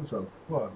So one.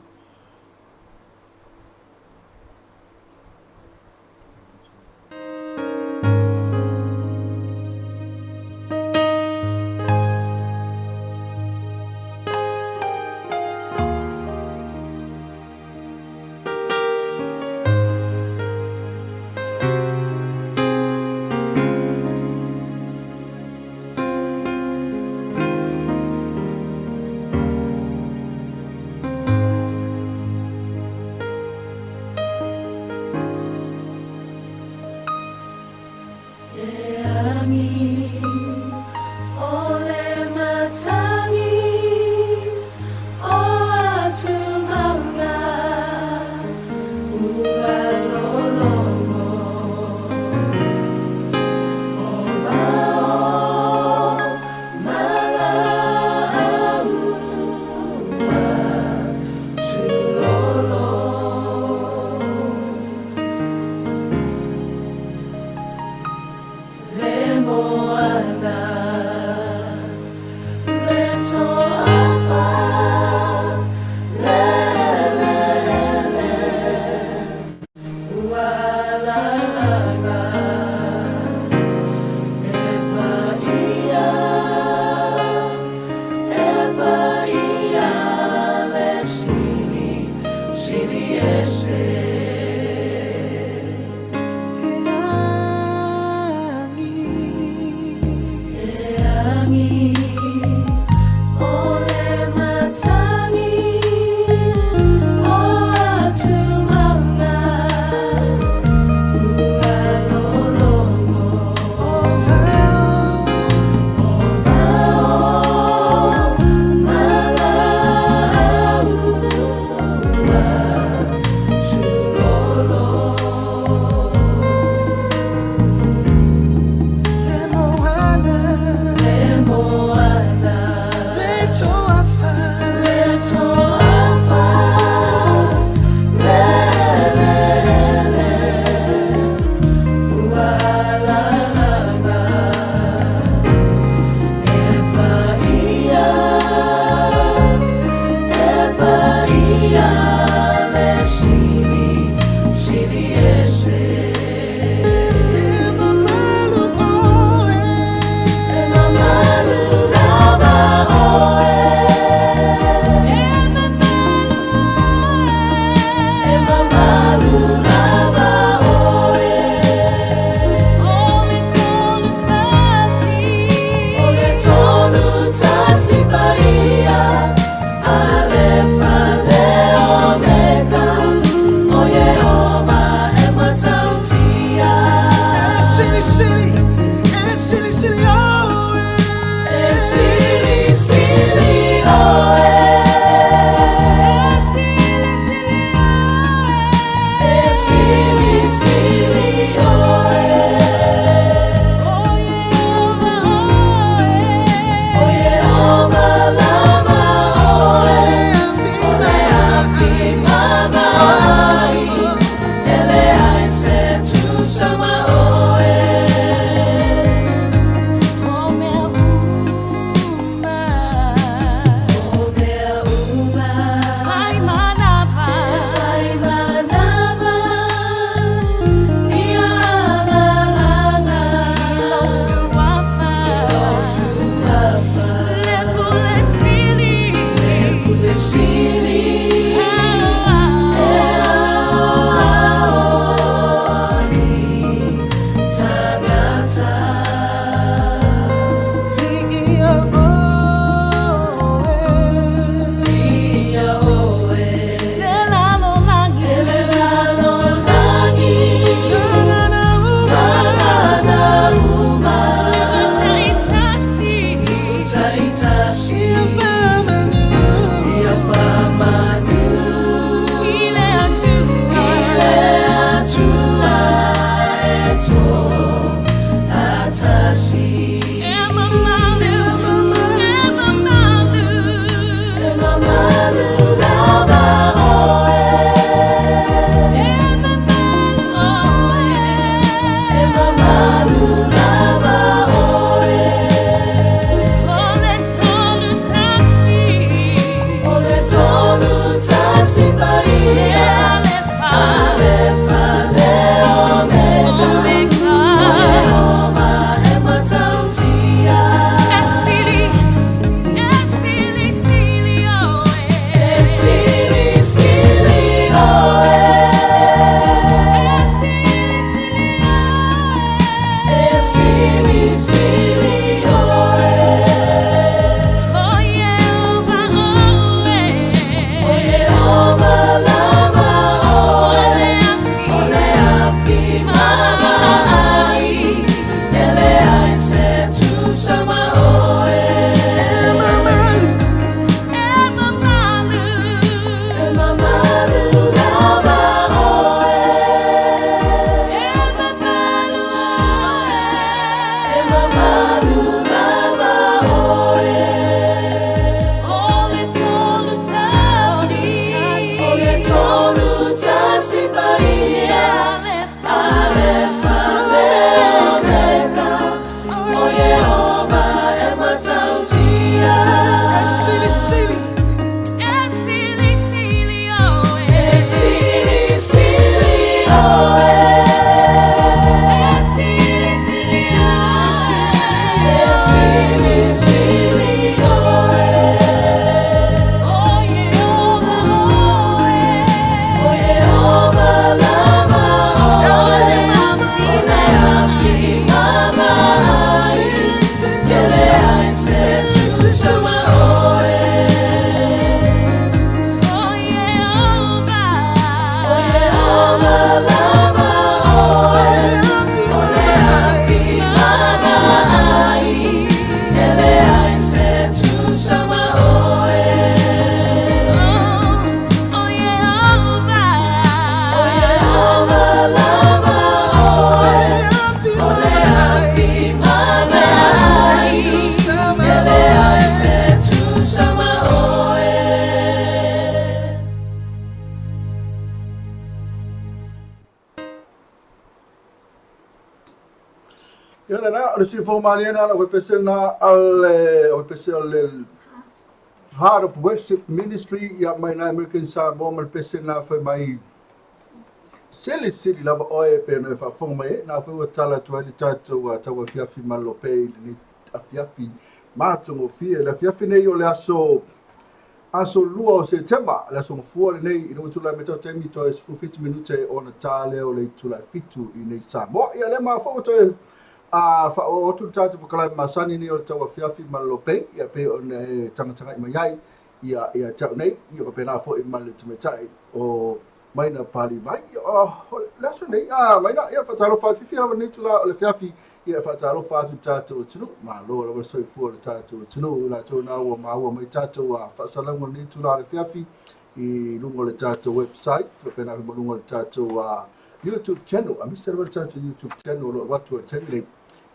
Le moana. le soifua malie lena lau pese lena a le o pese o le Heart of Worship Ministry ia mai na American Samoa ma le pese lena fai mai silisili lava oe pe ona e faafofoga mai ai na foi ua tala atu ai le tatou tau afiafi malolo pea i lenei afiafi matagofie. Le afiafi nei o le aso aso 2 o Setema, le aso Gafua lenei, ina ua tulai mai tau taimi toe 17 minute ona ta lea o le itula e 7 i nei Samoa. Ia lea ma foi ua toe a faaoo atu le tatou polokalame masani nei o le tau afiafi malolo pei, ia pei ona e tagatagai mai ai ia ia te au nei, ia faapena foi ma le tamaitai o Maina Palivai. Ia, o le aso nei, a Maina, ia faatalofa atu, fiafia lava lenei itula o le afiafi, ia faatalofa atu i le tatou atunuu. Malo lava le soifua o le tatou atunuu, i latou na ua maua mai tatou faasalalauga i lenei itula o le afiafi i luga o le tatou website, faapena foi ma luga o le tatou YouTube channel, aemaise lava le tatou YouTube channel o lo o alu atu i le taimi nei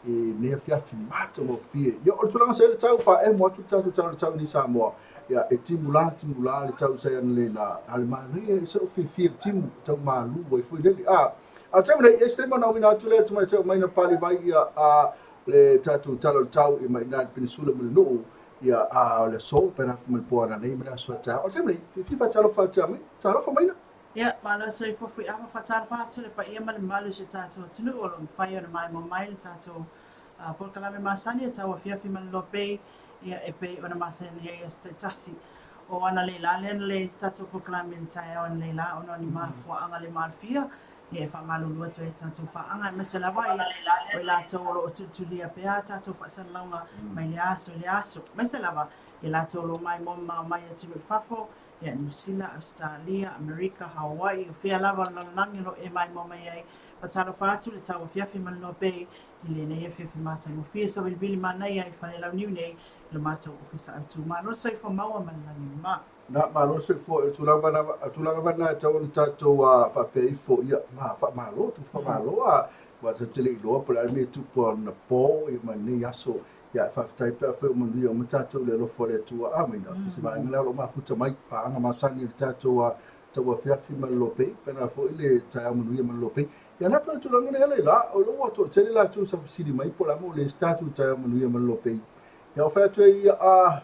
i lenei afiafi matagofie. Ia, o le tulaga sa i ai le tau, faaemo atu le tatou tala o le tau nei i Samoa, ia, e timulā timulā le tau sa i analeila, a o le manaia e se o fiafia i le timu, tau malu ai foi lele. A, a o le taimi nei, e se taimi ona auina atu lea le tamaitai o Maina Palivai, ia, a le tatou tala o le tau i mai i ina i le Penisula ma le nuu, ia, a o le aso, pena foi ma le po ananei ma le aso a taeao. O le taimi nei, fiafia faatalofa atu ia Maina. Talofa Maina. Ia, malo le soifua Fuiava, faatalofa atu le paia ma le mamalu o si o tatou atunuu o lo o mafai ona maimoa mai le tatou polokalame masani o Tauafiafi ma le Lopei, ia e pei ona masani ai aso taitasi. O analeila lea na leai se tatou polokalame i le taeao analeila ona o ni mafuaaga le maalofia, ia e faamalulu atu ai i tatou paaga aemaise lava ia o i latou o lo o tulitulia pea a tatou faasalalauga mai lea aso i lea aso, aemaise lava i latou o lo o maimoa mamao mai atunuu i fafo, ia Niu Sila, Ausetalia, Amerika, Hawaii, o fea lava o le lalolagi o lo o e maimoa mai ai. Faatalofa atu le tauafiafi ma le Lopei i lenei afiafi matagofie savilivili manaia i Falelauniu nei i lo matou Ofisa Autu. Malo le soifua maua ma le lagi e mama. Na, malo le soifua. O le tulaga lava, o le tulaga lava lena e tatau ona tatou faapea ifo, ia, ma faamalo, tupu faamalo, aua tatou te le iloa po o le a le mea e tupu anapo ma lenei aso. Ia, faafetai pe afai ua manuia uma tatou i le alofa o le Atua. Amene. O se vaega lea o lo o mafuta mai paaga masani i le tatou tauafiafi ma le lopei, pena foi le taeao manuia ma le lopei. Ia na pei o le tulaga lea Leila, o lea ua toatele latou sa fesili mai po o le a mea ua leai se tatou taeao manuia ma le lopei. Ia ua fai atu ai ia, a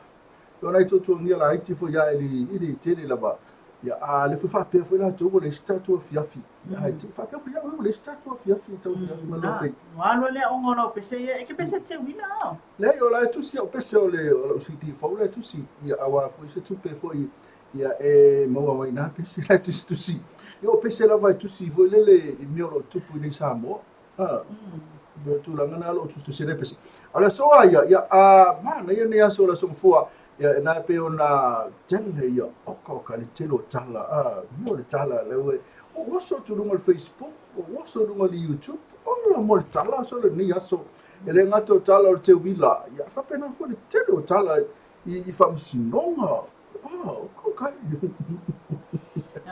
o nai tuatuagia laiti foi ia e le tele lava. Ia, a lea foi faapea foi latou ua leai se tatou afiafi. Ai, te faapea foi au ua leai se tatou afiafi tau afiafi ma le lopei. Ua alu le aoga o lau pese ia, e ke pese te uila ao. Leai, o la e tusi au pese o le o lau CD fou la e tusi. Ia, aua foi se tupe foi ia e maua mai nā pese la e tusitusi. Ia o pese lava e tusi foi lele i mea o lo o tupu i nei Samoa. Ha. Mm. Tulaga na lo o tusitusi nei pese. A o le aso a ia, ia a manaia nei aso o le aso Gafua. Ia na e pei ona tele ia oka oka le tele o tala. A mea o le tala le ue. O oso atu luga o le Facebook, o oso luga o le YouTube. Ola mo le tala so le nei aso. E le gata o tala o le teuila. Ia faapena foi le tele o tala i faamasinoga. Ah, okay.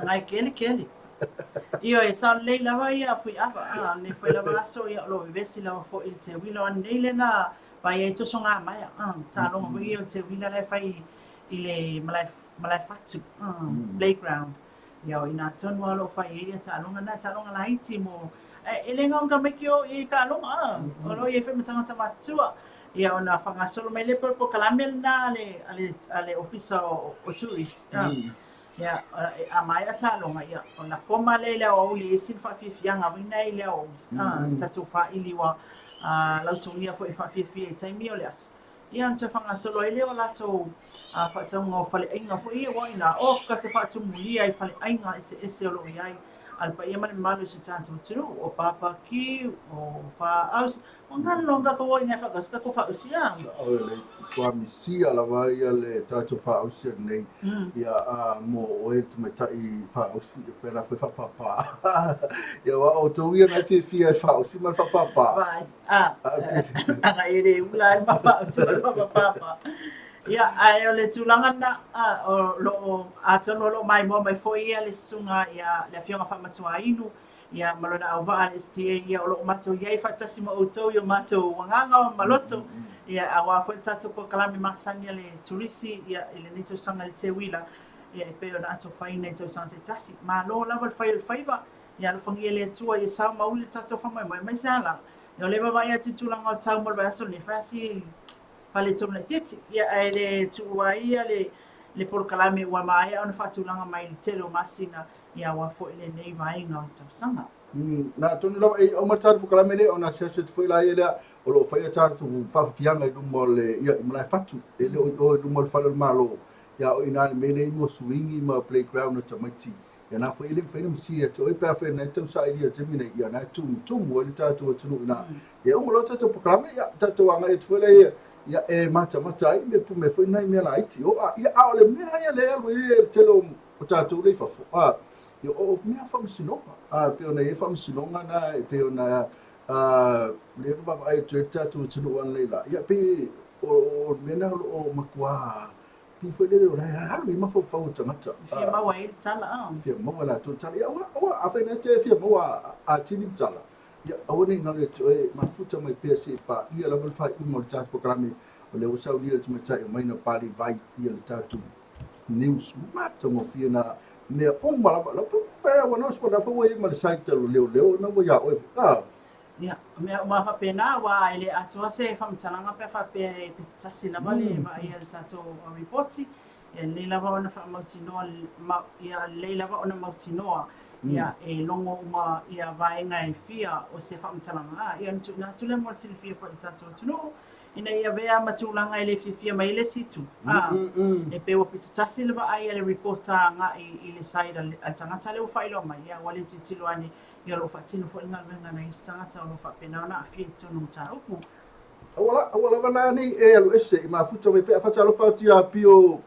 Ngai kele kele. Ioe, e sao lelei lava ia Fuiava, a, lenei foi lava aso ia o lo o vevesi lava foi i le teuila. O ananei lea na vaai ai tosoga maea, a, taaloga foi ia o le teuila la e fai i le malae, malae fatu, a, playground. Ia o i ina tonu lava o lo o fai ai ia taaloga na, taaloga laiti mo, e le gau tamaiti o i taaloga, a, o lo o i ai foi ma tagata matutua. Ia ona faagasolo mai lea po o le polokalame lena a le, a le, a le Ofisa o, o Tourist. A, ia, a maea taaloga, ia, ona koma lea i le aoauli e i ai sina faafiafiaga foi lena i le aoauli. A, tatou faaili ua lautogia foi e faafiafia i taimi o le aso. Ia ona toe faagasolo ai lea o latou faatauga o faleaiga foi ia, aua o i ina, oka se faatumulia i faleaiga eseese o lo o i ai a le paia ma le mamalu o si o tatou atunuu, o barbecue, o faaausi, o ngalo ka ko inga whakausi, ka ko whausi a. O le tuamisia lava ia le tatou faaausi nei, ia a mo oe tamaitai faaausi, ia pena foi faapapa. Ia aua o outou ia na e fiafia e faaausi ma le faapapa. Vai, a, aga e le ula ai ma faaausi ma le faapapa. Ia, ae o le tulaga lena, o lo o, atonu o lo o maimoa mai foi ia le susuga ia le Afioga Faamatuainu, ia ma lona auvaa le STA, ia o lo o matou i ai faatasi ma outou i o matou agaga ma loto, ia aua foi le tatou polokalame masani a le turisi, ia i lenei tausaga i le teuila, ia e pei ona atofaina i tausaga taitasi. Malo lava le fai o le faiva, ia alofagia e le Atua ia sao ma uli le tatou faamoemoe, aemaise lava la, Ia o lea e vaavaai atu i tulaga o le tau mo le vaiaso lenei, fai lava si faaletonu laitiiti. Ia ae le tuua ai ia le le polokalame ua maea ona faatulaga mai i le tele o masina ia aua foi lenei vaega o le tausaga. Na atonu lava e uma le tatou polokalame lea ona asiasi atu foi laia lea o lo o faia tatou faafiafiaga i luma o le ia i Malaefatu e le o i o i luma o le fale o le Malo ia o i ina i le mea lea i mua suingi ma playground a tamaiti ia na foi e le mafai ona misia te oe pe afai na e tausailia i le taimi nei ia na e tumutumu ai le tatou atunuu i ina ia uma loa tatou polokalame ia tatou agai atu foi lea ia e matamata ai me mea foi nai mea laiti o a ia a o le mea ia lea e alu ai le tele o tatou lea i fafo a ia o mea faamasinoga a pei ona i ai faamasinoga na e pei ona lea na vaavaai atu ai le tatou atunuu analeila ia pei o le mea lena o lo o matua pei foi lele o la e alu i mafaufau o tagata. E fia maua ai le tala a. Fia maua latou tala. Ia aua, aua, afai na te fia maua atili le tala, ia aua ne i galo ia te oe, mafuta mai pea se i paia lava le faaiuga o le tatou polokalame, o lea ua saunia le tamaitai o Maina Palivai ia le tatou news matagofie na mea uma lava. Lau pe ua na sua na foi ua i ai ma le site a le leoleo na ua ia oe foi. Ah. Ia, o mea uma faapena, aua e le atoa se faamatalaga pe a faapea e pitotasi lava le vaai a le tatou ripoti. E lelei lava ona faamautinoa, ia lelei lava ona mautinoa, ia e logo uma ia vaega e fia o se faamatalaga, ia ona tuuina atu lea mo le silafia foi i le tatou atunuu, ina ia avea ma tulaga e le fiafia mai ai le isi itu. E pei ua pitotasi le vaai a le reporter agai i le side a le tagata lea ua faailoa mai, ia ua le tilotilo ane Ia o lo o faatino foi le galuega a nai isi tagata o lo o faapena ona aafia i totonu o mataupu. Aua, aua lava la nei e alu ese i mafuta mai pea faatalofa atu ia Pio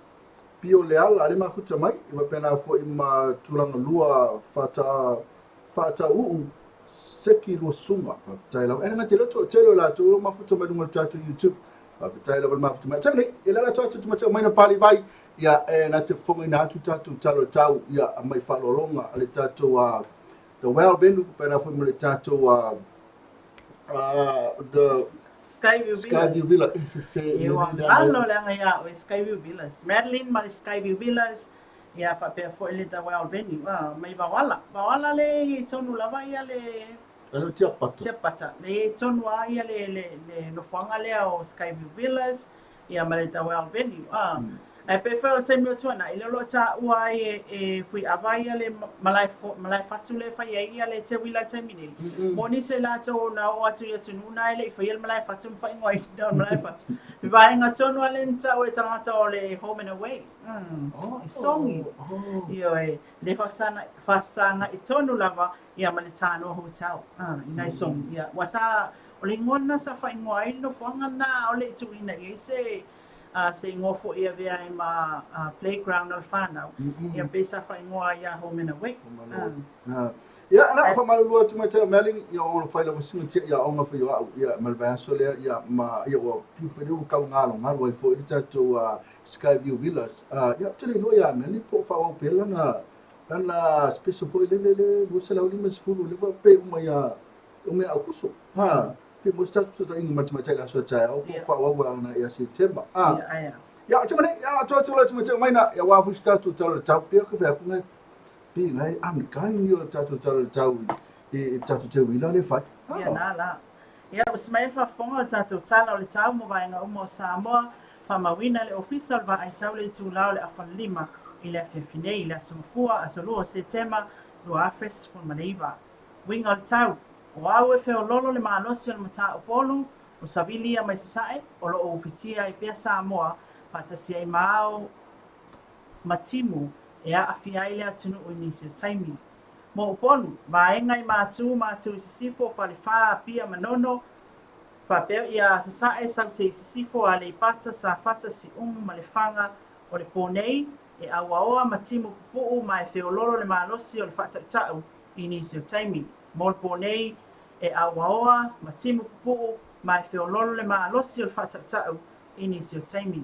Pio Leala le mafuta mai i faapena foi ma tulaga lua faata faatauu Seki Luasuga. Faafetai lava. E gata i le toatele o latou o mafuta mai luga o le tatou YouTube. Faafetai lava le mafuta mai. Taimi nei, e lala atu atu te mai na pali vai. Ia, e na te fofogaina atu tatou tala o le tau, ia, mai faaaloaloga a le tatou The Well Venue, pēnā foi ma le tatou The Skyview Villas. Skyview Villa, e fefe. E ua galo leaga ia oe, Skyview Villas. Madeline ma le Skyview Villas, ia faapea foi le The Well Venue. Ah, mai Vaoala. Vaoala le i tonu lava ia le... Ano Tiapata. Tiapata. Le i tonu lava ia le, le, le nofoaga lea o Skyview Villas. Ia ma le Tawel Venue, ā. Ae pei foi o le taimi o Tuanai, lea o lo o taua ai e, e Fuiava ia le malae, malae fatu lea e fai ai ia le teuila i le taimi nei. Mo nisi o i latou na oo atu i atunuu na e le i faia le malae fatu ma faaigoaina o le malae fatu. Le vaega tonu lava lea na taua e tagata o le home and away. I Songi. Ioe, le faafesagai tonu lava ia ma le Tanoa Hotel i nai Songi. Ia, ua sa O le igoa lena sa faaigoa ai le nofoaga lena, ʻaʻole i tuuina i ai se se igoa foi e avea ai ma playground a le whanau. Ia pei sa faaigoa ai ia Home and Away. Ia, na faamalulu atu mai te Melanie, ia o fai lava singa tia ia onga fai o au, ia ma le vaiaso lea, ia ma ia ua piu foi lea ua tau galogalo ai foi le tatou Skyview Villas. Ia, ou te le iloa ia Melanie po o faaauau pea lana lana special foi lele le 250 lea ua pe uma ia O mea Aukuso. Ha, pe mo se tatou fesootaiga ma le tamaitai i le aso a taeao, po o faaauau ana ia Setema. A, ia, o te mane, ia, atu atu la tamaitai o maina, ia wā foi se tatou tala o le tau, pea ka whai aku ngai, pe ngai unkind o le tatou tala o le tau i, i tatou te uila le whai. Ia, nā la. Ia, ua semaia faafofoga o le tatou tala o le tau mo vaega uma o Samoa, faamauina le Ofisa o le Vaai Tau le itulā o le afa 5 i le afiafi nei, i le aso Gafua, aso 2 o Setema, 2019. Uiga o le tau, O au e feololo le malosi o le matā-Upolu, o Savili ia mai Sasae, o lo o ufitia ai pea Samoa, faatasi ai ma ao ma timu e aafia ai le atunuu i nisi o taimi. Mo Upolu, vaega i Matū, Matū i Sisifo, Falefā, Apia, Manono, faapea ia Sasae, Saute i Sisifo, Aleipata, Safata, Siumu ma Lefaga, o le pō nei, e auaoa ma timu pupuu ma e feololo le malosi o le faatautau i nisi o taimi. Mo le pō nei, e auaoa ma timu pupuu ma e feololo le malosi o le faatautau i nisi o taimi.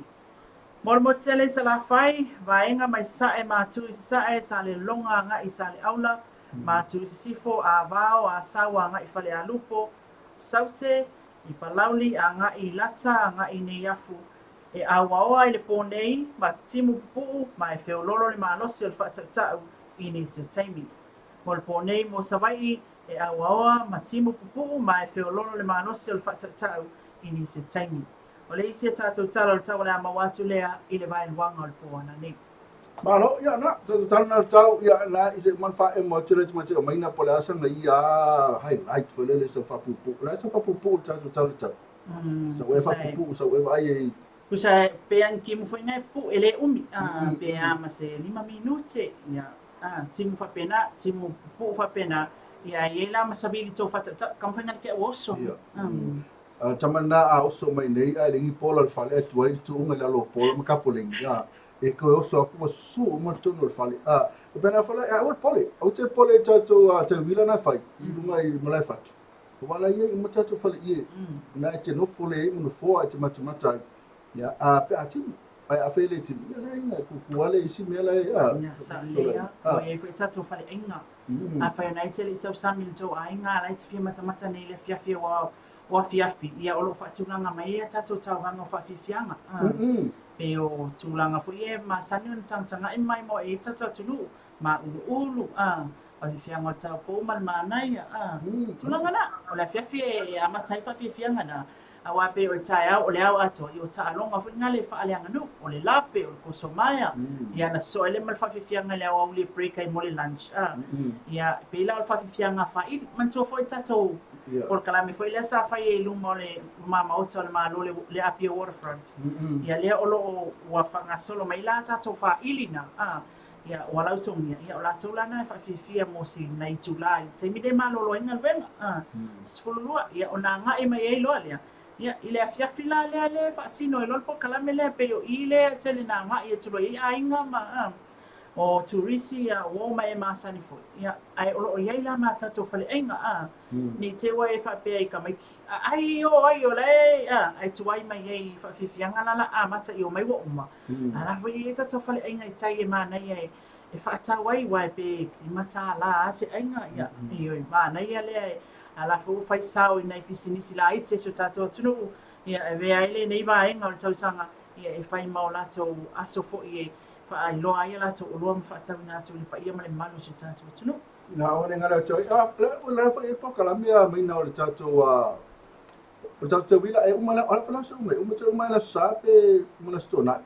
Mo le motu tele i Salafai, vaega mai Sasae, Matū i Sasae, Salelologa agai i Saleaula, Matū i Sisifo, Avao, Asau agai i Falealupo, Saute, i Palauli agai i Lata agai i Neiafu, E auaoa i le pō nei ma timu pupuu ma e feololo le malosi o le faatautau i nisi o taimi. Mo le pō nei mo Savaii, E auaoa ma timu pupuu ma e feololo le malosi o le faatautau i nisi o taimi. O le isi a tatou tala o le tau o le a maua atu lea i le vaeluaga o le po ananei. Malo, ia na, tatou tala na tau, ia na i se man fa e mo tele tuma te o maina po le asa ngai ia highlight fo le le sa fa pupu. La sa fa pupu tatou tala tau. Sa ue fa pupu sa ue vai e Tusa pe a ni timu foi na e pu'e le umi, a pe a ma se lima minute, ia, a, timu faapena, timu pu'u faapena, ia e i ai la ma savili tou faatautau, ka mafai na le ua oso. Ia. A tama na a oso mai nei a le pola le fale atu ai le tuuga i lalo o pola ma kapoleni, a e koe oso aku ua susu uma le tonu o le fale. A o pena fale a ua pole, au te pole i tatou a tauila na fai i lunga i Malaefatu. Aua la ia uma tatou fale ie, na e te nofo le ai ma nofoa e te matamata ai. Ia, a pe a timu, ae afai e le timu, ia leai na e kukū lava le isi mea la e, a. Ia, sao lelei lava. Ua i ai foi tatou faleaiga. Afai o na e te le i tausami i le tou aiga, a la e te fia matamata nei i le afiafi aua o afiafi, ia o lo o faatulaga mai ai a tatou tauvaga o faafiafiaga. Pei o tulaga foi ia e masani ona tagatagai ma maimoa i ai le tatou atunuu, māuluulu, a. O le fiafiaga o le taupou ma le manaia, a, tulaga na, o le afiafi e amata ai faafiafiaga na, aua pei o le taeao, o le ao atoa, ia o taaloga foi na le faaleaganuu, o le lape, o le kosomaea, ia na sosoo ai lea ma le faafiafiaga i le aoauli e break ai mo le lunch, a, ia, e pei la o le faafiafiaga faili. Manatua foi le tatou polokalame foi lea sa fai ai i luma o le luma maota o le Malo, le Apia Waterfront, ia lea o lo o ua faagasolo mai la tatou faili na, a, Ia, ua lautogia, ia o latou la na e faafiafia mo si nai itulā i le taimi lea e malolo ai galuega, a, 12, ia ona agai mai ai loa lea, ia, i le afiafi la lea lea e faatino ai loa le polokalame lea, pei o i lea e tele na agai atu loa i ai aiga ma, a, o turisi, ia, uo ma e masani foi, ia, ae o lo o i ai la ma tatou faleaiga, a, ne i te i ua e faapea i tamaiti, a, ai o ai o la e, a, ae tuai mai ai i faafiafiaga la la amata i omai ua uma. A la foi e i ai tatou faleaiga i tai e manaia e e faatau ai aua pe $5 lava se aiga, ia, ioe, manaia lea e, a la foi ua fai sao i nai pisinisi laiti a si o tatou atunuu, ia, e avea ai lenei vaega o le tausaga, ia, e fai ma o latou aso foi e faailoa ai a latou oloa ma faatauina atu i le paia ma le mamalu o si o tatou atunuu. Na o le ngala atu ai, a, la foi e polokalame a maina o le tatou a, O le tatou tauila e uma la, o le aso uma, e uma te uma i le Aso Sa pe uma le Aso Toonai?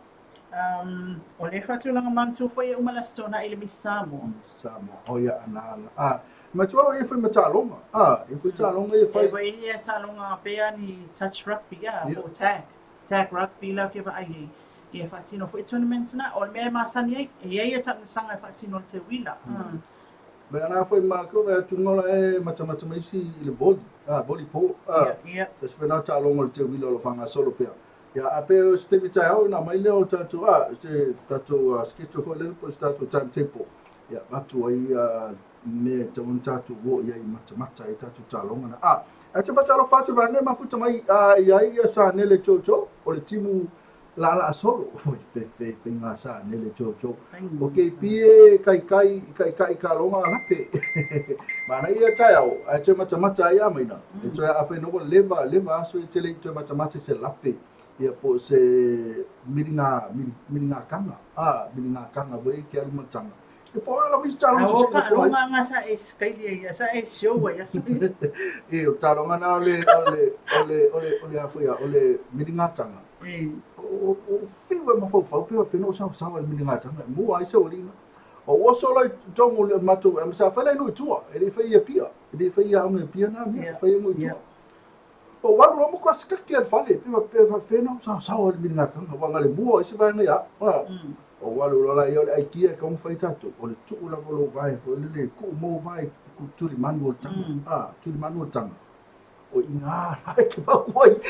O le faatulaga manatua foi e uma le Aso Toonai i le Miss Samoa. Miss Samoa, oh ia, ana, ana. Ah, matua lo ia foi ma taaloga. Ah, ia foi taaloga ia fai. E foi ia taaloga pea ni touch rugby, ah, po tag. Tag rugby la ke vaai ai. Ia faatino foi tournaments na, o le mea e masani ai, e i ai ia taamilosaga e faatino i le teuila. Mea la foi ma ko vai atu ngola e matamata mai isi i le volley, ah, volleyball, ah, Ia, ia. Se foi na taaloga o le teuila o lo faagasolo pea. Ia, a pe o se taimi taeao ona aumai lea o le tatou, ah, se tatou schedule foi lele po o se tatou timetable. Ia, avatu ai mea e tatau ona tatou o i ai i matamata ai tatou taaloga na. Ah, ae te faatalofa atu vaega e mafuta mai i ai ia Sanele Jojo o le timu Laalaa solo, oi fe fe faiga sa nele jojo. O ke pie kai kai kai kai ka longa lape. Mana ia taeao, ae toe matamata ai a maina. E toe a whai noa leva, leva aso e tele i toe matamata se lape. Ia po se miringa, miringa kanga. A, miringa kanga voi ke alu matanga. E po ala visi talonga se se ko. Ai. Nga sa e skaili ia sa e show ia. E o talonga na ole ole ole ole ole a foi ole miringa tanga. O fiu e mafaufau pe o whenua o saosaoa i le miligatanga e mua ai se uliga. O ua sola i totonu o le matou, e sa fai la i nuu i tua, e le i fai i Apia, e le i fai i aoga i Apia na mea, e fai i nuu i tua. O ua alu loa matua sikaki a le fale, pe pe whenua o saosaoa i le miligatanga, ua na le mua o isi vaega ia au. O ua alu loa la ia o le aikia e tatau ona fai tatou, o le tuu lava o lou vae foi lele, tuu mou vae tulimanu o le taga, tulimanu o le taga. O i ina la e te mau ai,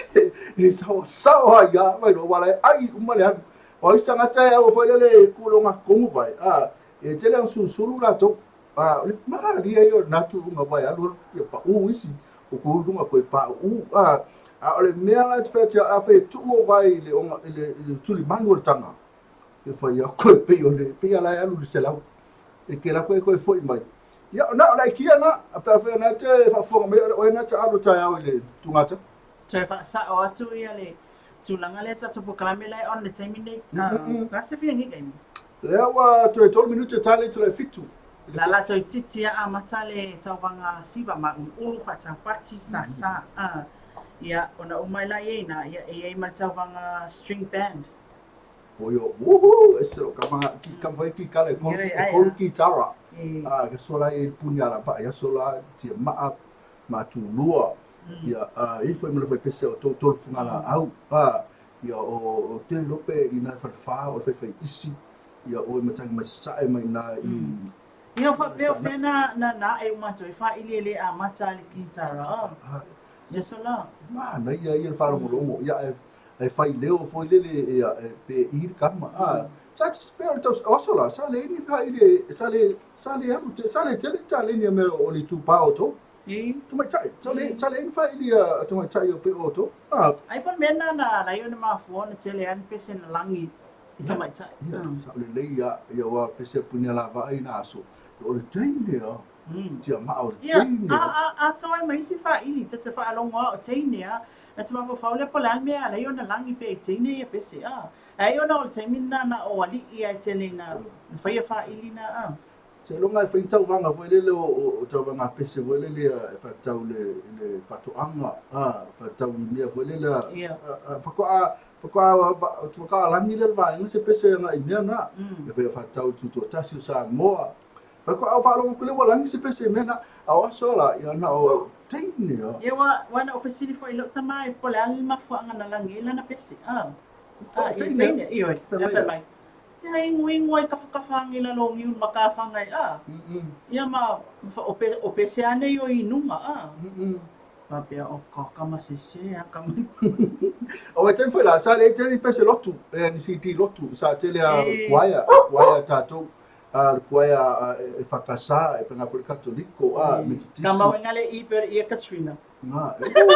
e saosaoa ai a, mai loa, ua la e ai uma le alu. O isi tagata e aua foi lele e ku loga tonu vai, a, e tele ana sulusulu latou. A, o le malie ia o lena tuluga vai alu alu, ia pau isi, o ku luga koe pauu, a, a o le mea la e te fai atu ia, afai e tuu ou vae i le, i le, i le tulimanu o le taga, e fai atu e pei o le, pei a la e alu i le 100. E kela koe koe foi mai. Ia, na o le aikia na, a pe afai o na e te faafofoga mai, o le oe na te alu taeao i le tugata. Toe faasao atu ia le tulaga lea tatou polokalame la e on le taimi nei. O le a se fia ngi kaimi? Lea ua toe 3 minute tale i tulai 7. La la toeitiiti a amata le tauvaga siva ma uluulu faataupati sasa a. Ia, ona uma ai laia i ina, ia, e i ai ma le tauvaga string band. Oio, woohoo, ese lou kama, ki kama foi ki kala e kolu, e kolu kitara. A, ke sola e puni ala va, ia sola tia maa, ma tulua. Ia, a, i foi ma le foi pese o tolu tolu fungala au. A, ia o, o te lope i nai falefa o le fai fai isi. Ia o e matangi mai sae mai na i. Ia, o faapea o fea na, na, na ae uma atu ai faili e le amata le kitara. A, ia sola. Manaia ia le faalogologo, ia ae ae fai leo foi lele ia e pe i le kama. A, sa te pe o le tau o aso la, sa leai ni faili sa le sa le alu te sa le tele ni taleni a mea o le itupa o outou. Tamaitai, sa le sa leai ni faili a tamaitai o pe o outou. A. Ai po o le mea lena na ala ai ona mafua ona tele lava ni pese na lagi i tamaitai. Ia, sao lelei lava, ia aua pese a punia lava ai na aso. O le teine a. Tiamaa o le teine. Ia, a atoa ai ma isi faili, ta te faalogo lava o teine a. Na te mafaufau lea po o le a le mea e ala ai ona lagi pea i teine ia pese, a. Ai ona o le taimi lena na o alii a e tele ina faia faili na, a. Seiloga e fai ni tauvaga foi lele o tauvaga pese foi lele e faatatau i le faatoaga, a, faatatau i mea foi lele a, faatoa faatoa faatoa lagi lea o le vaega se pese agai i mea na. E fai faatatau i le tutoatasi o Samoa. Faatoa ou faalogo atu lea ua lagi se pese i mea na, a o aso la, ia na o teine lava. Ia ua na ou fesili foi i lou tama po o le a le mafuaaga na lagi ai lana pese, a. A, ia teine, ioe, fai mai. Ia iguigu ai kafakafa agi lalo o niu ma ka whangai a. Ia ma o pese anei o inuga a. Faapea o ka kama sese a kama. O e taimi foi la, sa leai tele ni pese lotu, ni CD lotu, sa tele a kuaia, kuaia tatou, a le kuaia e whakasa, e pena foi le Katoliko, a Metotisi. Kama wenga le i per ia Katrina. Nga, e o,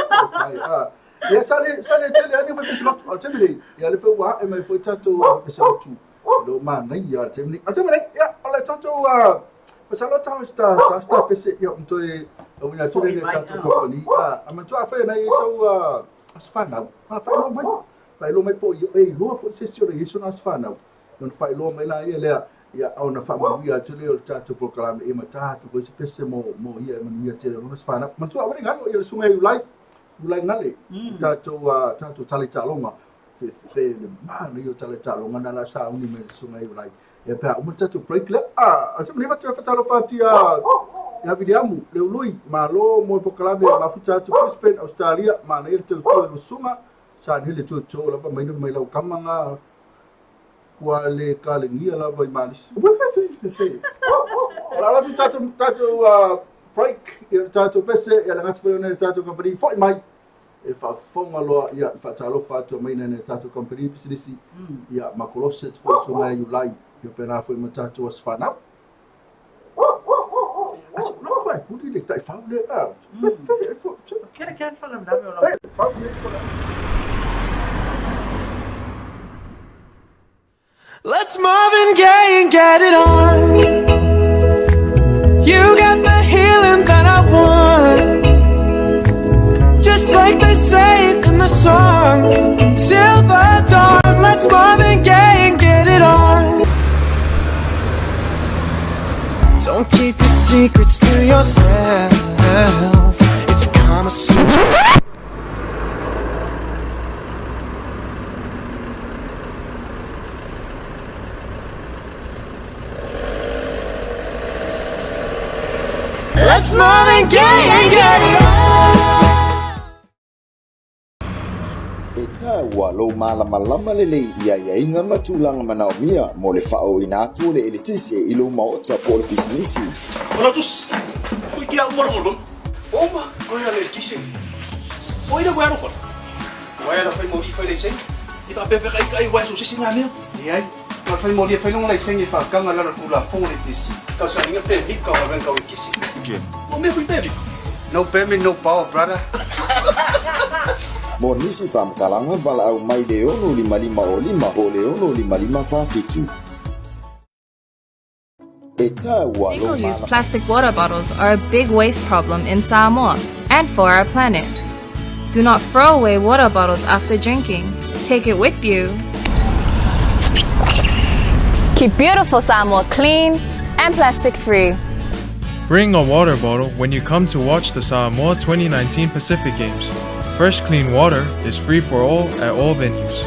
a. Ia sa le sa le tele ani foi pese lotu, a o le taimi nei, ia le foi ua ae mai foi tatou pese lotu. Lo manaia le taimi nei. A o le taimi nei, ia, o le tatou masalo tau sta ta sta pese ia um toe uiga atu le tatou company. A, a manatua afai na i ai sau aso fanau, a faailoa mai. Faailoa mai po o e iloa foi se isi o le Iesu na aso fanau. Ona faailoa mai la ia lea, ia ona faamanuia atu lea o le tatou polokalame ia ma tatou foi se pese mo mo ia e manuia tele o lona aso fanau. Manatua aua ne i galo ia le susuga ia Iulai, Iulai Gale, tatou tatou tala i taaloga. Fefe le manaia o tala i taaloga na la sauni mai le susuga ia Iulai. Ia pe a uma le tatou break lea. Ah, o te mea fatu e fatalofa atu ia ia Viliamu, Leului, malo mo le polokalame mafuta atu Brisbane, Australia, manaia le tautua i le susuga. Sa ni le tutu lava mai mai lau kama nga kua le kalegia lava i Malisi. Ue, fe, fe, fe, fe. O la atu tatou tatou break ia le tatou pese ia le gata foi ona le tatou company foi mai e faafofoga loa ia faatalofa atu mai nai tatou company pisinisi ia ma kolosi atu foi susuga ia Iulai ia pena foi ma tatou aso fanau. Aso no pa kuli le tai fau le a. Fe fe fe. Kere kere faalavelave o lau. Fau le kola. Let's Marvin Gaye and get it on. You got the healing that I want. Just like they say in the song. Till the dawn, let's Marvin Gaye and get it on. Don't keep your secrets to yourself. It's Kama Sutra. Let's Marvin Gaye and get it on. E taua lou malamalama lelei i aiaiga ma tulaga manaomia mo le faaooina atu o le eletise i lou maota po o le pisinisi. Lotus, ui kia uma longolongo. Uma, koe a le eletise. O ina koe alofa. Uaea la fai moli fai laisenge. I faapea kai kai uaea so se isi ngā mea. Leai, na fai moli e fai longa laisenge e faakaga lalo tulafono le EPC. Tausaga permit kau galuega kau eletise. O mea fai permit. No permit no power brother. Mo nisi faamatalaga, valaau mai le 6 5 o 5 po o le 6 5 5 4 7. E taua lou Single-use malamalama. plastic water bottles are a big waste problem in Samoa and for our planet. Do not throw away water bottles after drinking. Take it with you. Keep beautiful Samoa clean and and plastic free. Bring a water bottle when you come to watch the Samoa 2019 Pacific Games. Fresh, clean water is free for all at all venues.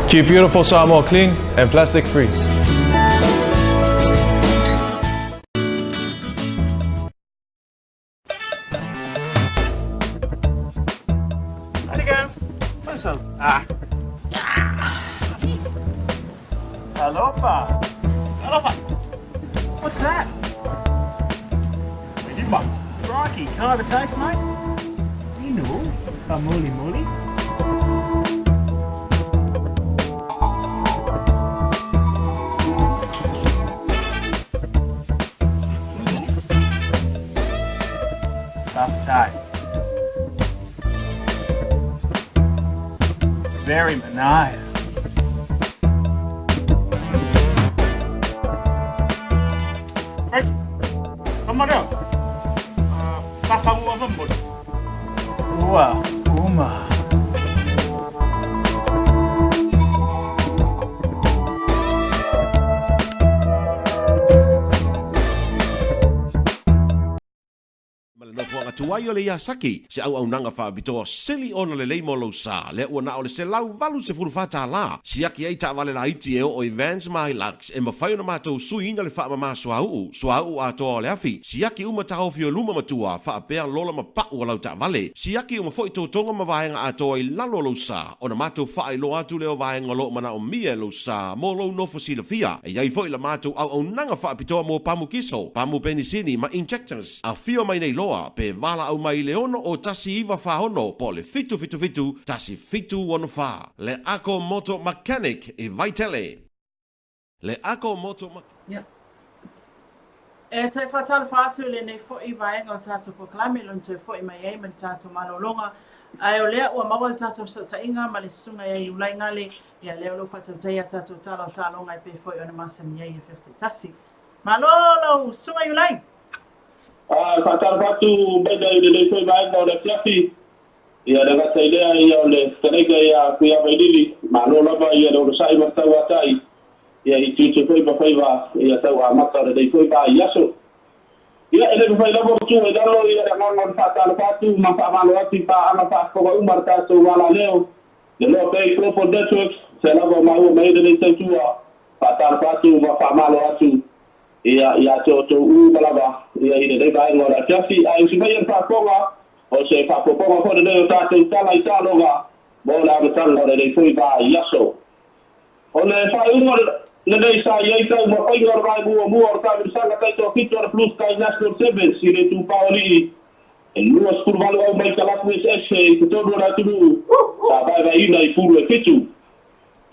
Keep beautiful Samoa clean and plastic free. Alofa. Alofa. What's that? Crikey, can I have a taste, mate? Inu, a muli. Buff Very manaya. Hey, come on down. Ua, uma. Ma le nofoaga tuai o le Yasaki, se auaunaga faapitoa sili ona lelei mo lou sa, lea ua na o le $184. Siaki ai taavale laiti e oo i Vans ma Hilux, e mafai ona matou suiina le faamama suauu, suauu atoa o le afi, siaki uma taofi o luma ma tua, faapea lola ma pau o lau taavale. Siaki uma foi totoga ma vaega atoa i lalo o lou sa, ona matou faailoa atu lea o vaega o lo o manaomia e lou sa mo lou nofo silafia. E i ai foi la matou auaunaga faapitoa mo pamu kiso, pamu penisini ma injectors. Afio mai nei loa, pe valaau mai i le 6 01 46 po o le 777 1764. Le Ako Moto Mechanic i Vaitele. Le Ako Moto Ia. E toe faatalofa atu i lenei foi vaega o le tatou polokalame lona toe foi mai ai ma le tatou malologa. Ae o lea ua maua le tatou fesootaiga ma le susuga ia Iulai Gale, ia lea o lo o faatautaia a tatou tala o taaloga e pei foi ona masani ai i afiafi taitasi. Malo lau susuga Iulai! Faatalofa atu Brenda i lenei foi vaega o le afiafi. Ia le gata i lea ia o le fetalaiga ia Fuiavailili, malo lava ia le onosai ma le tauatai ia i tiute foi ma faiva ia tau amata o lenei foi vaiaso. Ia e le mafai lava ona tuu ai lalo ia le agaga o le faatalofa atu ma faamalo atu i paaga faafofoga uma a le tatou alaleo, le Loa Bay Global Networks, sea lava o maua mai ai lenei tautua, faatalofa atu ma faamalo atu ia ia te outou uma lava ia i lenei vaega o le afiafi. Ae usi mai ia le faafofoga, o se faaopoopoga foi lenei o tatou tala i taaloga mo le amataga o lenei foi vaiaso. O le faaiuga o lenei sa i ai taumafaiga o le vae muamua o le taamilosaga taitoafitu a le Blue Sky National Sevens i le itupa o alii e 28 au mai kalapu eseese i totonu o le atunuu sa vaevaeina i pulu e fitu.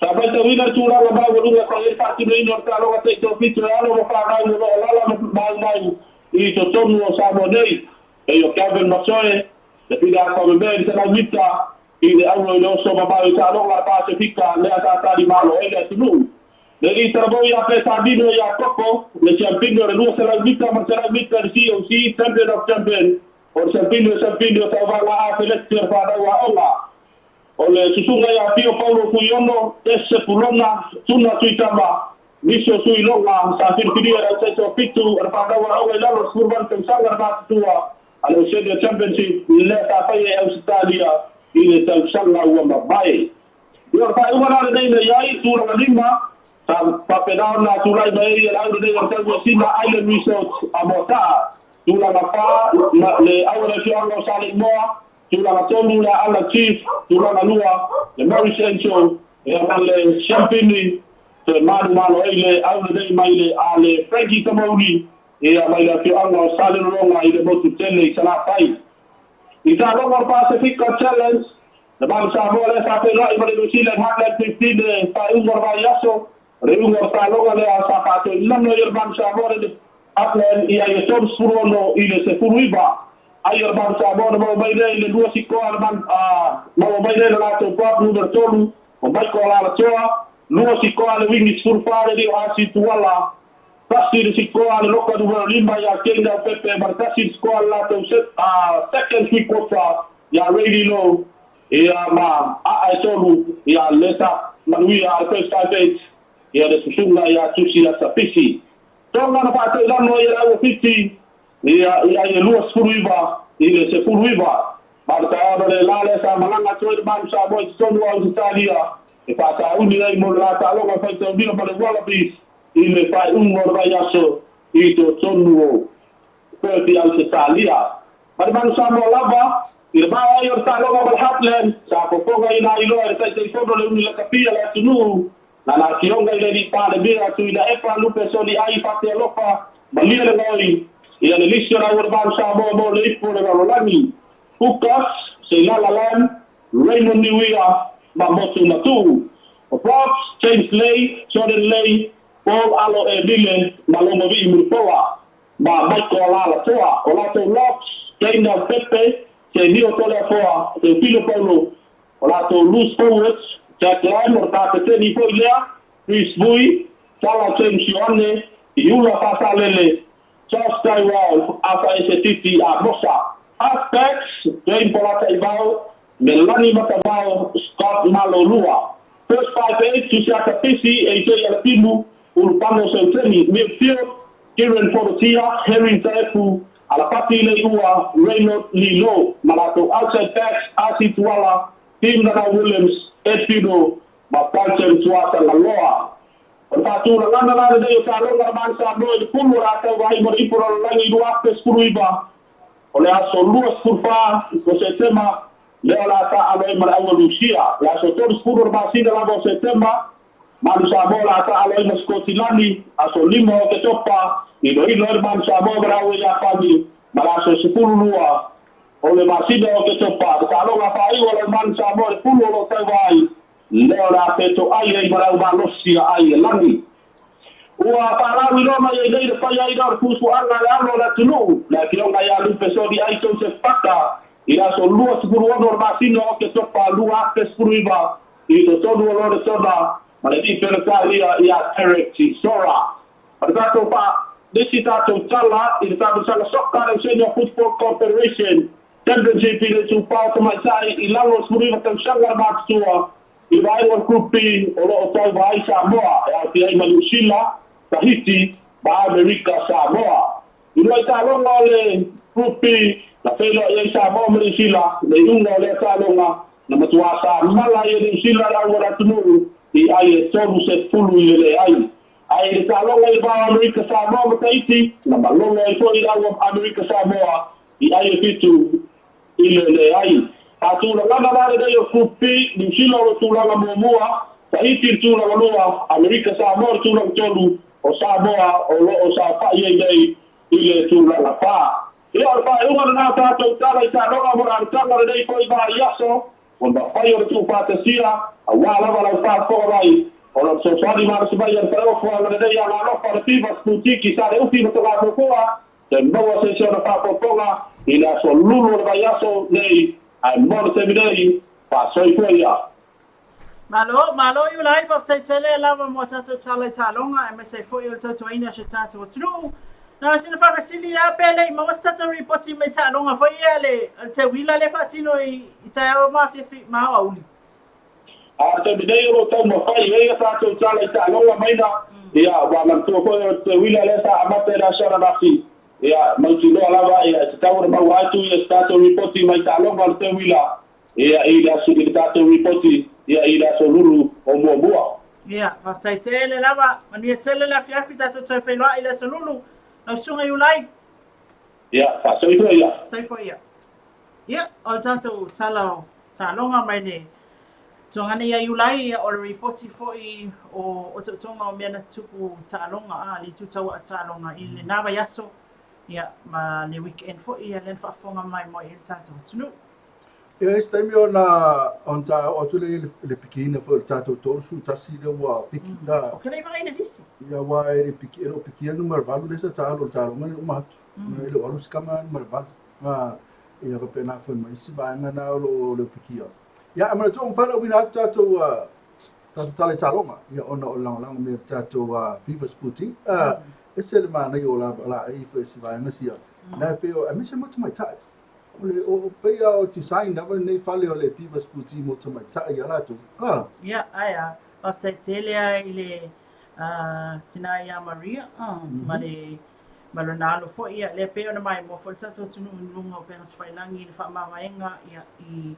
Sa matauina le tulaga maualuga sa i ai le faatinoina o le taaloga taitoafitu e alo ma fanau o lo o alaala ma maumau i totonu o Samoa nei, pei o Calvin Masoe, le pine atoamemea i le 100 mita i le auro i le oso mamao i taaloga a le Pasefika lea sa talimalo ai le atunuu. Le alii talavou ia Pesamino ia Koko, le siampini o le 200 mita ma le 100 mita i le COC, Champion of Champion, o le siampini o siampini o tauvaga afeleti o le fanau aoga. O le susuga ia Pio Paulo Fuiono, Tese Pulona, Tuna Tuitama, nisi o Suiloga sa filifilia e le Autaitoafitu a le fanau aoga i lalo o le 18 tausaga le matutua a le Oceania Championship lea sa faia i Ausetalia i le tausaga ua mavae. Ia o le faaiuga la lenei na i ai, tulaga lima, sa faapena ona tulai mai ai le au lenei o le Tauiasina Island Resort a Moataa, tulaga fa, le au o le afioaga o Saleimoa, Tulaga tolu le Aana Chief, tulaga lua le Maurice Angel, ia ma le Siampini, toe manumalo ai le au lenei mai le a le Frankie Tamauli, ia mai le afioaga o Salelologa i le motu tele i Salafai. I taaloga o le Pasefika Challenge, le Manu Samoa lea sa feiloai ma le New Zealand Heartland 15 le faaiuga o le vaiaso, o le iuga o le taaloga lea sa faatoilano ai e le Manu Samoa le Heartland ia i le 36 i le 19. Ai o le Manu Samoa na maua mai lea i le lua sikoa a le Manu, a maua mai lea i le latou prop numera tolu o Michael Alaalatoa, lua sikoa a le wingi 14 le lio Asi Tuala, tasi le sikoa a le loka numera lima ia Kane Leaupepe ma le tasi le sikoa a le latou second three quarter ia Ray Lilo ia ma aa e tolu ia Lesa Manuia a le first five eight ia le susuga ia Tusi Asapisi. Tonga na faatailano ai e le au Fiti ia i ai e 29 i le 19. Ma o le taeao analeila lea sa malaga atu ai le Manu Samoa i totonu o Ausetalia e faatauni ai mo le la taaloga faitaulia ma le Wallabies i le faaiuga o le vaiaso i totonu o Perth i Ausetalia. Ma le Manu Samoa lava, i le maea ai o le taaloga ma le Heartland, sa fofoga i nailoa e le Taitaifono le umi lakapi a le atunuu Na na afioga i le Alii Palemia Tuilaepa Lupe Soliai Fatialofa Malielegaoi ia le lisi o le au o le Malu Samoa mo le Ipu o le Lalolagi, Ukas, Seilala Lam, Raymond Niuia ma Motu Matuu. O Props, James Lay, Jordan Lay, Paul Alo Emile ma Logovii Mulipola ma Michael Alaalatoa. O latou Locks, Daniel Pepe, Senio Toleafoa, Teofilo Paulo, O latou loose forwards, Jack Lam, o le kapeteni foi lea, Chris Vui, Tala James Ioane, Iula Fasalele, Josh Taiwao, Afa Esetiti Amosa. Half backs, Dwayne Polataivao, Melani Matavao, Scott Malolua. First five-eighth, Tusiata Pisi, AJ Alatimu, Ulupano Seuteni. Midfield, Kieran Fonotia, Harry Taefu, Alapati Leiua, Reynold Lilo, ma latou outside backs, Asi Tuala, Tim Nanau Williams, Ed Fido ma Brighton Tuatagaloa. O le faatulagana la lenei o taaloga a Man Samoa i le pulu o le a tauva ai mo le Ipu Lalolagi 2019, o le aso 24 o Setema lea o le a taaalo ai ma le aua Lusia. Le aso 30 o le masina lava o Setema, Manu Samoa o le a taaalo ai ma Sikotilani, aso 5 o Oketopa, iloilo ai le Manu Samoa ma le aua Iapani, ma le aso 12 o le masina o Oketopa, le taaloga faaiu a le Manu Samoa i le pulu o lo o tauva ai, lea o le a fetoai ai ma le au malosi a Aielani. Ua faalauiloa mai ai nei le faiaina o le fuafuaga a le alo o le atunuu, le Afioga ia Lupe Soli Ai Joseph Paka, i le aso 26 o le masina o Oketopa 2019, I totonu o lona tona ma le alii Peretania ia Derek Chisora. Ma le tatou faa nisi tatou tala i le taamilosaga soka le Senior Football Confederation Championship i le itupa o tamaitai i lalo o le 19 tausaga le matutua i le vaega o le Group B o lo o tauva ai Samoa e aofia ai ma Niu Sila, Tahiti ma Amerika Samoa. I luai taaloga o le Group B, na feiloai ai Samoa ma Niu Sila, le iuga o lea taaloga, na matuā sa mala ai e Niu Sila le au o le atunuu i ai e 30 i le leai. Ae i le taaloga i le va o Amerika Samoa ma Tahiti, na malolo ai foi le au o Amerika Samoa i ai e 7 i le leai. Faatulagana la lenei o Group B, Niu Sila o le tulaga muamua, Tahiti i le tulaga lua, Amerika Samoa i le tulaga tolu, o Samoa o lo o saofai ai nei i le tulaga fa. Ia, o le faaiuga lena o tatou tala i taaloga mo le amataga o lenei foi vaiaso, ua mafai ona tuufaatasia, aua lava lau faafofoga mai, ona o le fesoasoani malosi mai a le Faleofoaga lenei Agaalofa, le Fivas Boutique i Saleufi ma Togafuafua, Toe maua se isi ona faaopoopoga i le aso lulu o le vaiaso nei, ae mo le taimi nei, faasoifua ia. Malo, malo Iulai, faafetai tele lava mo a tatou tala i taaloga aemaise ai foi o le tautuaina o si o tatou atunuu. Na sina faafesili lava pe le i maua se tatou ripoti mai taaloga foi ia a le teuila lea e faatino i taeao ma afiafi ma aoauli. A o le taimi nei o lo o taumafai ai a tatou tala i taaloga maina, ia, ua manatua foi o le teuila lea sa amata i le aso ananafi, ia, mautinoa lava, ia, e tatau ona maua atu ia se tatou ripoti mai taaloga o le teuila, ia, i le aso, i le tatou ripoti, ia, i le aso lulu o muamua. Ia, faafetai tele lava. Manuia tele le afiafi, tatou toe feiloai i le aso lulu. Lau Susuga Iulai. Ia, faasoifua ia. Soifua ia. Ia, o le tatou tala o taaloga mai le tuagana ia Iulai, ia, o le ripoti foi o otootoga o mea na tutupu taaloga, a, le itu tauaa taaloga i lena vaiaso, ia, ma le weekend foi, ia, lea na faafofoga mai mo i le tatou atunuu. Ia, i se taimi ona ona ta oo atu lea i le pikiina foi o le tatou 31 lea ua piki. Ou te le i vaai i le lisi. Ia, aua e le piki, e le o pikia le numera 8 lea sa ta alo i le taaloga lea na uma atu. E le o alu se tama numera 8. Ia faapena foi ma isi vaega na o lo o le pikia. Ia, ae manatua ua mafai ona auina atu tatou tatou tala i taaloga, ia ona o le lagolago mai o le tatou Beavers Boutique. Ese le manaia o laei foi si vaega sia. Na e pei o, aemaise mo tamaitai. O le o pei lava o design lava lenei fale o le Beavers Boutique mo tamaitai ia latou. Ia, ae a, faafetai tele lava i le. tina ia Maria ma le ma lona alo foi, ia, lea pei ona maimoa foi le tatou atunuu i luga o upega tafailagi i le faamavaega, ia, i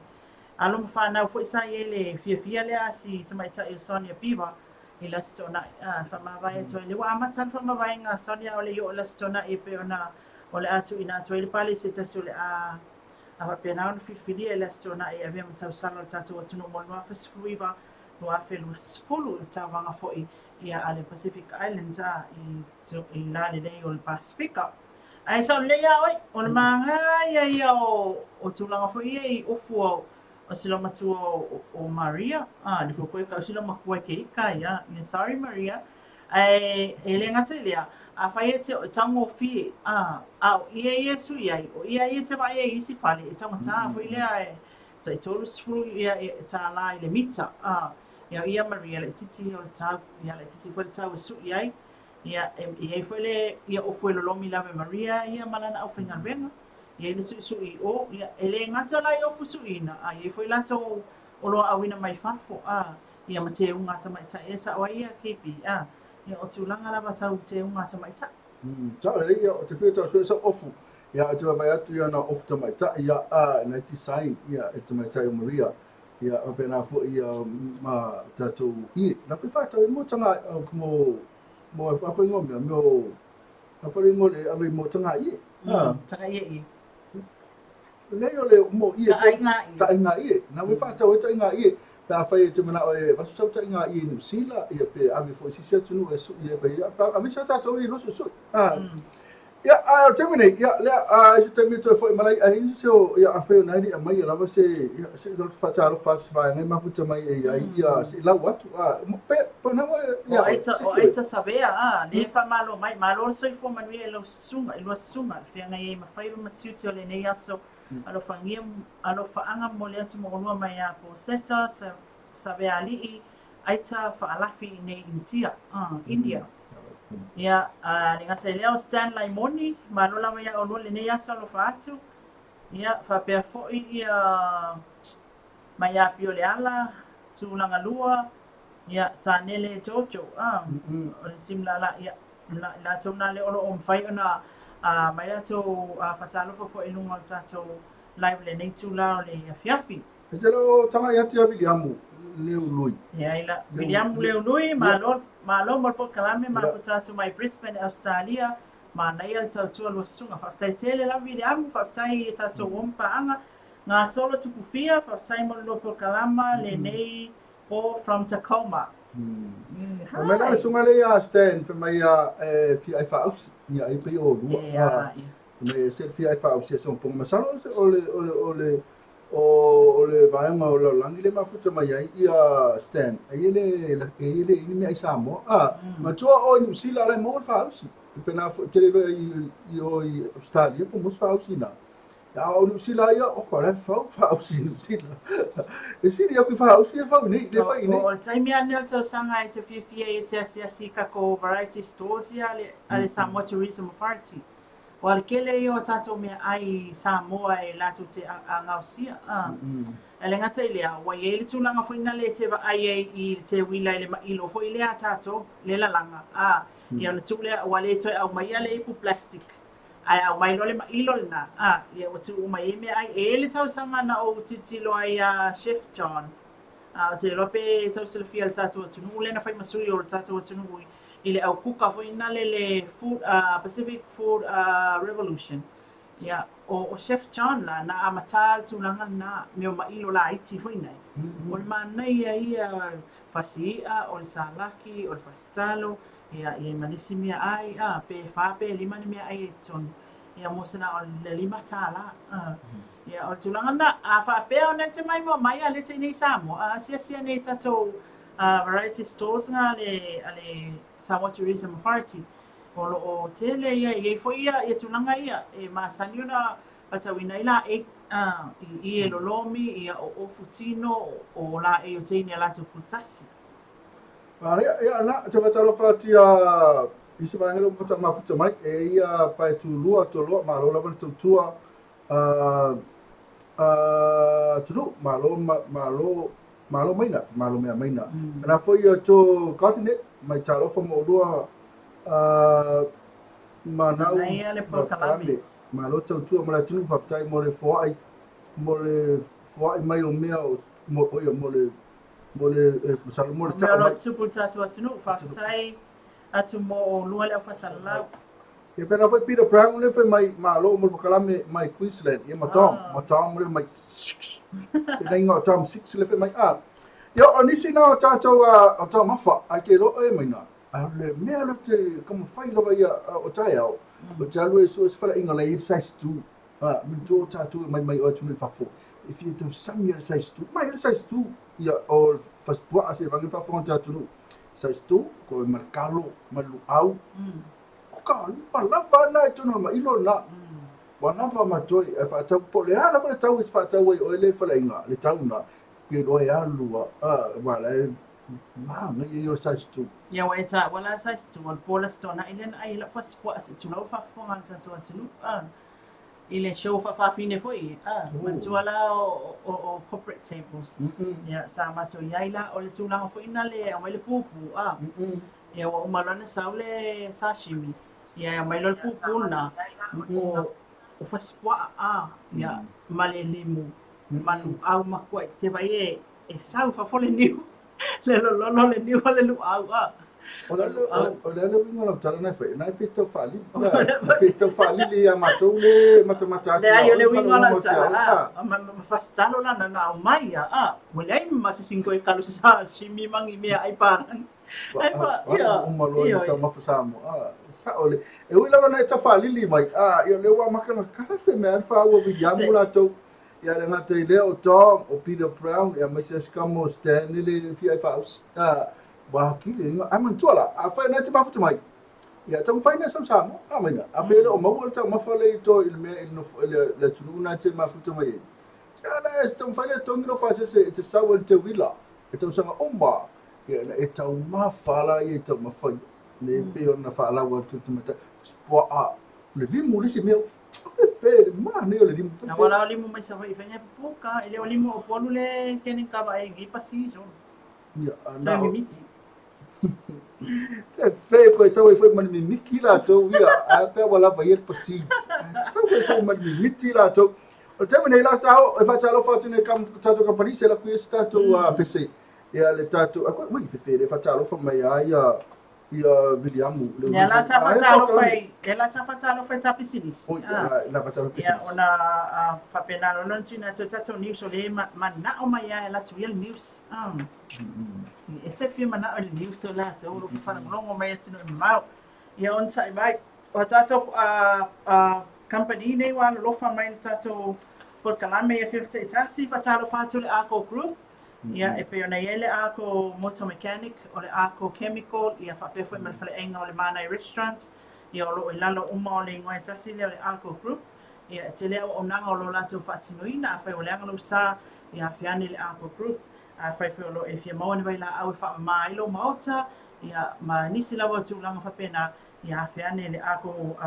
alo ma fanau foi sa i ai le fiafia lea a si tamaitai o Sonia Beaver i le Aso Toonai, a, faamavae atu ai. Lea ua amata le faamavaega a Sonia a o le i oo i le Aso Toonai e pei ona o le a tuuina atu ai le pale i se tasi o le a a faapena ona filifilia i le Aso Toonai e avea ma tausala o le tatou atunuu mo le 2019, 2020 i le tauvaga foi ia a le Pacific Islands a i, i lalelei o le Pasefika. Ae sao lelei lava oe, o le manaia ia o, o tulaga foi ia i ofu o, o si matua o, o Maria, a, le foi koe kau si matua ke ika ia, ia sorry Maria, ae e le gata i lea, afai e te taugofie, a, a o ia ia e sui ai, o ia ia te vaai ai i isi fale, e taugata foi lea e tai 30 ia e tālā i le mita, a, ia o ia Maria laitiiti ia o le tau, ia laitiiti foi le tau e sui ai, ia e i ai foi le ia ofu e lolomi lava e Maria ia ma lana aufaigaluega, e i ai le suisui i o, ia e le gata la i ofu suiina, a i ai foi latou oloa auina mai fafo, a, ia ma teuga a tamaitai e sao ai ia KB, a, ia o tulaga lava tau teuga a tamaitai. Sao lelei ia, o te whiu tau sue sau ofu, ia o te vaavaai atu ia na ofu tamaitai ia, a, na design ia e tamaitai o Maria, ia faapena foi ia ma tatou ie, na foi whātau e mo tanga, mo, mo a foi ngō mea, mo, a foi ngō le ave mo tanga ie. Tanga ie ie. Lei o le mo ie foi. Taʻaiga ie. Taʻaiga ie. Na ua faatau ai taʻaiga ie pe afai e te manao e avatu sau taʻaiga ie i Niu Sila, ia pe ave foi i se isi atunuu e sui ai fai ai. Aemaise lava tatou ia i Loso sui. Ia, ae o le taimi nei, ia, lea, a i se taimi e toe foi malai ai i se o, ia, afai o na e le i aumaia lava se, ia, se i faatalofa atu i se vaega e mafuta mai e i ai, ia, se i lau atu, a, pe, pe na ua, ia, O Aita, o Aita Savea, a, lea e faamalo mai, malo le soifua manuia i lau susuga, i lua susuga, le feagai ai ma faiva ma tiute o lenei aso, alofagia, alofaaga momoli atu mo olua mai ia Boseta, Savealii, Aita Faalafi i nei Initia, India. Ia, a le gata i lea o Stan Laimoni, malo lava ia olua lenei aso alofa atu. Ia, faapea foi ia mai ia Pioleala, Tulagalua, ia Sanele Jojo, a, o le team lala, ia, i latou na lea o lo o mafai ona aumai latou faatalofa foi i luga o le tatou live i lenei itula o le afiafi. E te leo tagai atu ia Viliamu Leului. Leai la. Viliamu Leului, malo, malo mo le polokalame, mafuta atu mai Brisbane, Ausetalia, manaia le tautua lua susuga. Faafetai tele lava Viliamu, faafetai i tatou uo ma paaga. Gasolo Tupufia, faafetai mo le lua polokalama lenei po from Tacoma. Fai mai la le susuga lea ia Stan, fai mai ia e fia ai faausi, ia ai pei o lua. Fai mai e se fia ai faausi e sopoga. Masalo o le, o le, o le, o le vaega o le lalolagi lea e mafuta mai ai ia Stan, e i ai le, e le i ni mea i Samoa. A, matua o i Niu Sila la e maua le faausi. Pe na foi tele loa i i o i Australia po mo se faausi na. A o Niu Sila ia, o la e fau faausi i Niu Sila. E sili aku i faausi e fau nei, le fai nei. O le taimi lava lenei o le tausaga e te fiafia ai e te asiasi i takou variety stores ia a le Samoa Tourism Authority. Ua le kele ia o tatou meaai i Samoa e latou te gaosia. E le gata i lea, ua i ai le tulaga foi lena e te vaai ai i le teuila i le mailo foi lea a tatou, le lalaga, a, ia ona tuu lea, ua le toe aumaia le ipu plastic, ae aumai loa le mailo lena, a, ia ua tuu uma i ai meaai. E i ai le tausaga na ou tilotilo ai ia Chef John, a, ou te iloa pe tau silafia e le tatou atunuu lea na fai ma sui o le tatou atunuu i le au kuka foi lena le food, Pacific Food Revolution. Ia, o Chef John la, na amata le tulaga lena, mea o mailo laiti foi nei. O le manaia ia fasi i'a, o le salaki, o le fasi talo, ia, i ai ma nisi meaai, a, pe fa pe lima ni meaai i totonu. Ia, mo se na o le $5. A, ia, o le tulaga lena, a faapea ona e te maimoa mai a lea te i nei i Samoa, a asiasi ane i tatou variety stores na a le Samoa Tourism Authority, o lo o tele ia, e i ai foi ia tulaga ia e masani ona faatauina ai laei i ie lolomi, ia o ofu tino, o laei o teine a latou putasi. Ia, ia, na, te faatalofa atu ia i se vaega lea ua mafuta mai, e ia pae tulua, toloa, malo lava le tautua, atunuu, malo, malo. Malo maina, malo mea maina. Ana foi ia tō Gardenet, mai talofa mo olua ma nau Manaia le polokalame. Malo tautua ma le atunuu, faafetai mo le foai, mo le foai mai o mea o, mo, o ia, mo le, mo le, e, masalo mo le O mea o tao lo o mai. tupu i le tatou atunuu, faafetai atu mo olua le aufaisalalao. Ia pena foi Peter Brown le fai mai malo mo le polokalame mai Queensland. Ia ma Tom, ma Tom le mai six. Pena inga o Tom six le fai mai a. Ia o nisi na o tatou o taumafa ai te loa e mai na. A o le mea le te taumafai lava ia o taeao. O te alu e sue se faleaiga la e i ai le size 2. A, manatua o tatou e mai mai o atunuu i fafo. E fia tausami le size 2. Mai le size 2. Ia o fasipuaa se vage faafofoga o le atunuu. Size 2, ko e ma le kalo, ma le luau. O ka lupa lava na i totonu o le mailo lena. Ua lava ma toe e faatau po o le a lava le tau e faatau ai oe le faleaiga, le tau lena, ke iloa e alu a, aua la e manaia ia o le size 2. Ia ua e taua la size 2, o le po o le Aso Toonai lea na ai ai lau fasipuaa se i tulou le faafofoga a le tatou atunuu a, i le show faafafine foi a, manatua la o corporate tables. Ia sa matou i ai la, o le tulaga foi lena le aumai le pupu a, Ia ua uma loa ona sau le sashimi, ia e aumai loa le pupū lena, o fasipuaa a, ia ma le limu, ma luau matua e te vaai e, e sau i fafo le niu, le lololo o le niu o le luau a. O le a le uiga o lau tala na e fai, na e pei tau faalili, pei tau faalili ia matou le matamata atu. Leai, o le uiga o lau tala, a, ma fasitalo la na aumai ia, a, ua leai ma se isi toe kalo se sashimi ma ni meaai palagi. Uma loa i taumafa Samoa. Sao le. E ui lava na e tafaalili mai, a, ia lea ua amata ona kafe mea le faaua Viliamu latou. Ia le gata i lea o Tom, o Peter Brown, ia aemaise a Scamo Stan le fia e faausi. A, ua atili inga. Ai manatua la, afai na e te mafuta mai, ia taumafai na sau Samoa. A mai na, afai e le o maua le taumafa le i to i le mea i le nofo i le atunuu na e te mafuta mai ai. Ia na e taumafai le togi lo pasese e te sau e le teuila. E tausaga uma, ia na e taumafa la ia i taumafa ia. Le pei ona faalau atu le tamaitai, puaa, le limu le isi mea, fefe, le manaia o le limu. Na wala o limu mai Savaii fai ngai pupuka, e le o limu o Upolu le kene kava e ngai pasi so. Ia, na o. mimiti. Fefe, koe sau ai foi ma le mimiti latou ia, a pea ua lava ia le pasi. Sau ai foi ma le mimiti latou. O le taimi nei la tau e faatalofa atu nei kam tatou kamupani se laku ia se tatou pese ia le tatou a ui fefe le faatalofa mai a ia ia Viliamu le Ia la ta faatalofa i ia la ta faatalofa i ta pisinisi. Oi la faatalofa pisinisi. Ia ona faapena loa ona tuuina atu e tatou news o lea e manao mai lava e alu atu ia le news. E ese le fia manao i le news o latou o lo o faalogologo mai atunuu e mamao. Ia onosai mai. O tatou kamupani nei ua alolofa mai i le tatou polokalame i afiafi taitasi, faatalofa atu i le Arco Group, ia e pei ona i ai le Arco Motor Mechanic, o le Arco Chemical, ia faapea foi ma le faleaiga o le Manai Restaurant, ia o lo o i lalo uma o le igoa e tasi lea o le Arco Group. Ia e tele auaunaga o lo o latou faatinoina, afai ua leaga lou sa, ia afea ane i le Arco Group. Afai foi o lo o e fia maua ni vailaau e faamama ai lou maota, ia ma nisi lava o tulaga faapena, ia afe ane le Arco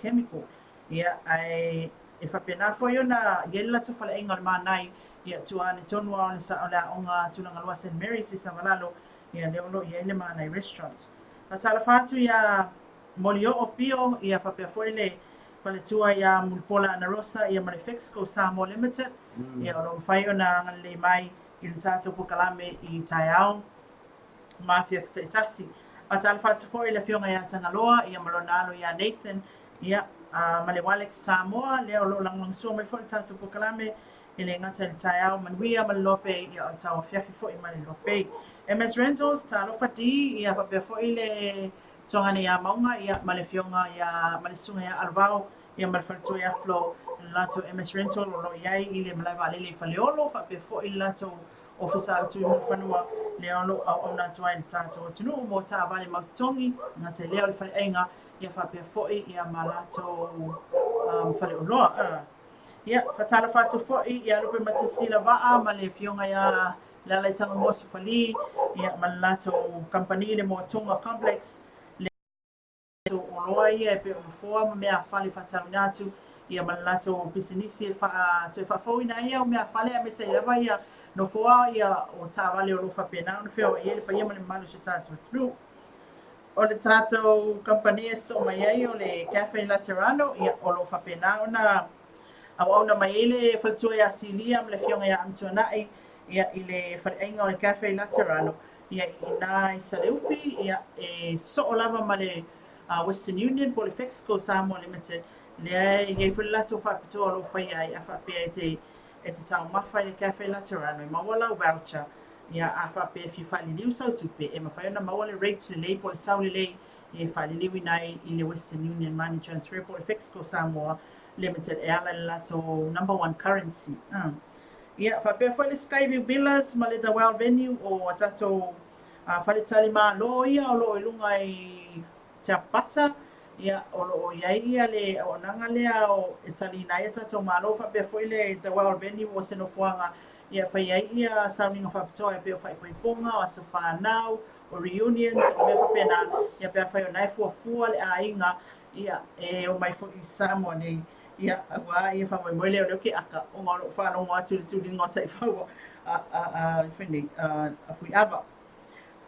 Chemical. Ia, ae e faapena foi ona i ai le latou faleaiga o le Manai, ia tua ane tonu lava o le sa o le aoga Tulagalua Saint Mary's i Savalalo, ia lea o lo o i ai le Manai Restaurant. Faatalofa atu ia Molioo Pio, ia faapea foi le faletua ia Mulipola Anarosa, ia ma le Fexco Samoa Limited, ia o lo o mafai ona agalelei mai i le tatou polokalame i taeao. ma afiafi taitasi. Faatalofa atu foi i le Afioga ia Tagaloa ia ma lona alo ia Nathan ia ma le Walex Samoa lea o lo o lagolagosua mai foi i le tatou polokalame e le gata i le taeao manuia ma le loa pei ia o le tauafiafi foi ma le loa pei. MS Rentals, talofa D ia faapea foi le Tuagane ia Mauga ia ma le Afioga ia ma le Susuga ia Alvao ia ma le faletua ia Flo le latou MS Rental o lo o i ai i le malae vaalele i Faleolo faapea foi le latou Ofisa o le Tui Mulifanua, lea o lo o auauna atu ai i le tatou atunuu mo taavale mau totogi, e gata i lea o le faleaiga, ia faapea foi ia ma latou um, faleoloa. Ia, faatalofa atu foi ia Lupe Matasila Vaa ma le afioga ia Lealaitaga Sofali, ia ma le latou kamupani le Moatonga Complex, latou oloa ia e pei o nofoa ma meafale e faatauina atu, ia ma le latou pisinisi e faa, toe faafouina ai au meafale aemaise ai lava ia Nofoa ia o taavale o lo o faapena ona feoai ai le paia ma le mamalu o si o tatou atunuu. O le tatou kamupani e sosoo mai ai o le Cafe Laterano, ia, o lo o faapena ona auauna mai ai le faletua ia Silia ma le Afioga ia Amituanai, ia, i le faleaiga o le Cafe Laterano, ia, i ina i Saleufi, ia, e sosoo lava ma le Western Union po o le Fexco Samoa Limited, lea e i ai foi le latou faapitoa o lo o faia ai, a faapea e te e te taumafa i le Cafe Laterano e maua lau voucher, ia a faapea e fia faaliliu sau tupe, e mafai ona maua le rate lelei po o le tau lelei e faaliliuina ai i le Western Union Money Transfer po o le Fexco Samoa Limited e ala i le latou number one currency. Ia, faapea foi le Skyview Villas ma le The Well Venue o a tatou faletalimalo ia o lo o i luga i Tiapapata, ia, o lo o i ai ia le auaunaga lea o e taliina ai a tatou Malo faapea foi le The Well Venue o se nofoaga ia e fai ai ia sauniga faapitoa e pei o faaipoipoga, o aso fanau, o reunions, o mea faapena, ia pe afai o na e fuafua le aiga ia e omai foi i Samoa nei, ia aua ia faamoemoe lea o lea ou te aka ona o lou faalogo atu i le tuliga o taifau a a a fai nei a a Fuiava.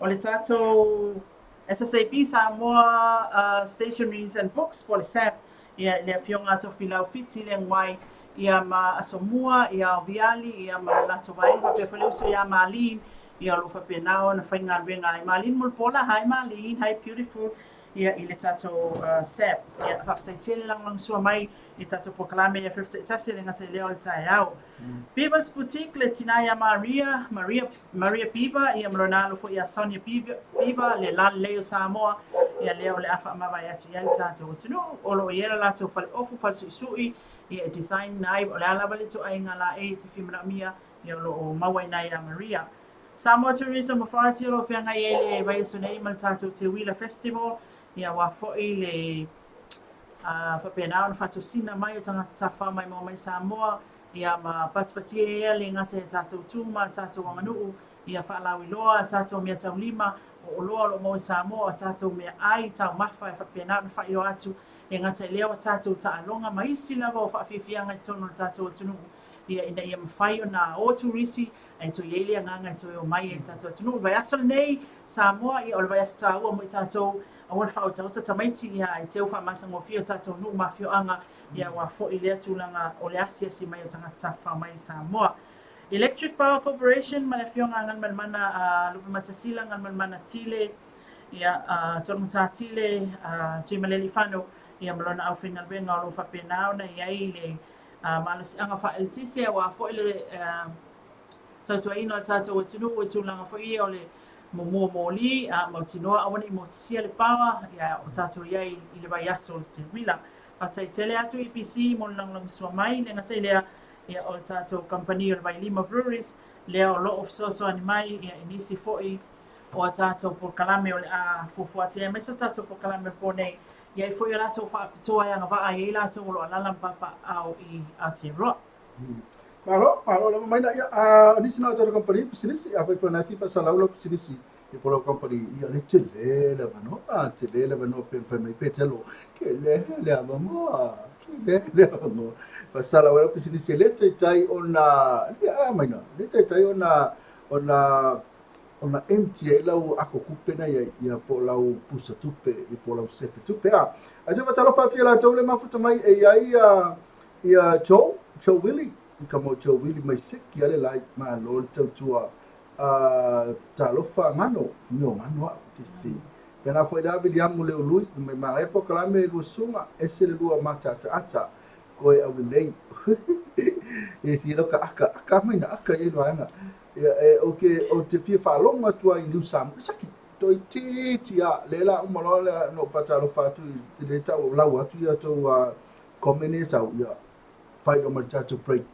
O le tatou SSAB, Samoa Stationeries and Books, po o le SAB, ia, i le Afioga a Tofilau Fiti Leaguai, ia, ma Asomua, ia, o Viali, ia, ma le latou vaega, faapea foi le uso ia Marlene, ia, o lo o faapena ona faigaluega ai. Marlene Mulipola, hi Marlene, hi beautiful, ia, i le tatou SAB. Ia, faafetai tele lagolagosua mai i le tatou polokalame i Afiafi Taitasi, e le gata i lea o le taeao. Beaver's Boutique, le tina ia Maria, Maria, Maria Beaver, ia ma lona alo foi ia Sonia Beaver, Beaver, le lalelei o Samoa, ia lea o le a faamavae atu i ai le tatou atunuu, o lo o i ai le latou faleofu, falesuisui, ia e design ina ai, o le a lava le ituaiga laei e te fia manaomia, ia o lo o maua i ina ia Maria. Samoa Tourism Authority o lo o feagai ai le vaiaso nei ma le tatou Teuila Festival, ia aua foi le a faapena ona faatosina mai o tagata tafafao maimoa mai Samoa, ia ma patipatia ea le gata i a tatou tu ma a tatou aganuu, ia faalauiloa a tatou meataulima, o oloa o lo o maua i Samoa, o a tatou meaai taumafa e faapena ona faailoa atu, e gata i lea o a tatou taaloga ma isi lava o faafiafiaga i totonu o le tatou atunuu, ia ina ia mafai ona o turisi ae toe i ai le agaga e toe omai ai i le tatou atunuu. O le vaiaso lenei Samoa, ia o le vaiaso taua mo i tatou, aua le faaotaota tamaiti, ia e teu faamatagofie o tatou nuu ma afioaga, ia aua foi lea tulaga o le asiasi mai o tagata tafafao mai i Samoa. Electric Power Corporation ma le Afioga a Galumalemana a Lupematasila, Galumalemana Tile, ia a Tologata Tile, a Tuimalealiifano, ia ma lona aufaigaluega o lo o faapena ona i ai le malosiaga faaeletise aua foi le tautuaina o le tatou atunuu i tulaga foi ia o le momua moli, a mautinoa aua ne i motisia le paoa, ia o tatou i ai i le vaiaso o le teuila. Faafetai tele atu EPC mo le lagolagosua mai, le gata i lea, ia o le tatou kamupani o le Vailima Breweries, lea o lo o fesoasoani mai ia i nisi foi o a tatou polokalame o le a fuafua atu ai, aemaise o le tatou polokalame o le po nei, i ai foi a latou faapitoa e agavaa ai latou o lo o alaala ma papaaao i Aotearoa. Malo, malo lava mai na ia. A nisi na tatou kamupani pisinisi, afai foi na e fia faasalau lau pisinisi i po lau kamupani, ia le tele le avanoa, a tele le avanoa pe mafai mai Petelo, tele le avanoa, tele le avanoa. Faasalau ai lau pisinisi, e le taitai ona, ia a mai na, le taitai ona, ona, ona empty ai lau ato tupe na i ai, ia po o lau pusa tupe, ia po o lau sefe tupe, a. Ae toe faatalofa atu ia latou le mafuta mai e i ai ia, Ia Joe, Joe Willie, i ka mau Joe Willie mai seki ale lai, malo le tautua a talofa gano, fai o gano a'u, fifi. Pena foi le a Viliamu Leului, mai manaia polokalame lua susuga, ese le lua mataataata, koe aulelei. E si lau ka aka, aka mai na aka i ai vaega. Ia, e, o ke, o te fia faalogo atu ai i Niu Samoa, saki, toeitiiti a, le la uma loa lea na ou faatalofa atu i te le tau lau atu ia tou Komene e sau, ia, fai loa ma le tatou break.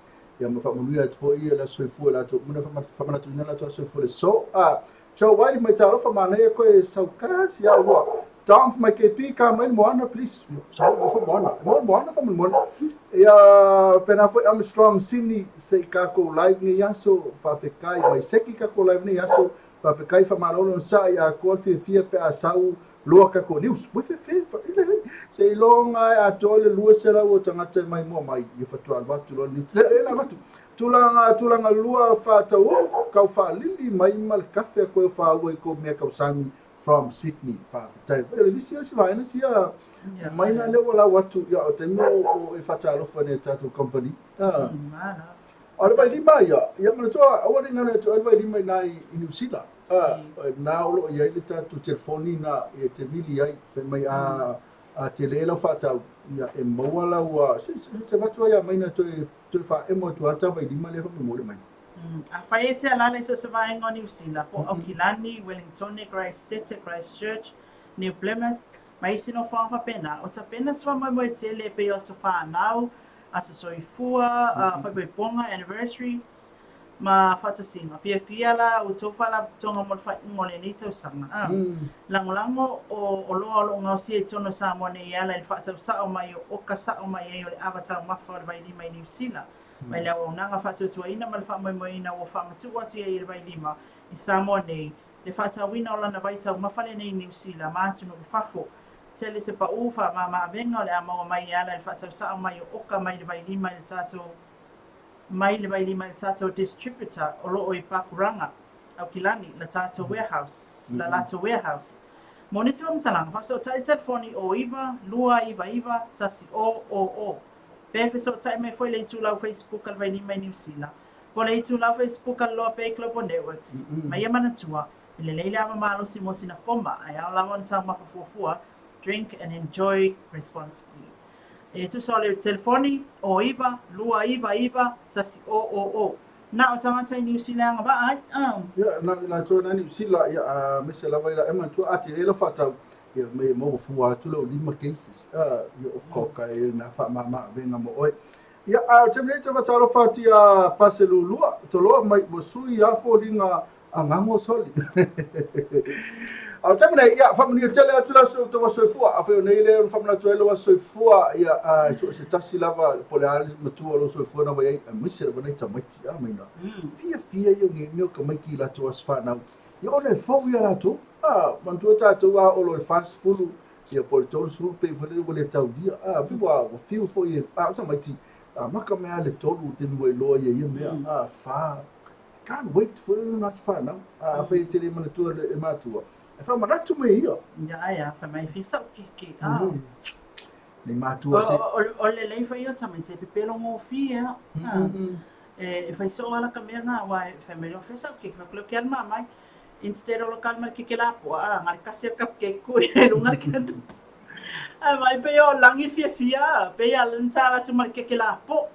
Ia ma faamanuia atu foi le aso soifua i latou uma na faamanatuina latou aso soifua le so. A, Joe Wiley mai talofa manaia koe sau kasi a ua. Tom mai KP ka mai le moana please. Sau mai fo moana. Mo moana faamolemole. Ia pena foi Armstrong Sini se i kākou live nei aso faafetai mai seki kākou live nei aso faafetai faamalo lona saa ia koa le fiafia pe a sau loa tatou news. Ua fefe faile seiloga e atoa le 200 o tagata e maimoa mai ia faatoa alu atu loa le news. Le le alu atu. Tulaga tulaga lua faatau kau faalili mai ma le kafe a koe faaua i kou mea kausani from Sydney. Faafetai. E le nisi o se vaega sia mai na lea ua lau atu ia o taimi o e faatalofa nei tatou company. Ah. O le vailima ia, ia manatua aua ne i galo ia te oe le vailima i ina i Niu Sila. Na o lo o i ai le tatou telefoni na e te vili ai, fai mai a a tele lau faatau, ia e maua lau, se te avatu ai ia Maina toe toe faaemo atu lava le ta vailima lea faamolemole mai. Afai e te alaala i so o se vaega o Niu Sila, po o Aukilani, Wellingtone, Christete, Christchurch, New Plymouth, ma isi nofoaga faapena, o tapena se faamoemoe tele e pei o aso fanau, aso soifua, faaipoipoga, anniversaries, ma faatasiga. Fiafia la outou faalapotopotoga mo le faaiuga o lenei tausaga. Lagolago o oloa o lo o gaosia i totonu o Samoa nei e ala i le faatau sao mai o oka sao mai ai o le ava taumafa o le vailima i Niu Sila, mai le auaunaga faatuatuaina ma le faamoemoeina ua faamatuu atu i ai e le vailima i Samoa nei le faatauina o lana vai taumafa lenei i Niu Sila ma atunuu i fafo. Tele se paū faamāmāavega o le a maua mai e ala i le faatau sao mai o oka mai le vailima i le tatou mai le vailima i le tatou distributor o lo o i Pakuranga, Aukilani, la tatou warehouse, la latou warehouse. Mo nisi faamatalaga, faafesootai i le telefoni o 9 299 1000. Pe fesootai mai foi le itulau Facebook a le Vailima i Niu Sila, po o le itulau Facebook a le Loa Bay Global Networks. Ma ia manatua, e lelei le ava malosi mo sina koma, ae ao lava ona taumafa fuafua, drink and enjoy responsibly. E tusa o le telefoni, o 9 299 1000. Na o tagata i Niu Sila e agavaa ai. Ia, na i latou na Niu Sila, ia, aemaise lava i la, e manatua a tele lau faatau, ia me maua fua atu lau 5 cases, ia o koka e na faamama avega mo oe. Ia, a o le taimi nei, te faatalofa atu ia Pase Lulua, toloa mai ua sui a foliga Agago soli. A o le taimi nei, ia, faamanuia tele atu le aso outou aso soifua. Afai o nei le ona faamanatu ai lou aso soifua, ia, a, so o se tasi lava, po o le a le matua o lou soifua na ua i ai, aemaise lava nai tamaiti, a maina. Fiafia ia o nei mea o tamaiti i latou aso fanau. Ia ona e fou ia latou. A, manatua tatou a oo loa i le 40, ia po o le 30 pei foi lele ua le taulia. A, pei ua, ua fiu foi e, a o tamaiti, amata mai lava i le 3 taimi ua iloa ai ia mea, a, 4, Can't wait foi lele na aso fanau. A afai e te le manatua e matua, e faamanatu mai ia. Ia ai a, fai mai fia sau keke. Ah. Nei matua se. O le lei fai o tamaiti e pepelo gofie a. E fai soo ala ka mea nga wa e fai mai lo fia sau keke. Fai atu ke al mamai. Instead o lo kal ma le keke lapoa, a nga le kasi al cupcake ku e lunga le keke. Ae vaai pei o lagi fiafia, pei a tala atu ma le keke lapoa.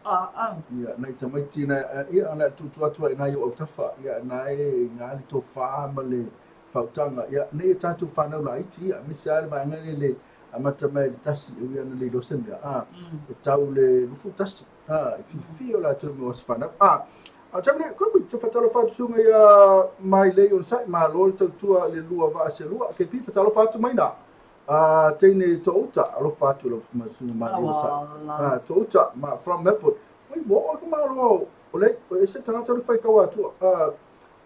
Ia, nai tamaiti na, ia, na tuutuu atu ai i ina i ou autafa, ia, na e ga le tofa ma le faautaga, ia, nei e tatou fanau laiti, ia, aemaise lava le vaega lea i le amata mai i le tasi, e ui lava ina le iloa se mea, a, e tau i le 21, a, e fiafia o latou i mea o aso fanau, a, a o le taimi nei, koe, te faatalofa atu susuga ia Mailei Onosai, malo le tautua i le lua vaa se lua, KP, faatalofa atu mai na. A teine Touta, alofa atu lau susuga Mailei Onosai. A Touta, ma from Melbourne. Oi, ua oo le malo o le, o ese tagata le fai kaua atua.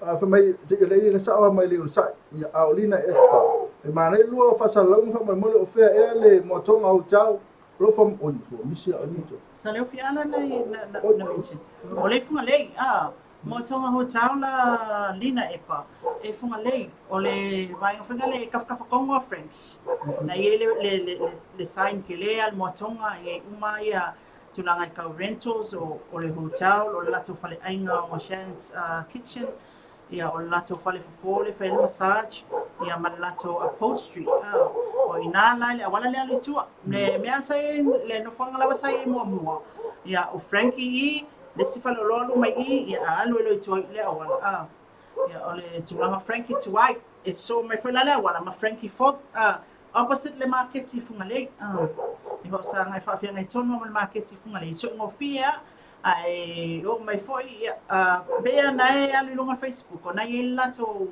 A fai mai, te ia leile na sao Mailei Onosai. Ia, a o Lina Espa. E mānai lua o faasalalauga faamolemole o fea ea le Moatonga Hotel. Alofa, oi, ua misi a o Sa leo fiala na na na na mention. O le Fugalei, a Moatonga Hotel la Lina Epa e Fugalei o le vaega foi lea e kafakafa kongo a French. Na i ai le le le le sign kele a le Moatonga e i ai uma ia tulaga i kau rentals o o le hotel o le latou faleaiga o Shan's Kitchen ia o le latou fale fofo le fai ai le massage ia ma le latou upholstery o i ina la i le auala lea alu i tua le mea sa i ai le nofoaga lava sa i ai muamua ia o Frankie i le isi faleoloa alu mai i ia a alu ai loa i tua i le auala a ia o le tulaga Frankie tuai e sosoo mai foi la le auala ma Frankie Fog a opposite le maketi i Fugalei a e faafesagai faafeagai tonu ma le maketi i Fugalei soigofie a Ae oo mai foi, ia, pei lava na e alu i luga o le Facebook, o na e i ai le latou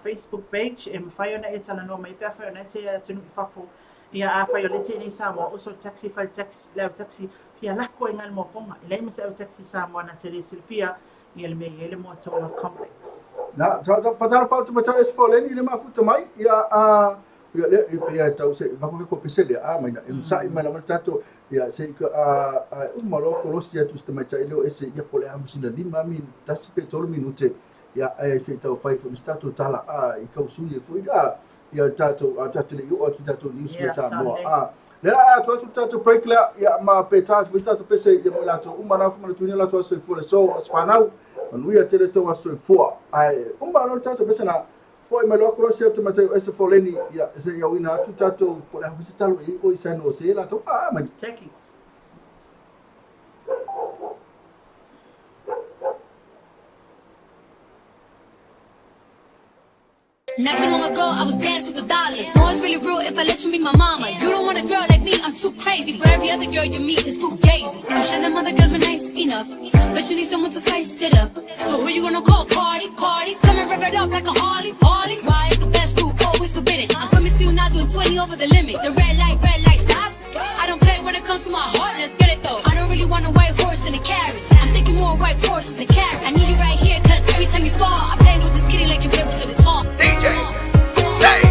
Facebook page e mafai ona e talanoa mai pe afai o na e te atunuu i fafo. Ia, afai o lea e te i inei i Samoa, uso le taxi, fai le taxi, le au taxi, fia lako ai i le moapoga. E leai ma se au taxi i Samoa na te le silafia ia le mea e i ai le Moatonga Complex. Na, faatalofa atu ma tau ese foleni le mafuta mai, ia, a. Ia lea e pei lava e tau se vaku ko pese lea a mai na e onosai mai lava le tatou ia se i a a uma loa kolosi atu si tamaitai lea o ese ia po o le a ma sina 5 minute 1 pe 3 minute ia ae se i taufai foi ma se tatou tala a i tau sui ai foi a ia le tatou a tatou le i oo atu i tatou news mai Samoa a lea la a atu atu le tatou break lea ia ma pe ta foi se tatou pese ia mo i latou uma na foi manatuina latou aso soifua le aso aso fanau manuia tele tou aso soifua ae uma loa le tatou pese na Foi mai loa kolosi atu ma tai ese foleni ia se i auina atu tatou po o le a foi se talo i o i San Jose latou a mai. Jackie. Not too long ago, I was dancing for dollars. No, it's really real if I let you meet my mama. You don't want a girl like me, I'm too crazy. But every other girl you meet is fugazi. I'm sure them other girls were nice enough, but you need someone to spice it up. So who you gonna call? Cardi, Cardi. Come and rev it up like a Harley, Harley. Why is the best crew always forbidden? I'm coming to you now doing 20 over the limit. The red light, red light, stop. I don't play when it comes to my heart, let's get it though. I don't really want a white horse in a carriage. I'm thinking more white horses and carriage. I need you right here, cause every time you fall, I play with this kitty like you play with your guitar. DJ, hey.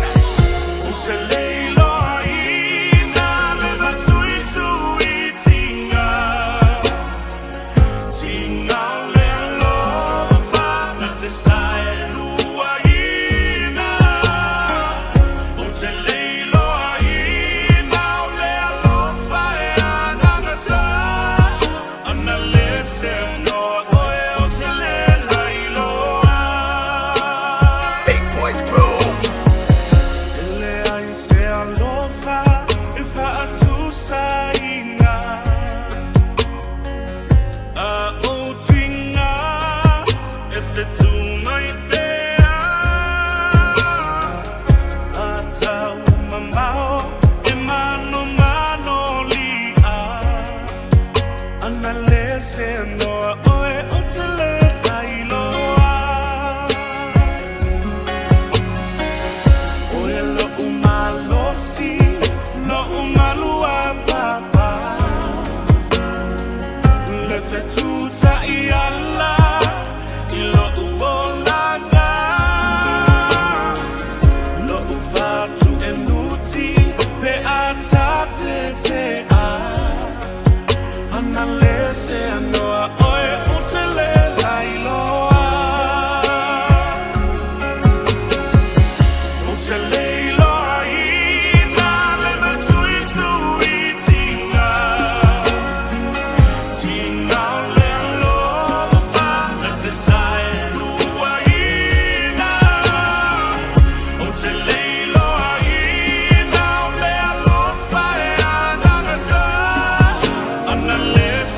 Big Boys Crew.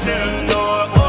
Listen, no.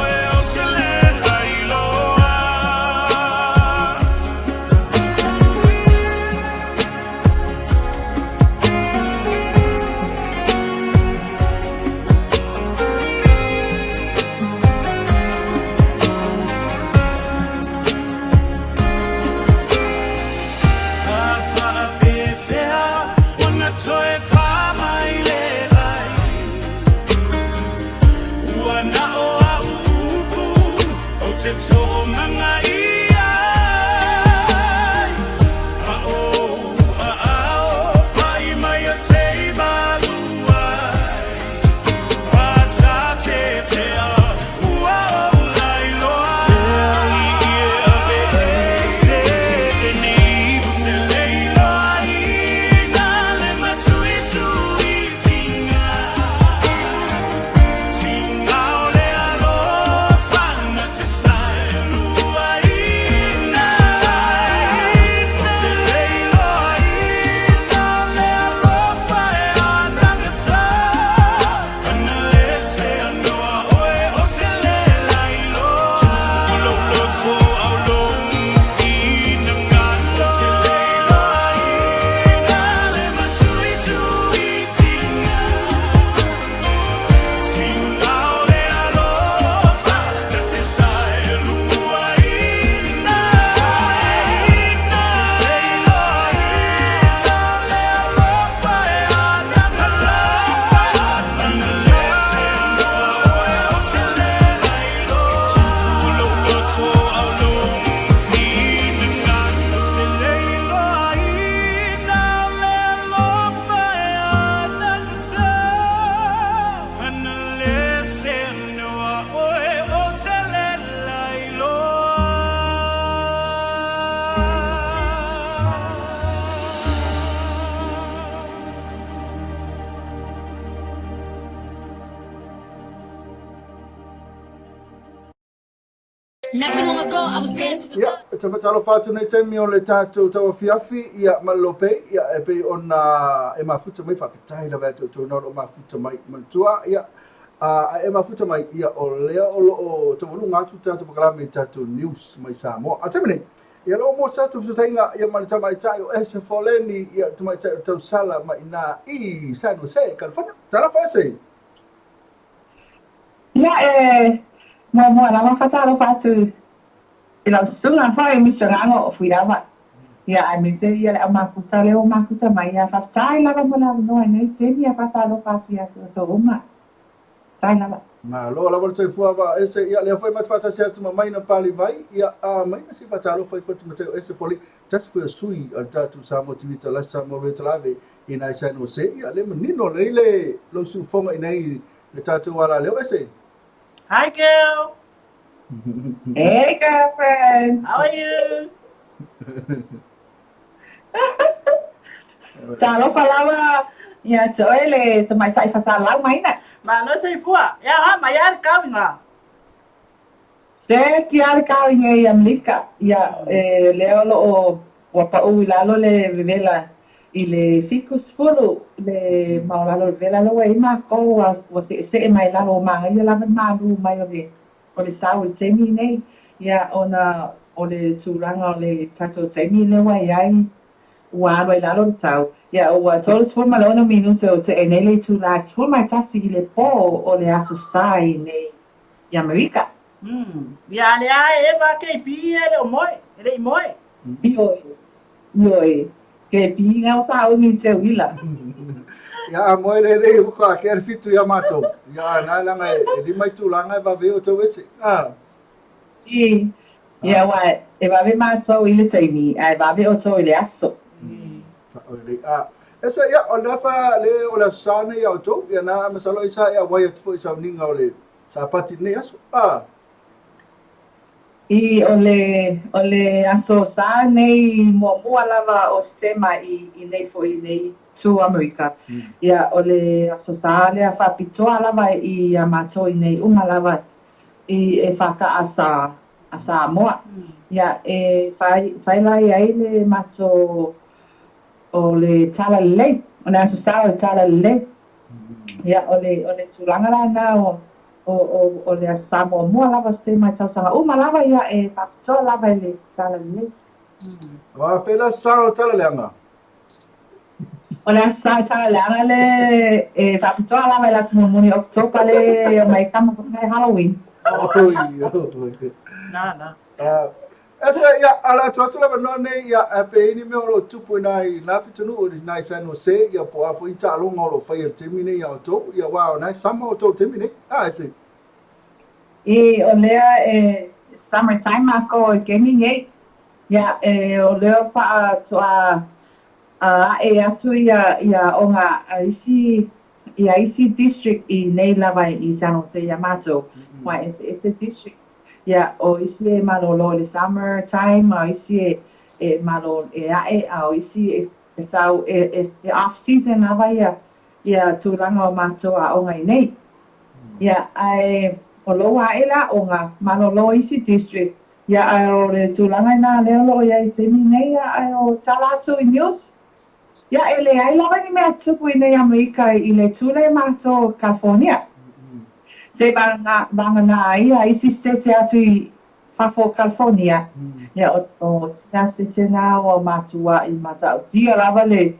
Not too long ago, I was dancing for Ia, e te whatalofa atu nei taimi o le tātou tauafiafi, ia, ma le lopei, ia, e pei ona e mafuta mai, faafetai lava ia te outou na o lo o mafuta mai, manatua, ia, a, a e mafuta mai, ia, o lea o lo o taualuga atu le tatou pakalame i tatou news mai Samoa. A taimi nei, ia, lo o mo tatou fesootaiga, ia, ma le tamaitai o Ese Foleni, ia, le tamaitai o le tausala mai ina i San Jose, California. Talofa Ese! Ia e muamua lava faatalofa atu i lau susuga foi Mister Gago o Fuilava. Ia aemaise ia le au mafuta lea ua mafuta mai. Ia faafetai lava mo le avanoa i nei taimi ia faatalofa atu ia te outou uma. Faafetai lava. Malo lava le soifua va ese ia lea foi ma te faatasi atu ma Maina Palivai ia a Maina se faatalofa ifo te matai o ese foli tasi foi o sui a le tatou Samoa TV Talasi Samoa Radio Talave i nai San Jose ia le manino lei le lou siufoga i nei le tatou alaleo ese. Hi girl. Hey girlfriend. How are you? Talofa lava ia te oe le tamaitai fasalau maina. Malo soifua. Ia ha mai a le kauiga. Se ki a le kauiga i Amerika. Ia e lea o loo ua pau i lalo le vevela i le 70 le maualalo o le vevela lea ua i ai makou a ua seesee mai lalo ua manaia lava le malu mai o le o le sau i le taimi lenei, ia, ona o le tulaga o le tatou taimi lea ua i ai, ua alu ai lalo le tau. Ia, ua 36 minute o teʻe nei le itula e 11 i le pō o le Aso Sa i nei i Amerika. Umm, ia lea e Eva kei pi e le o moe, e le i moe. Ioe, ioe, kei pi ngā o sauni te uila. Ia, a moe le le uka a ke fitu ia matou. Ia, na langa e lima itulaga e vave o tau ese. Ah. I, ia, wa, e vave matou i le taimi, a e vave outou i le aso. Ah, ese, ia, o le fa le o le aso sa nei ia outou, ia na masalo ai sa e auai atu foi i sauniga o le Sapati lenei aso. Ah. I, o le, o le Aso Sa nei muamua lava o Setema i, i nei foi i nei tu Amerika. Ia, o le Aso Sa lea faapitoa lava i a matou i nei uma lava i e whaka'a sa, a Samoa. Ia, e whai, whailai ai le matou o le Talalelei, o le Aso Sa o le Talalelei. Ia, o le, o le tulaga la na o, o, o, o le Aso Sa muamua lava o Setema i tausaga uma lava ia e faapitoa lava i le Talalelei. Ua fe le Aso Sa o le Talaleaga? O le Aso Sa o le Talaleaga le e faapitoa lava i le aso mulimuli o Oketopa le omai kama foi nai Halloween. Oi, oi. Na, na. Ah, ese, ia, ala atu atu lava noa nei, ia, a pe ini mea o lo o tupu i nai nā pitonuu i nai San Jose, ia, po o a foi taaloga o lo o faia i le taimi nei ia outou, ia, aua o nai summer outou i le taimi nei. Ah, ese. I, o lea e summer time mākou i taimi nei, ia, e, o lea faatoa ae atu ia, ia aoga a isi, ia isi district i nei lava i San Jose ia mātou, ua eseese district. Ia, o isi e malolo i le summer time, a o isi e, e malo, e aʻe, a o isi e, e sau, e, e, e off season lava ia, ia tulaga o matou aoga i nei. Ia, ae o lou aʻe le aoga, malolo isi district, ia, ae o le tulaga inā lea o lo o i ai i taimi nei, ia, ae o tala atu i news, ia, e leai lava ni mea tupu i nei Amerika i le tule matou o California. Se vagana ai a isi state atu i fafo o California, ia o, o tina state na ua matua'i matautia lava le,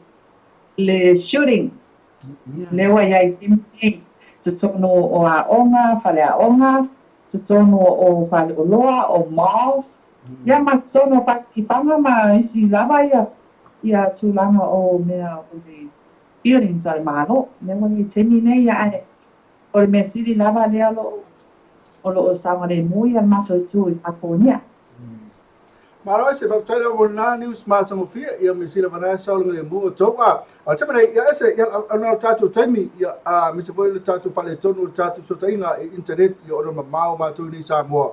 le shooting lea ua i ai i taimi nei, totonu o aoga, faleaoga, totonu o faleoloa, o malls, ia ma totonu o fale ma isi lava ia, ia tulaga o mea o le buildings a le Malo. Lea ua i ai i taimi nei, ia ae O le mea sili lava lea o lo o o lo o saogalemu ia le matou itu i California. Malo ese, faafetai lava mo lena news matagofie, ia me sila vana e saogalemu outou. A, a le taimi nei, ia ese, ia ona o le tatou taimi, ia a aemaise foi le tatou faaletonu o le tatou fesootaiga i internet, ia ona mamao matou i nei Samoa.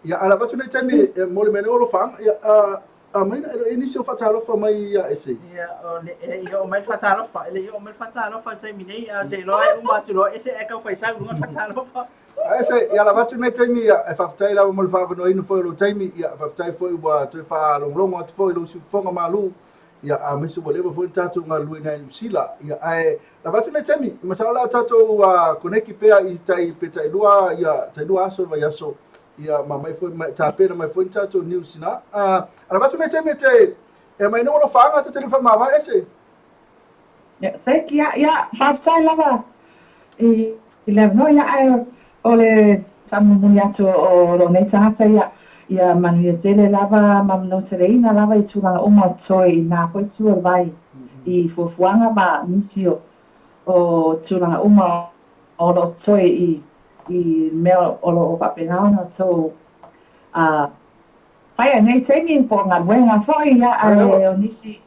Ia, ae lava atu nei taimi e momoli mai ai alofaga, ia a. Maina, e le o i ai nisi o faatalofa mai ia Ese? Ia, o le, e le i oo mai le faatalofa, e le i oo mai le faatalofa i le taimi nei, ae ou te iloa e uma atu loa Ese ae tau fai sau i luga le faatalofa. A Ese, ia lava atu lenei taimi, ia, e faafetai lava mo le faaavanoaina foi o lou taimi, ia, faafetai foi ua toe faalogologo atu foi i lou siufofoga malu, ia, aemaise ua leva foi ona tatou galulue i ina i Niu Sila, ia, ae lava atu lenei taimi, masalo o le a tatou koneki pea i tai, pe tailua, ia, tailua aso o le vaiaso, ia, ma aumai foi, ma tapena mai foi ni tatou news ina. A lava atu lenei taimi e te, e aumai nei alofaaga ta te le faamavae Ese. Ia, thank you. Ia, faafetai lava i le avanoa. Ia, ae o le faamulimuli atu o lou nei tagata, ia, ia manuia tele lava ma manauteleina lava i tulaga uma o totoe i na foi itu o le vai i fuafuaga ma nisi o o tulaga uma o lo o totoe i i mea o lo o faapena ona outou faia i nei taimi po o galuega foi, ia, ae o nisi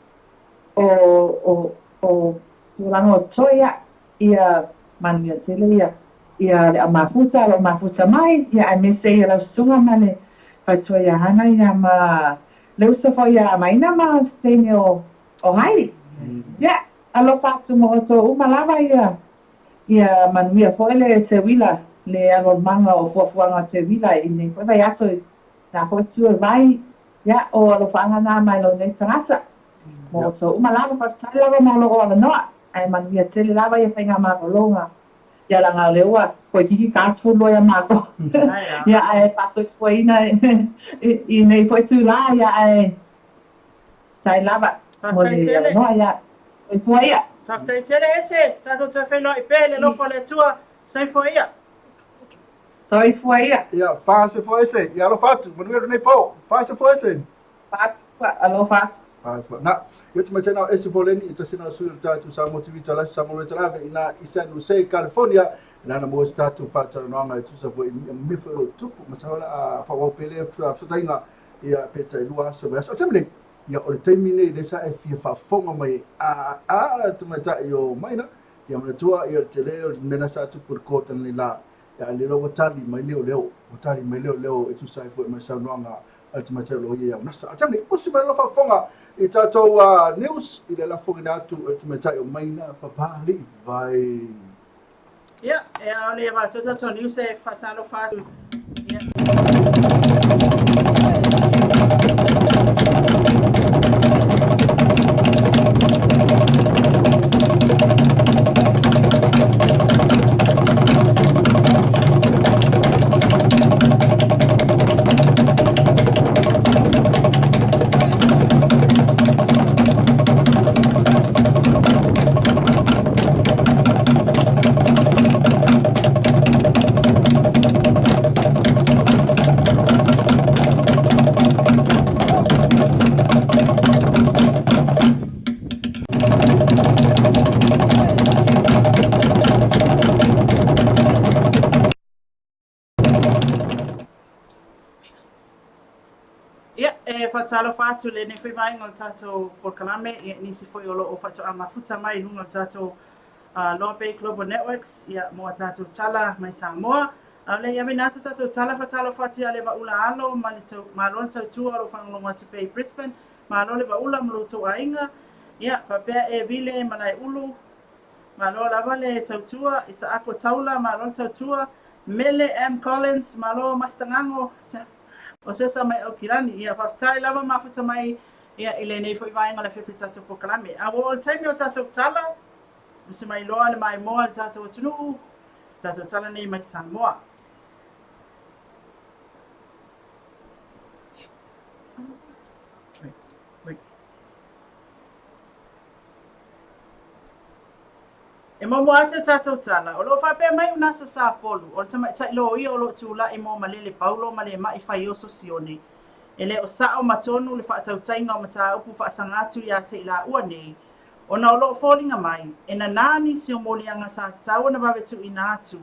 o o o tulaga o totoe, ia, ia manuia tele ia ia le au mafuta o lo o mafuta mai, ia aemaise ia lau susuga ma le faletua ia Hana ia ma le uso foi ia Maina ma se teine o o Haili. Ia, alofa atu mo outou uma lava ia ia manuia foi le teuila le alualumaga o fuafuaga o teuila i lenei foi vaiaso i na foi itu o le vai. Ia, o alofaaga na mai lou nei tagata. Mo outou uma lava, faafetai lava mo lou avanoa, ae manuia tele lava ia faigamalologa. Ia leaga o lea ua toeitiiti 42 ia matou. Ia ae faasoifuaina i nei foi itulā, ia ae faafetai lava mo le avanoa, ia soifua ia. Faafetai tele Ese, tatou toe feiloai pea i le alofa o le Atua. Soifua ia. Soifua ia. Ia, faasoifua Ese. Ia alofa atu, manuia lenei po. Faasoifua Ese. Faasoifua, alofa atu. Faasoifua. Na, ia te mai tēnā o Ese Foleni, i tasi nā sui o le tātou Samoa TV Talasi Samoa Rua Talave i nā i San Jose, California. Nā na mua se tātou whātalanoanga e tusa foi i mea foi o lo tupu. Masalo le a whawau pele fesootaiga ia pe tailua aso vaiaso. O le taimi nei, ia o le taimi nei lea sa e fia faafofoga mai ai. A, a, le tamaitai o Maina, Ia manatua, ia le tele o le mea na sa tupu i le kota nei la, ia lea la ua tali mai leoleo, ua tali mai leoleo e tusa ai foi ma le saunoaga a le tamaitai o loia ia Unasa. A o le taimi nei, usi mai lalo faafofoga i tatou news i le lafogiina atu e le tamaitai o Maina Papali'i. Ia, e ao le avatu tatou news e faatalofa atu. Ia. Ia, e faatalofa atu lenei foi vaega o le tatou polokalame, ia, nisi foi o lo o faatoa mafuta mai i luga o le tatou Loa Bay Global Networks, ia, mo a tatou tala mai Samoa. A o le i aveina atu tatou tala, faatalofa atu ia Levaula Alo ma le tau, malo le tautua o lo o faalogologo atu pea i Brisbane. Malo Levaula ma lo outou aiga. Ia, faapea e Vile Malaeulu, Malo lava le tautua, Isaako Taula, malo le tautua, Mele M Collins, malo Master Gago, o Sesa mai Aukilani. Ia faafetai lava mafuta mai ia i lenei foi vaega o le afiafi o le tatou polokalame. A ua oo i le taimi o tatou tala, usi mai loa le maimoa i le tatou atunuu, tatou tala nei mai Samoa. Wait, wait. E muamua atu a tatou tala, o lo o faapea mai Unasa Sapolu, o le tamaitai loia o lo o tulai mo Malele Paulo ma le ma'i faioso Sione. E le o sa'o ma tonu le faatautaiga o mataupu faasaga atu iā te i laua nei, ona o lo o foliga mai, e nanā nisi o moliaga sa tatau ona vave tuuina atu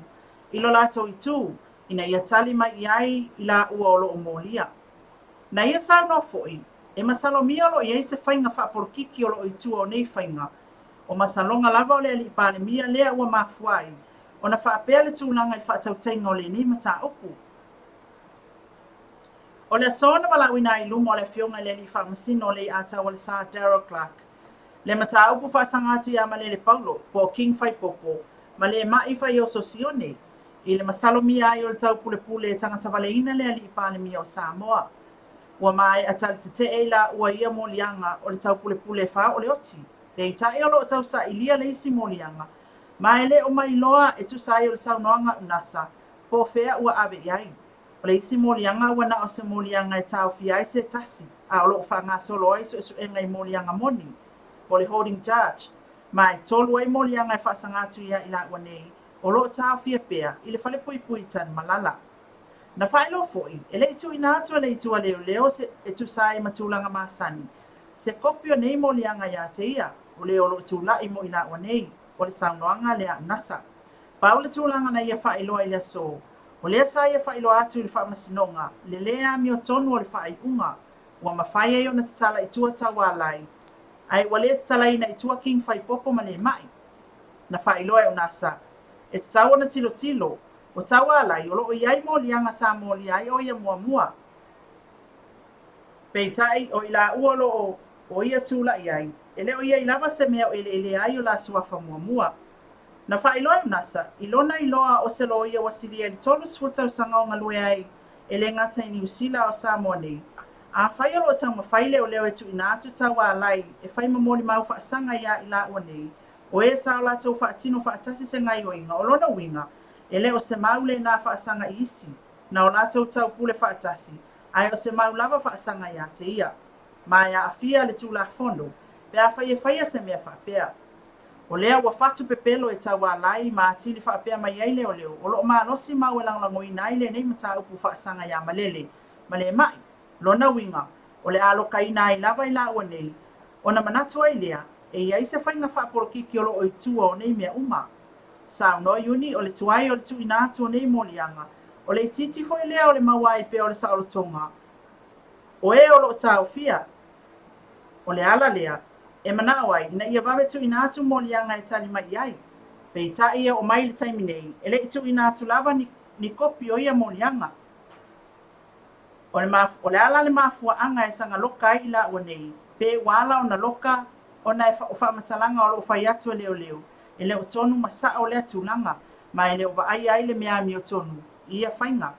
i lo latou itu, ina ia tali mai i ai i laua o lo o molia. Na ia saunoa foi, e masalomia o lo o i ai se faiga faapolokiki o lo o i tua o nei faiga. O masaloga lava o le Alii Palemia lea ua mafua ai ona faapea le tulaga i le faatautaiga o lenei mataupu. O le aso na valaauina ai i luma o le Afioga i le Alii Faamasino o le Iataualesa Darrell Clarke le mataupu faasaga atu ia Malele Paulo po o King Faipopo ma Lemai Faioso Sione i le masalomia ai o le taupulepule e tagatavaleina le Alii Palemia o Samoa. Ua maea tali tetee i laua ia moliaga o le taupulepule e faaoo le oti. Peitai o lo o tausailia le isi moliaga, ma e le o mailoa e tusa ai o le saunoaga a Unasa po o fea ua ave i ai. O le isi moliaga ua na o se moliaga e taofia ai se tasi, a o lo o faagasolo ai suesuega i moliaga moni, po o le holding charge, ma e tolu ai moliaga e faasaga atu ia i laua nei, o lo o taofia pea i le falepuipui i Tanumalala. Na faailoa foi, e le i tuuina atu e le Itu a Leoleo se e tusa ai ma tulaga masani, se kopi o nei moliaga ia te ia, o le o lo o tulai mo i laua nei, o le saunoaga lea a Nasa. Pau le tulaga na ia faailoa i le aso, o lea sa ia faailoa atu i le Faamasinoga le lē amiotonu o le faaiuga ua mafai ai ona tatala i tua taualai, ae ua lē tatalaina i tua King Faipopo ma Lemai. Na faailoa e Onasa, e tatau ona tilotilo, o taualai o lo o i ai moliaga sa molia ai o ia muamua. Peitai, o i laua o lo o o ia tulai ai, e le o i ai lava se mea o eleelea ai o la suafa muamua. Na faailoa e Unasa, i lona iloa o se loia ua silia i le 30 tausaga o galue ai, e le gata i Niu Sila a o Samoa nei. Afai o lo o taumafai leoleo e tuuina atu taualai e fai ma molimau faasaga iā i laua nei, o e sa o latou faatino faatasi se gaioiga, o lona uiga, e le o se mau lena faasaga i isi, na o latou taupule faatasi, ae o se mau lava faasaga iā te ia. Ma e aafia le Tulafono pe afai e faia se mea faapea. O lea ua fatu pepelo e taualai ma atili faapea mai ai leoleo o lo o malosi mau e lagolagoina ai lenei mataupu faasaga iā Malele ma Lemai. Lona uiga, o le a lokaina ai lava i laua nei, ona manatu ai lea, e i ai se faiga faapolokiki o lo o i tua o nei mea uma. Saunoa Iuni o le tuai o le tuuina atu o nei moliaga, o le itiiti foi lea o le maua ai pea o le saolotoga o e o lo o taofia. O le ala lea e manao ai ina ia vave tuuina atu moliaga e tali mai i ai. Peitai e oo mai i le taimi nei, e le i tuuina atu lava ni, ni kopi o ia moliaga. O le, o le ala le mafuaaga e saga loka ai i laua nei, pe ua ala ona loka ona e, o faamatalaga o lo o fai atu e leoleo, e le o tonu ma sao lea tulaga, ma e le o vaaia ai le mea amiotonu i ia faiga.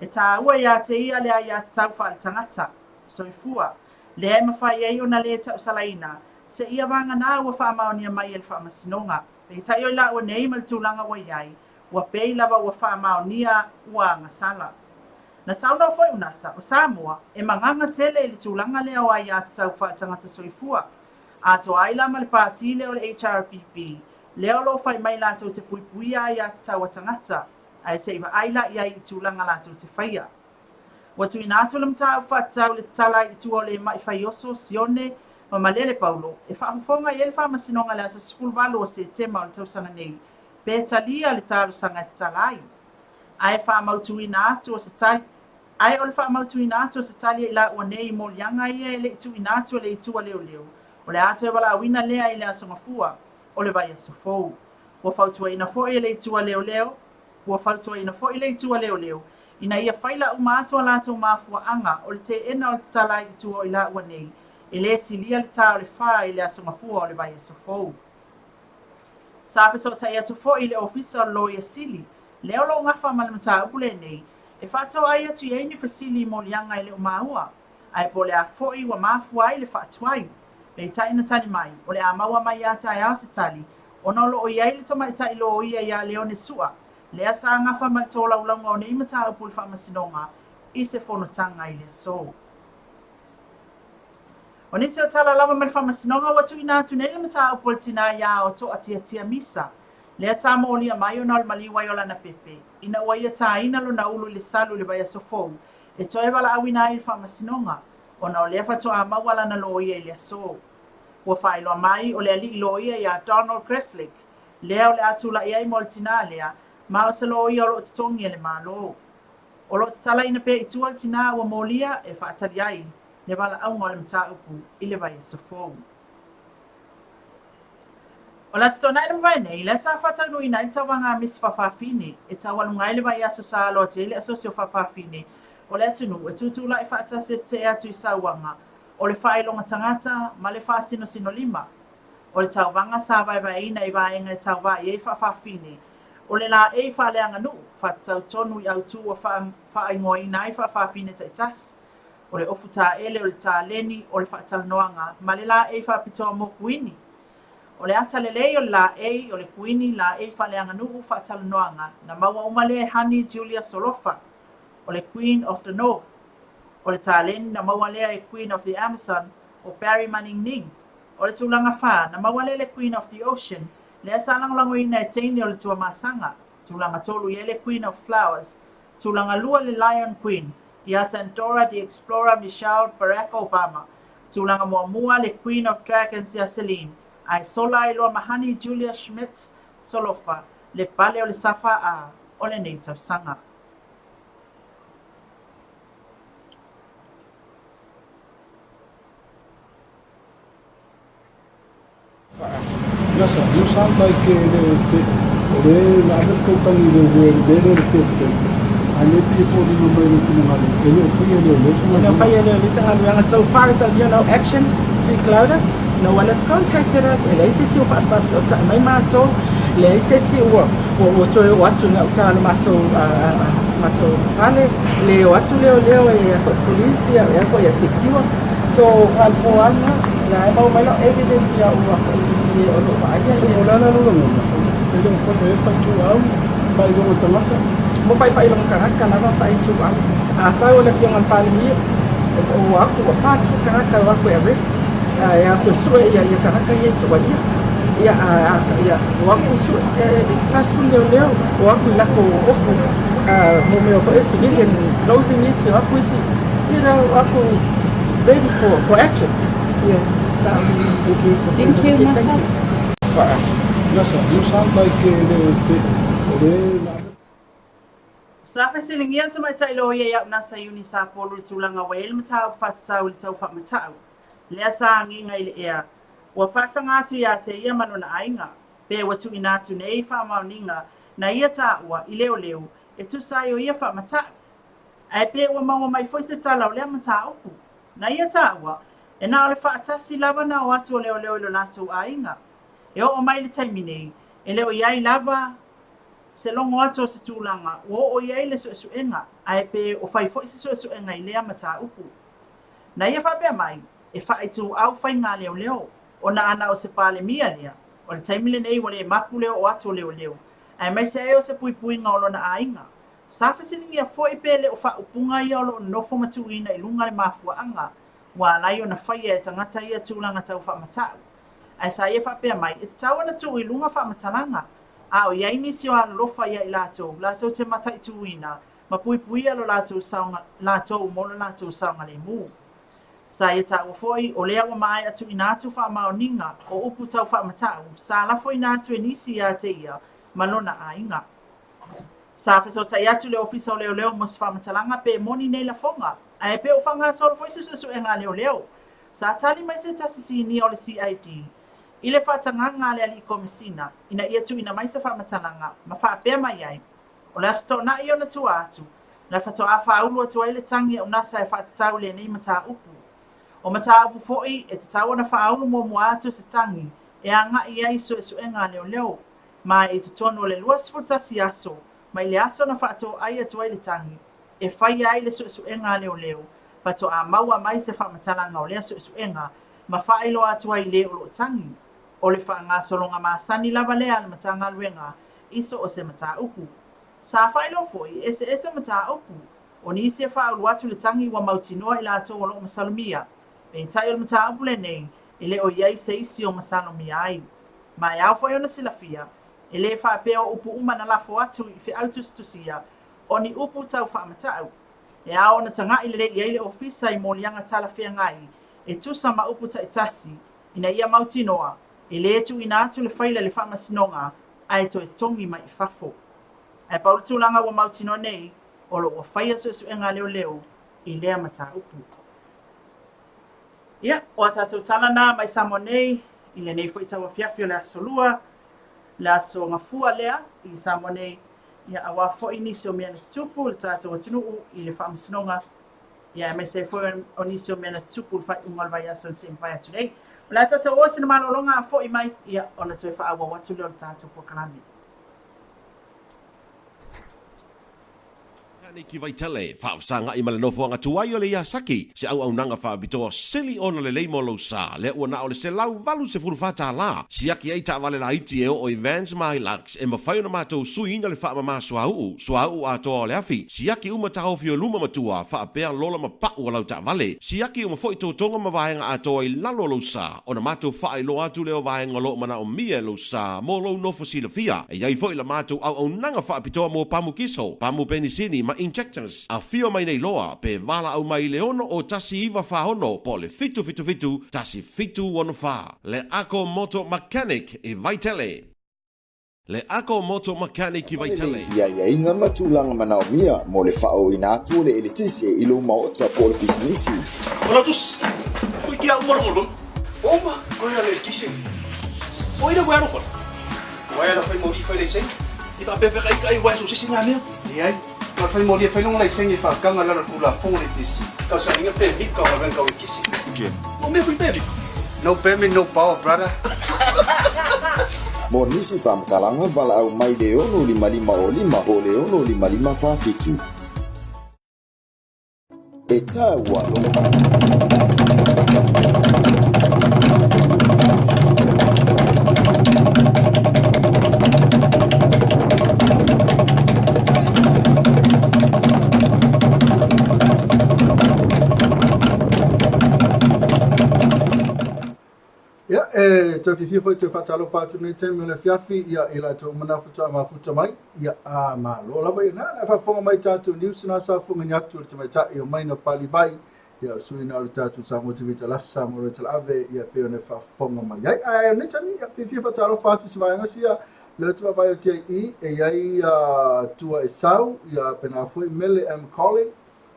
E tāua iā te ia le aiatatau faale-tagata, soifua, lea e mafai ai ona lē tausalaina seia vagana ua faamaonia mai e le Faamasinoga. Peitai o i laua nei ma le tulaga ua i ai, ua pei lava ua faamaonia ua agasala. Na saunoa foi Unasa, o Samoa, e magaga tele i le tulaga lea o aiatatau faale-tagata soifua. Atoa ai la ma le pātī lea o le HRPP, lea o lo o fai mai latou te puipuia aiatatau a tagata, ae se i vaai la i ai i tulaga latou te faia. Ua tuuina atu le mataupu faatatau i le tatala ai i tua o Lemai Faioso, Sione, ma Malele Paulo, e faafofoga i ai le Faamasinoga i le aso 18 o Setema o le tausaga nei, pe talia le talosaga e tatala ai. Ae faamautuina atu o se tali Ae o le faamautuina atu o se tali a i laua nei i moliaga ia e le i tuuina atu e le Itu a Leoleo, o le a toe valaauina lea i le Aso Gafua o le vaiaso fou. Ua fautuaina foi e le Itu a Leoleo, Ua fautuaina foi le Itu a Leoleo ina ia faila uma atu a latou mafuaaga o le teena o le tatala ai i tua o i laua nei, e lē silia le tā o le fā i le Aso Gafua o le vaiaso fou. Sa fesootai atu foi i le Ofisa o le Loia Sili, lea o lo o gafa ma le mataupu lenei, e faatoai atu i ai ni fesili i moliaga e le o maua, ae po o le a foi ua mafua ai le faatuai. Peitai na tali mai, o le a maua mai ia taeao se tali, ona o lo o i ai le tamaitai loia ia Leone Sua, lea sa gafa ma le tolaulauga o nei mataupu i le Faamasinoga i se fonotaga i le aso. O nisi o tala lava ma le Faamasinoga ua tuuina atu nei le mataupu a le tinā iā o Toatiatia Misa, lea sa molia mai ona o le maliu ai o lana pepe ina ua ia tāina lona ulu i le salu i le vaiaso fou e toe valaauina ai i le Faamasinoga ona o lea faatoa maua lana loia i le aso. Ua faailoa mai o le alii loia iā Donald Greslick lea o le a tulai ai mo le tinā lea, ma o se loia o lo o totogi e le Malo. O lo o tatalaina pea i tua le tinā ua molia e faatali ai le valaauga o le mataupu i le vaiaso fou. O le Aso Toonai na mavae nei, lea sa faataunuuina ai le tauvaga a Miss Fafafine, e taualuga ai le vaiaso sa alo atu ai le Asosi o Fafafine. o le atunuu e tutulai faatasi e tetee atu i sauaga o le faailoga tagata ma le faasinosinolima. O le tauvaga sa vaevaeina i vaega e tauvā i ai faafafine, o le laei faaleaganuu, faatatau tonu i autū ua faaigoaina ai faafafine taitasi, o le ofu taele, o le taleni, o le faatalanoaga, ma le laei faapitoa mo kuini. O le ata lelei o le laei, o le kuini, laei faaleaganuu, faatalanoaga, na maua uma lea e Hani Julia Solofa, o le Queen of the North. O le taleni na maua lea e Queen of the Amazon, o Barry Maningning. O le tulaga fa, na maua lea e le Queen of the Ocean, lea sa lagolagoina e teine o le Tuamasaga. Tulaga tolu i ai le Queen of Flowers. Tulaga lua le Lion Queen, ia Sandora the Explorer Michelle Barack Obama. Tulaga muamua le Queen of Dragons ia Celine, ae sola ai loa ma Hani Julia Schmidt Solofa le pale o le Safa A o lenei tausaga. Nasa, you sound like le te le na ave tou tangi le le le le le te te. Ai le pie po lima mai le finagalo. E le o faia le o le E le o faia le o le se galuega. So far as I know, action, free clouder, no one has contacted us. E leai se isi o faafesootai mai matou, leai se isi ua ua ua toe oo atu i gauta o le matou matou fale, le o atu leoleo e a foi police ia e a foi ia secure. So o le po lava lena, la e maua mai lau evidence ia ua foi i e o lo o vaaia le. O le a la lou lagona? E le o faia e faituau, faailoga tagata? Mo faailoga tagata lava faituau. Afai o le afioga i le Palemia, ua aku ua 40 tagata o aku e arrest, e aku e sue ia ia tagata ia i tuuaia. Ia ia o aku sue 40 leoleo o aku i lako ofu mo mea foi civilian clothing isi o aku isi o aku ready for action. Yeah. Thank you. Thank you, Nasa. Nasa, you sound like le te le na Sa fesiligia le tamaitai loia ia Nasa Eunice Apolo i le tulaga ua i ai le mataupu faatatau i le tau faamatau lea sa agiga i le ea ua faasaga atu ia te ia ma lona aiga, pe ua tuuina atu nei faamaoniga na ia taua i leoleo e tusa ai o ia faamatau. Ae pe ua maua mai foi se tala o lea mataupu. Na ia taua, e na o le faatasi lava na o atu o leoleo i lo latou aiga. E oo mai i le taimi nei, e le o i ai lava se logo atu o se tulaga ua oo i ai le suesuega, ae pe o fai foi se suesuega i lea mataupu. Na ia faapea mai, e faaituau faiga a leoleo, ona ana o se Palemia lea, o le taimi lenei ua le mapu le oo atu o leoleo, aemaise ai o se puipuiga o lona aiga. Sa fesiligia foi pe le o faaupuga ia o lo o nofo ma tuuina i luga le mafuaaga ua ala ai ona faia e tagata ia tulaga tau faamatau. Ae sa ia faapea mai, e tatau ona tuu i luga faamatalaga, a o i ai nisi o alolofa ia i latou, latou te mataituina ma puipuia lo latou saoga, latou mo lo latou saogalemu. Sa ia taua foi, o lea ua maea tuuina atu faamaoniga o upu tau faamatau sa lafoina atu e nisi ia te ia ma lona aiga. Sa fesootai atu le Ofisa o Leoleo mo se faamatalaga pe moni nei lafoga, ae pe o faagasolo foi se suesuega a leoleo. Sa tali mai se tasi sinia o le CID i le faatagaga a le Alii Komesina ina ia tuuina mai se faamatalaga ma faapea mai ai, O le Aso Toonai ona tua atu, na faatoa faaulu atu ai le tagi a UNASA e faatatau i lenei mataupu. O mataupu foi e tatau ona faaulu muamua atu se tagi e agai i ai i suesuega a leoleo, ma i totonu o le 21 aso mai le aso na faatoai atu ai le tagi e faia ai le suesuega a leoleo, faatoa maua mai se faamatalaga o lea suesuega ma faailoa atu ai i le o lo o tagi. O le faagasologa masani lava lea a le Matagaluega i so o se mataupu. Sa faailoa foi, e eseese mataupu. O nisi e faaulu atu le tagi ua mautinoa i latou o lo o masalomia. Peitai o le mataupu lenei, e le o i ai se isi o masalomia ai. Ma e ao foi ona silafia, e le faapea o upu uma na lafo atu i feau tusitusia o ni upu tau faamatau. E ao ona taga'i lelei i ai le Ofisa i moliaga talafeagai e tusa ma upu taitasi ina ia mautinoa e le tuuina atu le faila i le Faamasinoga ae toe togi mai i fafo. Ae pau le tulaga ua mautinoa nei, o lo o ua faia suesuega a leoleo i lea mataupu. Ia, o a tatou tala na mai Samoa nei i lenei foi tauafiafi o le Aso Lua, le Aso Gafua lea i Samoa nei. Ia, aua foi nisi o mea na tutupu i le tatou atunuu i le Faamasinoga, ia aemaise ai foi o nisi o mea na tutupu i le faaiuga o le vaiaso na se i mavae atu nei. O le a tatou o i sina malologa a foi mai, ia, ona toe faaauau atu lea o le tatou polokalame. Ki Vaitele, faafesagai ma le nofoaga tuai o le Iasaki, se auaunaga faapitoa sili ona lelei mo lou sa, lea ua na o le $184, siaki ai taavale laiti e oo i Vans ma Hilux e mafai ona matou suiina le faamama suauu, suauu atoa o le afi, siaki uma taofi o luma ma tua, faapea lola ma pau o lau taavale, siaki uma foi totoga ma vaega atoa i lalo o lou sa, ona matou faailoa atu lea o vaega o lo o manaomia e lou sa mo lou nofo silafia. E i ai foi la matou auaunaga faapitoa mo pamu kiso, pamu penisini ma injectors. Afio mai nei loa pe valaau mai i le 6 1946 po o le 777 1764. Le Ako Moto Mechanic i Vaitele. Le Ako Moto Mechanic i Vaitele. I aiaiga ma tulaga manaomia mo le faaooina atu o le eletise i lou maota po o le pisinisi. O lau tusi, ui kia uma longo lum. Uma, koe a le eletise. O ina ua alofa. Uaea na fai moli fai laisene. I faapefekai uaea so se isi ngā mea. Leai, na fai moli e fai longa laisene e faagaga lalo tulafono le EPC. Tausaga pe vika o galuega tau eletise. O mea fui pe vika. No permit, no power, brother. Mo nisi faamatalaga valaau mai le 655 o po o le 655 47. E taua Ia, e toe fiafia foi toe faatalofa atu nei taimi o le afiafi, ia, i latou uma na faatoa mafuta mai, ia, a, malo lava, ia, na, na faafofoga mai tatou news na sa fofoga ni atu o le tamaitai o Maina Palivai, ia, o le sui na o le tatou Samoa TV Talasa, Samoa Royal Talaave, ia, pei ona faafofoga mai ai. Ae, o nei taimi, ia, fiafia faatalofa atu i se vaega sia, lea te vaavaai atu ai i, e i ai, tua e sau, ia, pena foi Mele M. Colin,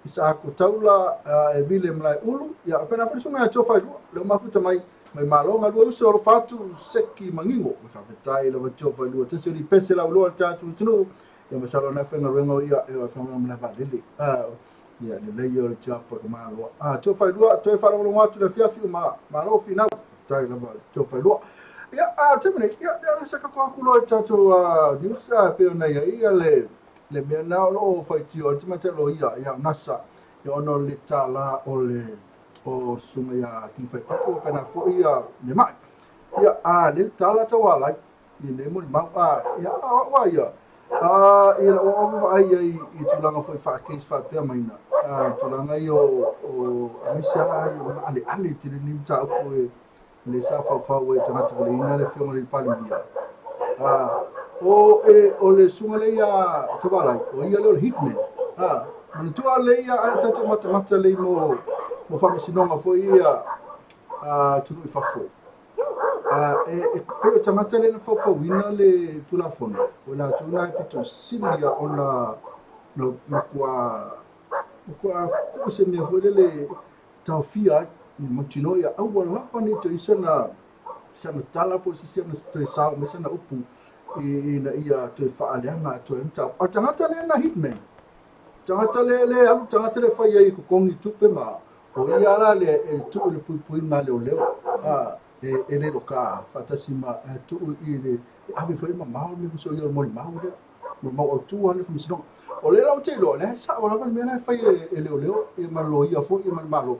Isaako Taula, e Vile Malaeulu, ia, pena foi le susuga ia Joe Failua, lea ua mafuta mai, mai malo galue uso alofa atu Seki Mangingo, ma faafetai lava Joe Failua, tasi o lipese lauiloa le tatou atunuu, ia masalo na faigaluega o ia, e o faigaluega ma le vaalele. Ia, lelei o le tiapa ka malo. Joe Failua, toe faalogologo atu le afiafi o ma, malo finau, faafetai lava Joe Failua. Ia, a, taimi nei, ia, ia, se kako aku loa i tatou news, pei ona i ai ia le mea na o lo o faitio ai le tamaitai loia ia Nasa, ia ona o le tala o le o susuga ia King Whaipapu o pena foi ia le mai. Ia, a le tala taualai i le molimau, a, ia, a o au a ia, a, i lau au vaai ai i tulaga foi faa-case faapea maina, a, tulaga ia o, aemaise lava ia o maaleale tele ni mataupu e, le sa faufau ai tagata valeina le afioga i le Palemia. A, o, e, o le susuga lea ia Tavalai, o ia lea o le hitman. A, manatua le ia a tatou matamata lei mo faamasinoga foi ia a, atunuu i fafo. A, e, pei o tagata lea na faufauina le Tulafono, o i latou na e pito sili ia ona na matua kuu se mea foi lele taofia ai ni mautinoa ia aua lava ne i toe i sana tala po o se isi ona toe sao mai sana upu ina ia toe faaleaga atu ai le mataupu. A o le tagata lea na hitman, tagata lea le alu, tagata lea fai ai e totogi tupe ma o ia la le e tuu i le puipuiga a leoleo, a, e le loka faatasi ma e tuu i le e ave foi mamao le mea ia o le molimau lea, molimau autu lava le faamasinoga. O lea la ou te iloa, o lea e sao lava le mea la e fai e leoleo ia ma le loia foi ia ma le Malo.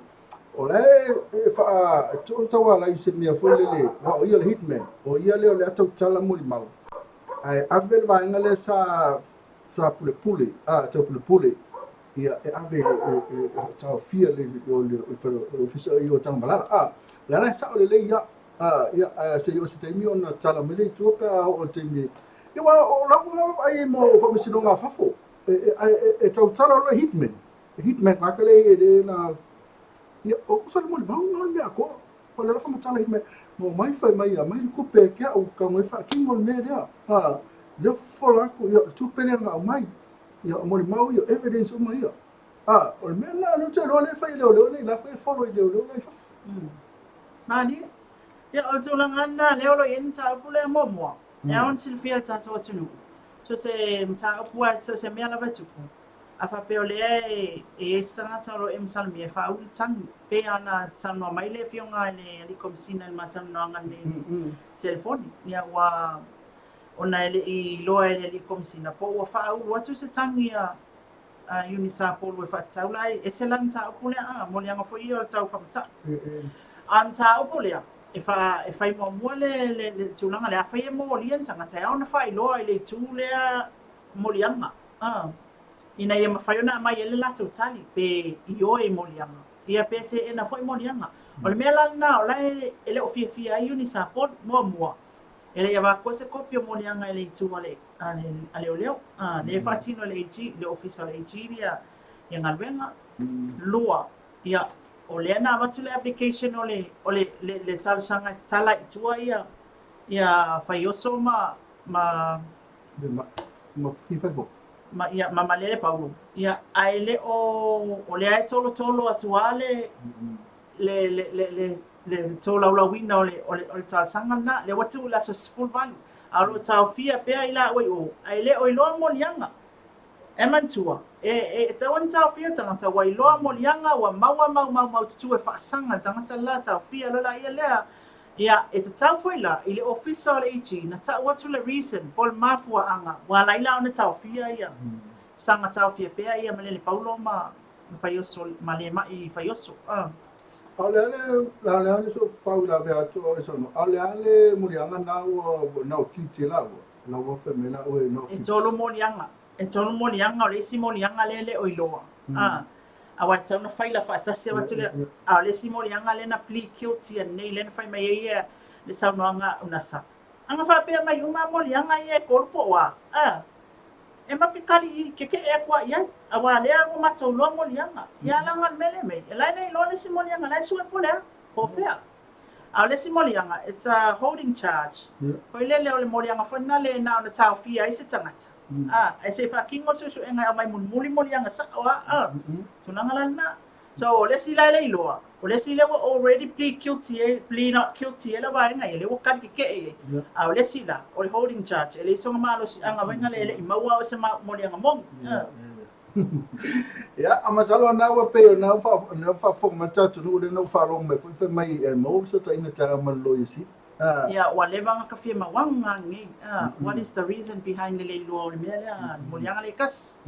O la e faa tauala i se mea foi lele, aua o ia le hitman, o ia lea o le a tautala molimau. Ae ave le vaega lea sa pulepule, a taupulepule, ia e ave e taofia le ofisa o Tanumalala. A, o lea la e sao lelei ia, a, ia, ae se i oo i se taimi ona tala mai lea i tua pe a oo i le taimi. Ia, aua o lau vaai mo faamasinoga a fafo, e tautala loa le hitman. Hitman tagata lea e le na ia o kusa le molimau na o le mea atoa. O le lafa matala hitman mo mai fai mai ia mai le tupe ke au ka ngai faatino le mea lea. Ha lea fofola atu ia o le tupe lea na aumai. Ia o molimau ia evidence uma ia. A o le mea la lea ou te iloa lea e fai e leoleo nei la foi e follow i leoleo la i fafo. Malie. Ia o le tulaga lava lena lea o lo o i ai le mataupu lea muamua. E ao ona silafia e le tatou atunuu. So se mataupu lava, so se mea lava e tupu, a faapea o lea e i ai se tagata o lo o e masalomia e faaulu le tagi, pei lava ona saunoa mai le Afioga i le Alii Komesina i le ma talanoaga nei i le telefoni, ia ua, ona e le i iloa e le Alii Komesina po ua faaulu atu se tagi a Iuni Sapolu e faatatau la, e ese la le mataupu lea, a, moliaga foi ia o le tau faamatau. A o le mataupu lea, e fa, e fai muamua le, le, le tulaga lea, afai e molia le tagata, e ao ona faailoa i le itu lea moliaga, a, ina ia mafai ona aumai ai le latou tali, pe ioe i moliaga, ia pe teena foi moliaga. O le mea la lena o la e, e le o fiafia ai Iuni Sapolu, muamua, e le i avatua se kopi o moliaga i le itu a le, a le, a leoleo, a, lea e faatino e le AG, le Ofisa o le AG ia, ia galuega. Lua, ia, o lea na avatu le application o le, o le, le, le talosaga e tatala i tua ia, ia Faioso ma, ma, Ma, ma Tifaipo. Ma, ia, ma Malele Paulo. Ia, ae le o, o lea e tolotolo atu lava le, le, le, le, le, le tolaulauina o le, o le, o le talosaga lena, lea ua tuu i le aso 18, a o lo o taofia pea i laua i o, ae le o iloa moliaga. E manatua, e, e, e tatau ona taofia le tagata ua iloa moliaga, ua maua mau maumaututu e faasaga le tagata le la, taofia loa laia lea. Ia, e tatau foi la i le Ofisa o le AG na tau atu le reason po o le mafuaaga ua ala ai la ona taofia ia, saga taofia pea ia Malele Paulo ma, ma Faioso, ma Lemai Faioso. Ah. A o le a le, a le a le so faauilavea atu o e saunoa, a o le a le moliaga na ua, na o tiute laua, la ua fai mai laua e na o E tolu moliaga. E tolu moliaga, o le isi moliaga lea e le o iloa. A, aua e tatau ona faila faatasi avatu lea. A o le isi moliaga lea na plead guilty anei, lea na fai mai ai ia le saunoaga a Unasa. Ana faapea mai uma moliaga ia e tolu po o a, a, e matou te kali keke'e atu lava i ai, aua lea ua matou iloa moliaga. Ia leaga o le mea lea e mei, e la e le iloa le isi moliaga, la e sue po o le a, po o fea. A o le isi moliaga, it's a holding charge. Foi lele o le moliaga foi lena le na ona taofia ai se tagata. A, ae se i faatino le suesuega e aumai mulimuli moliaga sao a, a, tulaga la lena. So, o le isi la e le iloa, o le isi lea ua already plead guilty ai, plea not guilty ai le vaega ia, lea ua kali keke'e i ai. A o le isi la, o le holding charge, e leai sona malosiaga vaega lea e le i maua o se moliaga moni. A. Ia, a masalo na ua pei o na ua faafofoga mai le tatou atunuu lea na ua faalogo mai foi fai mai e maua fesootaiga taeao ma le Loia Sili. Ia, ua leva ona ka fia mauaga nei. What is the reason behind le le iloa o le mea lea, le moliaga lea e tasi.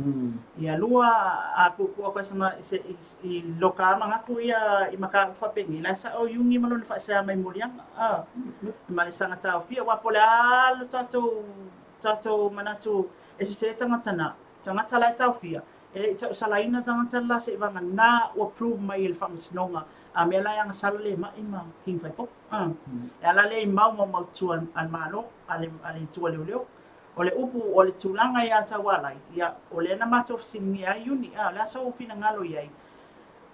Ia, lua, a tuutuu atu ai sama se i loka a manatu ia i mataupu faapenei, la e sao Iuni ma lona faasea mai moliaga. Ma le saga taofia, aua po o le a lo tatou tatou manatu e sese tagata na, tagata la e taofia, e le i tausalaina tagata la seivagana ua prove mai e le Faamasinoga a mea la e agasala le ma'i ma King Faipopo. E ala lea i mau maumaututu a le Malo, a le, a le Itu a Leoleo. O le upu, o le tulaga ia Taualai, ia, o lea na matou fesiligia ai Iuni, a o le a sou finagalo i ai?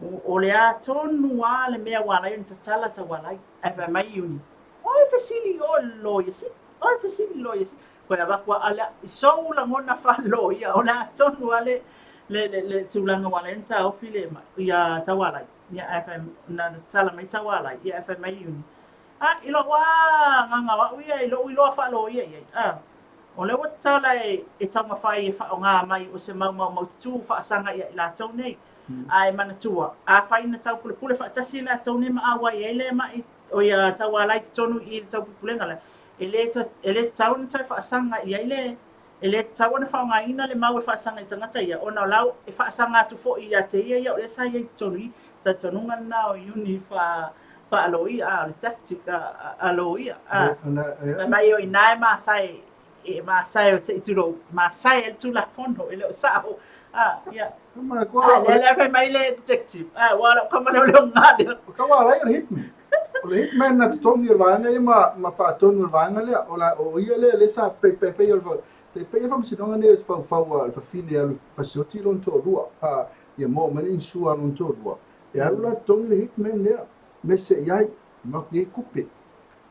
O, o le a tonu lava le mea ua ala ai ona tatala Taualai? Ae fai mai Iuni, Oi fesili i o i le loia sili, oi fesili i le loia sili. Koe avatu a le, i sou lagona faaloia, o le a tonu lava le, le, le, le tulaga ua ala ai ona taofi le, ia Taualai. Ia, ae fai, na tatala mai Taualai, ia ae fai mai Iuni, A, i lou lava agaga o au ia, i lou iloa faaloia i ai, a, o lea ua tatala e, e taumafai e faaaoga mai o se mau maumaututu faasaga ia i latou nei. Ae manatua, afai na taupulepule faatasi i latou nei ma auai ai le ma'i o ia Taualai i totonu i i le taupulepulega lea, e le, e le tatau ona toe faasaga i ai le, E le tatau ona faaaogaina le mau e faasaga i tagata ia, ona o la e faasaga atu foi ia te ia ia o lea sa i ai i totonu i talitonuga lena o Iuni faa faaloia, a o le tactic a a loia, a. Fai mai o i ina e masae e masae se i tulou, masae ai le Tulafono e le o sao, a, ia. A lea lea fai mai le detective, a ua lau kama leoleo nga lea. O ka wā lai o le hitman. O le hitman na totogi o le vaega ia ma, ma faatonu o le vaega lea. O, la, o ia lea lea sa pe, pe, pe, o le, pe, pe ia faamasinoga nei o se faufau a le fafine e alu e fasioti lona toalua. A, ia maua mai le insure a lona toalua. E alu la totogi le hitman lea, mese i ai, ma i ai tupe.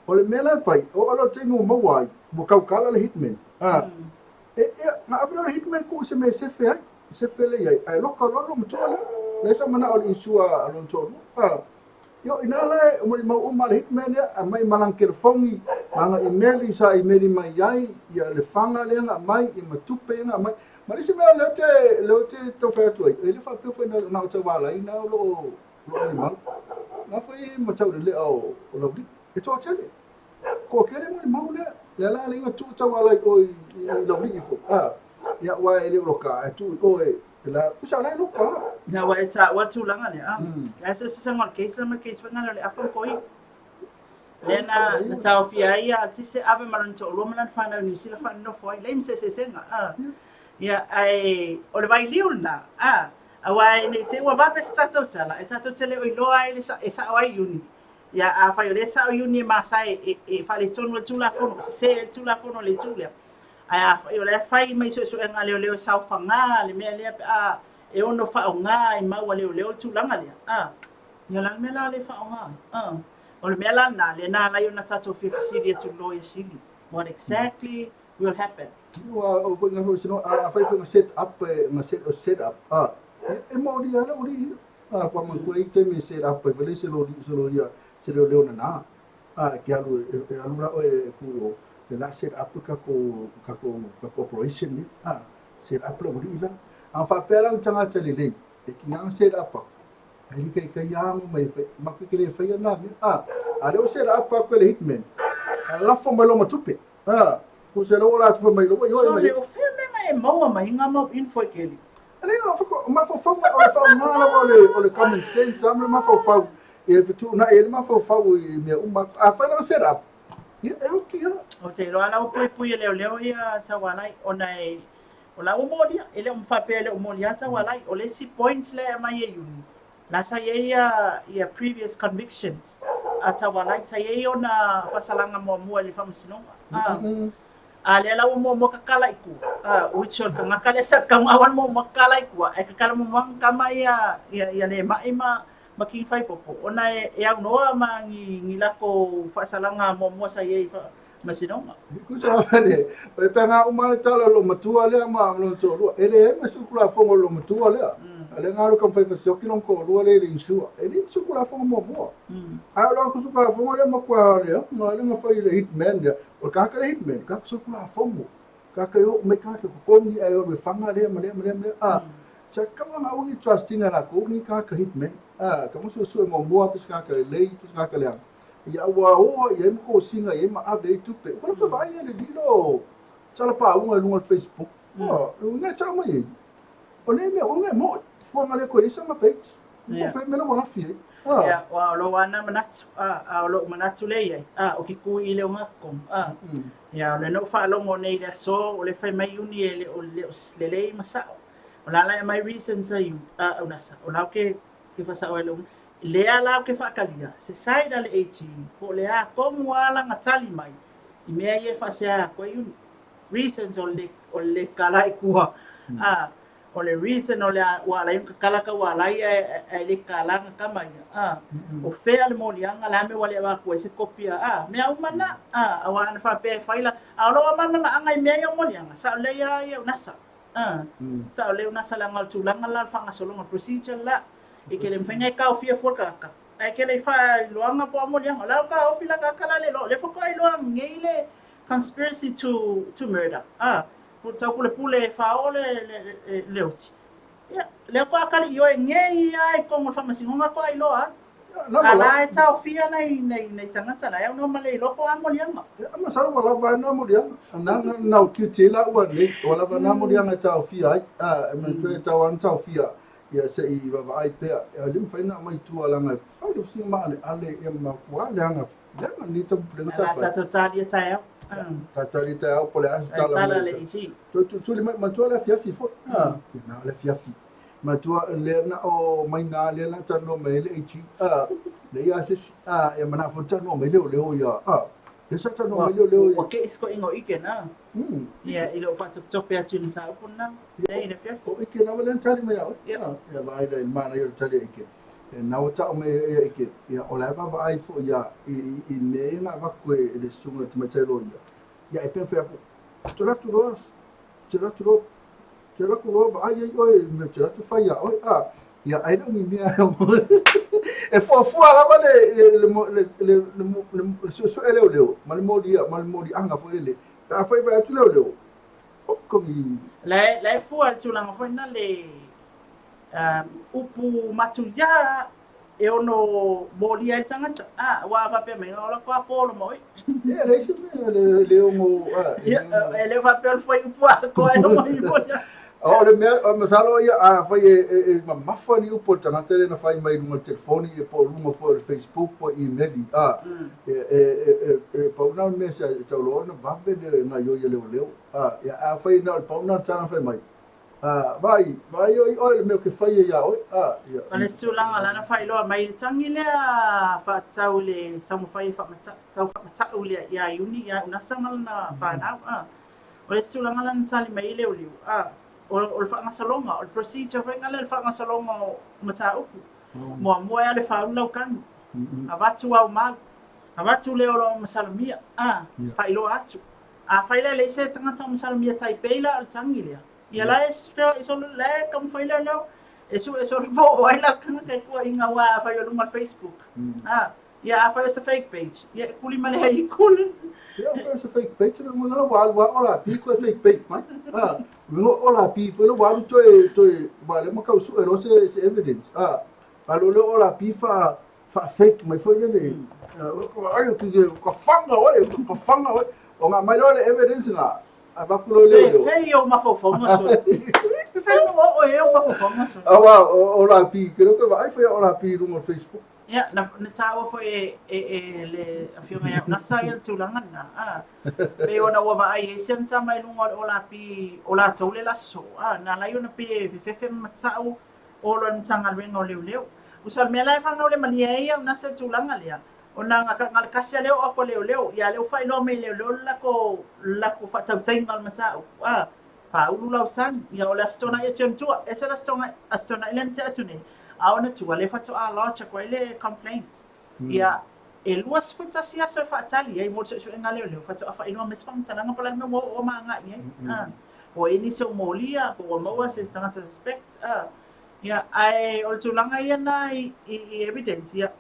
O le mea la e fai, o ala o le taimi ua maua ai, ua tautala le hitman. A, e, e, na ave lea o le hitman tuu i se mea e sefe ai, sefe lea i ai, ae loka loa le matua lea. Leai sa manao i le insure a lona toalua. A. Ia, o i ina la e molimau uma le hitman ia, aumai ma lana telefoni, ma ana imeli sa imeli mai ai, ia le faga lea na aumai, ia ma tupe ia na aumai. Ma le isi mea lea ou te, lea ou te tau fai atu ai, e le faapea foi na, na o Taualai na o lo o, o lo o molimau. Na foi ma Taulelea o, o Laulii. E toatele. Toatele molimau lea. Lea la alai na tuu Taualai i o i, i Laulii foi. A, ia aua e le o loka, ae tuu i o e, e la, tusa o la e loka. Na ua e taua tulaga lea. Mm. Se se ma case ma case fanga le afa koi. Lea na na taofia ai ia tise ave ma lona toalua ma lana fanau i Niu Sila faanonofo ai, leai ma se eseesega. A. Ia, ae o le vailiu lena, a, aua e ne i te i ua vave se tatou tala, e tatou te le o iloa ai le e sao ai Iuni. Ia, afai o lea e sao Iuni e masa e, e, e faaletonu ai le Tulafono, sese ai le Tulafono i le itu lea. Ae afai o lea e fai mai suesuega a leoleo e saofaga le mea lea pe a e ono faaaoga i mau a leoleo le tulaga lea, a, ia o le a le mea la le faaaoga ai? A. O le mea la lena, lea na ala ai ona tatou fia fesili atu i le Loia Sili, what exactly will happen? Ua o ko nga foi a fai foi set up nga set o set up a e mo li ala uri a kwa man ko te me set up e fele se lo se lo ia se leo leo na a ke alu e alu la e ku o le la set up ka ko ka ko ka corporation ni a set up la uri la a fa pela un tangata le lei e ki nga set up Ai like i kai ago mai ma ke kele whai ana mea. A, a leo se ra apa koe le hitman. A lafo mai lo matupe. A, ko se lo la tupe mai lo oi mai. O fea mea na e maua mai ngā mau info e keli. A le no fako ma fo fau o le fau ngā la o le o le common sense a ma fo fau e fitu na e ma fo fau i mea uma a whai la set up. Ia e oki ia. O te iloa la o pui pui e leo leo ia taualai ona e O la ua molia, e le o faapea e le o molia atu Taualai. O le isi point lea e aumai e Iuni, la sa i ai ia, ia previous convictions a Taualai, sa i ai ona faasalaga muamua i le faamasinoga. A, a lea la ua muamua kakala i tua, a, which o le tagata lea sa taugaoa le muamua kakala i tua, ae kakala muamua kama ia, ia, ia Lemai ma, ma King Faipopo, ona e, e aunoa ma ni, ni lakou faasalaga muamua sa i ai i Masinoga. Tusa lava le, o le pea uma le tala o lo matua lea ma lona toalua. E leai ma se Tulafono o lo matua lea. A lea nga alu ka mawhai whasioki lona toalua lea i le insure. E leai ma se Tulafono muamua. A o lona Tulafono lea matua lea, nga lea nga fai i le hitman lea. O le tagata le hitman, tagata solitulafono. Tagata e oo mai tagata totogi ae o le fanga lea ma lea ma lea ma lea. A, sa tatau lava ona aua ne i trust ina e latou ni tagata hitman. A, tatau ona suesue muamua pe se tagata lelei pe se tagata leaga. Ia ua o ai i ai ma kosina i ai ma ave ai tupe. Ua lapa vaai ai le lilo tala pauga i luga o le Facebook. Ua, uiga e tau mai ai. O nei mea, uiga e moe. Fuaga le koe isa ma page. Ua fai mea la ua lafi ai. Ah. Ia, ua o lou ana manatu, ah, a o lou manatu lea i ai, ah, o ke kū i le o ngā ah. Ia, o le no whaalongo nei le aso, o le whai mai uni e le o le o lelei ma sao. O la la e mai reasons a iu, a au nasa. O lau ke, ke whasao e le Lea la ou te faatalia, se side a le AG, po o le a tonu a lana tali mai i mea ia e faasea atu ai Iuni. Reasons o le, o le kala i tua. A, o le reason o le a, ua ala ai ona kakala tauala ia ae le kala ana tama ia. A, o fea le moliaga, le a mea ua le avatu ai se kopi a, a, mea uma na. A, aua ana faapea e fai la, a o lou malamalamaaga i mea ia o moliaga, sao lelei lava ia o NASA. A, sao lelei o NASA leaga o le tulaga la o le faagasologa, procedure la. E ke le mafai ona e taofia fua le tagata, ae ke le i faailoaga po o a moliaga, o le a o taofi la tagata la le iloa, o lea faatoa iloa nei le conspiracy to to murder, a, po o le taupulepule e faaoo le le le oti. Ia, lea faatoa tali ioe nei lava i totonu o le faamasinoga faatoa iloa atu. A la e taofia nai nai nai tagata la e aunoa ma le iloa po o a moliaga. Ia, masalo ua lava ai na moliaga. Na na na o QT la ua nei, ua lava na moliaga e taofia ai. A, e manatua e tau lava ona taofia Ia se i vaavaai pea, e le mafai ona aumai i tua leaga e fai le fesiliga maaleale ia ma matua leaga leaga lenei taupulega sa fai. Tatou talia taeao. Tatou talia taeao po o le a se tala mai. Toe tulituli mai, manatua le afiafi foi. Ia na o le afiafi. Manatua lea na o mai na lea na talanoa mai ai le AG. Leai lava se isi. Ia manao foi talanoa mai leoleo ia. Lea sa talanoa mai leoleo ia. Ua kei se toeaina o ike na. Ia, i lou faatopetope atu i le mataupu lena. Nei, le afiafi. O ike lava lea na tali mai ia oe. Ia. Ia vaai la i le manaia o le tali a Ike. E na ua tau mai e ia Ike, ia o la e vaavaai foi ia i, i, i mea ia na avatu e, e le susuga i le tamaitai loia. Ia e pei ona fai atu, te alu atu loa, te alu atu loa, te alu atu loa vaai ai oe i le mea te alu atu fai ia oe. A, ia ai le o ni mea e E fuafua lava le le le le le le le suesue leoleo ma le molia ma le moliaga foi lele pe afai e vaai atu leoleo o kogi. La e fua i le tulaga foi lena le upu matuia e ono molia ai le tagata, a, aua a faapea mai, o la koa polo ma oe. Ia, leai se mea e le ono... Ia, e le faapea o le fuaiupu atoa e ono molia. O le mea, masalo ia, afai e mamafa ni upu a le tagata lea na fai mai i luga o le telefoni ia po o luga foi o le Facebook po o imeli, a, e pau lena o le mea e tau loa ona vave le gaoioi a leoleo. A, ia, afai na o le pau lena o le tala na fai mai, A, vaai, vaai oi oe le mea ou te faia iā oe, a, ia. O le tulaga la na faailoa mai i le tagi lea faatatau i le taumafai e tau faamatau lea ia Iuni, ia Unasa ma lana fanau, a. O le isi tulaga la na tali mai ai Leoleo, a, o le faagasologa, o le procedure foi lea o le faagasologa o mataupu. Muamua e alu e faaulu lau tagi, avatu au mau, avatu lea o lo o masalomia, a, faailoa atu. Afai la e leai se tagata o masalomia Taipei la o le tagi lea, ia la e feoai solo, la e taumafai leoleo e sue solo po o ai la le tagata e tuuaiina aua afai o luga o le Facebook. A, ia afai o se fake page, ia e kuli ma le haikuli. Ia afai o se fake page, o lona uiga la ua alu lava o la pi toe fake page mai. A, uiga o la pi foi la ua alu toe, toe, aua o lea ua tau sue loa se, se evidence. A, alu loa o la pi faa, faa-fake mai foi lele, ai ka fanga oe, ka fanga oe. Ona aumai loa le evidence lena, avatu loa i leoleo. Pe fei ou mafaufauga sole. Pe fei ou oo i ou mafaufauga sole. Aua o la pi, ke leo koe vaai foi o la pi i luga o le Facebook. Ia, na taua foi e, e, e le afioga ia Unasa ia le tulaga lena. A, pei ona ua vaai ai si ana tama i luga o le olapi o latou le la sosoo, a, na ala ai ona pei e fefefe ma matau o le Matagaluega o Leoleo. Usa o le mea la e faagaulemalie ai au nasa le tulaga lea, ona na o le tasi lava lea oo atu a leoleo, ia lea ua faailoa mai e leoleo le latou latou faatautaiga o le mataupu, a, faaulu lau tagi, ia o le Aso Toonai atu i ona tua, ese le Aso Toonai, Aso Toonai lea na tea atu nei, a ona tua lea faatoa lodge atu ai le complaint. Ia, e 21 aso e faatali ai mo le suesuega a leoleo faatoa faailoa mai se faamatalaga po o le a le mea ua oo ma agai i ai. A, po o i ai nisi o molia, po ua maua se tagata suspect. A, ia, ae o le tulaga ia na i, i, i evidence, ia,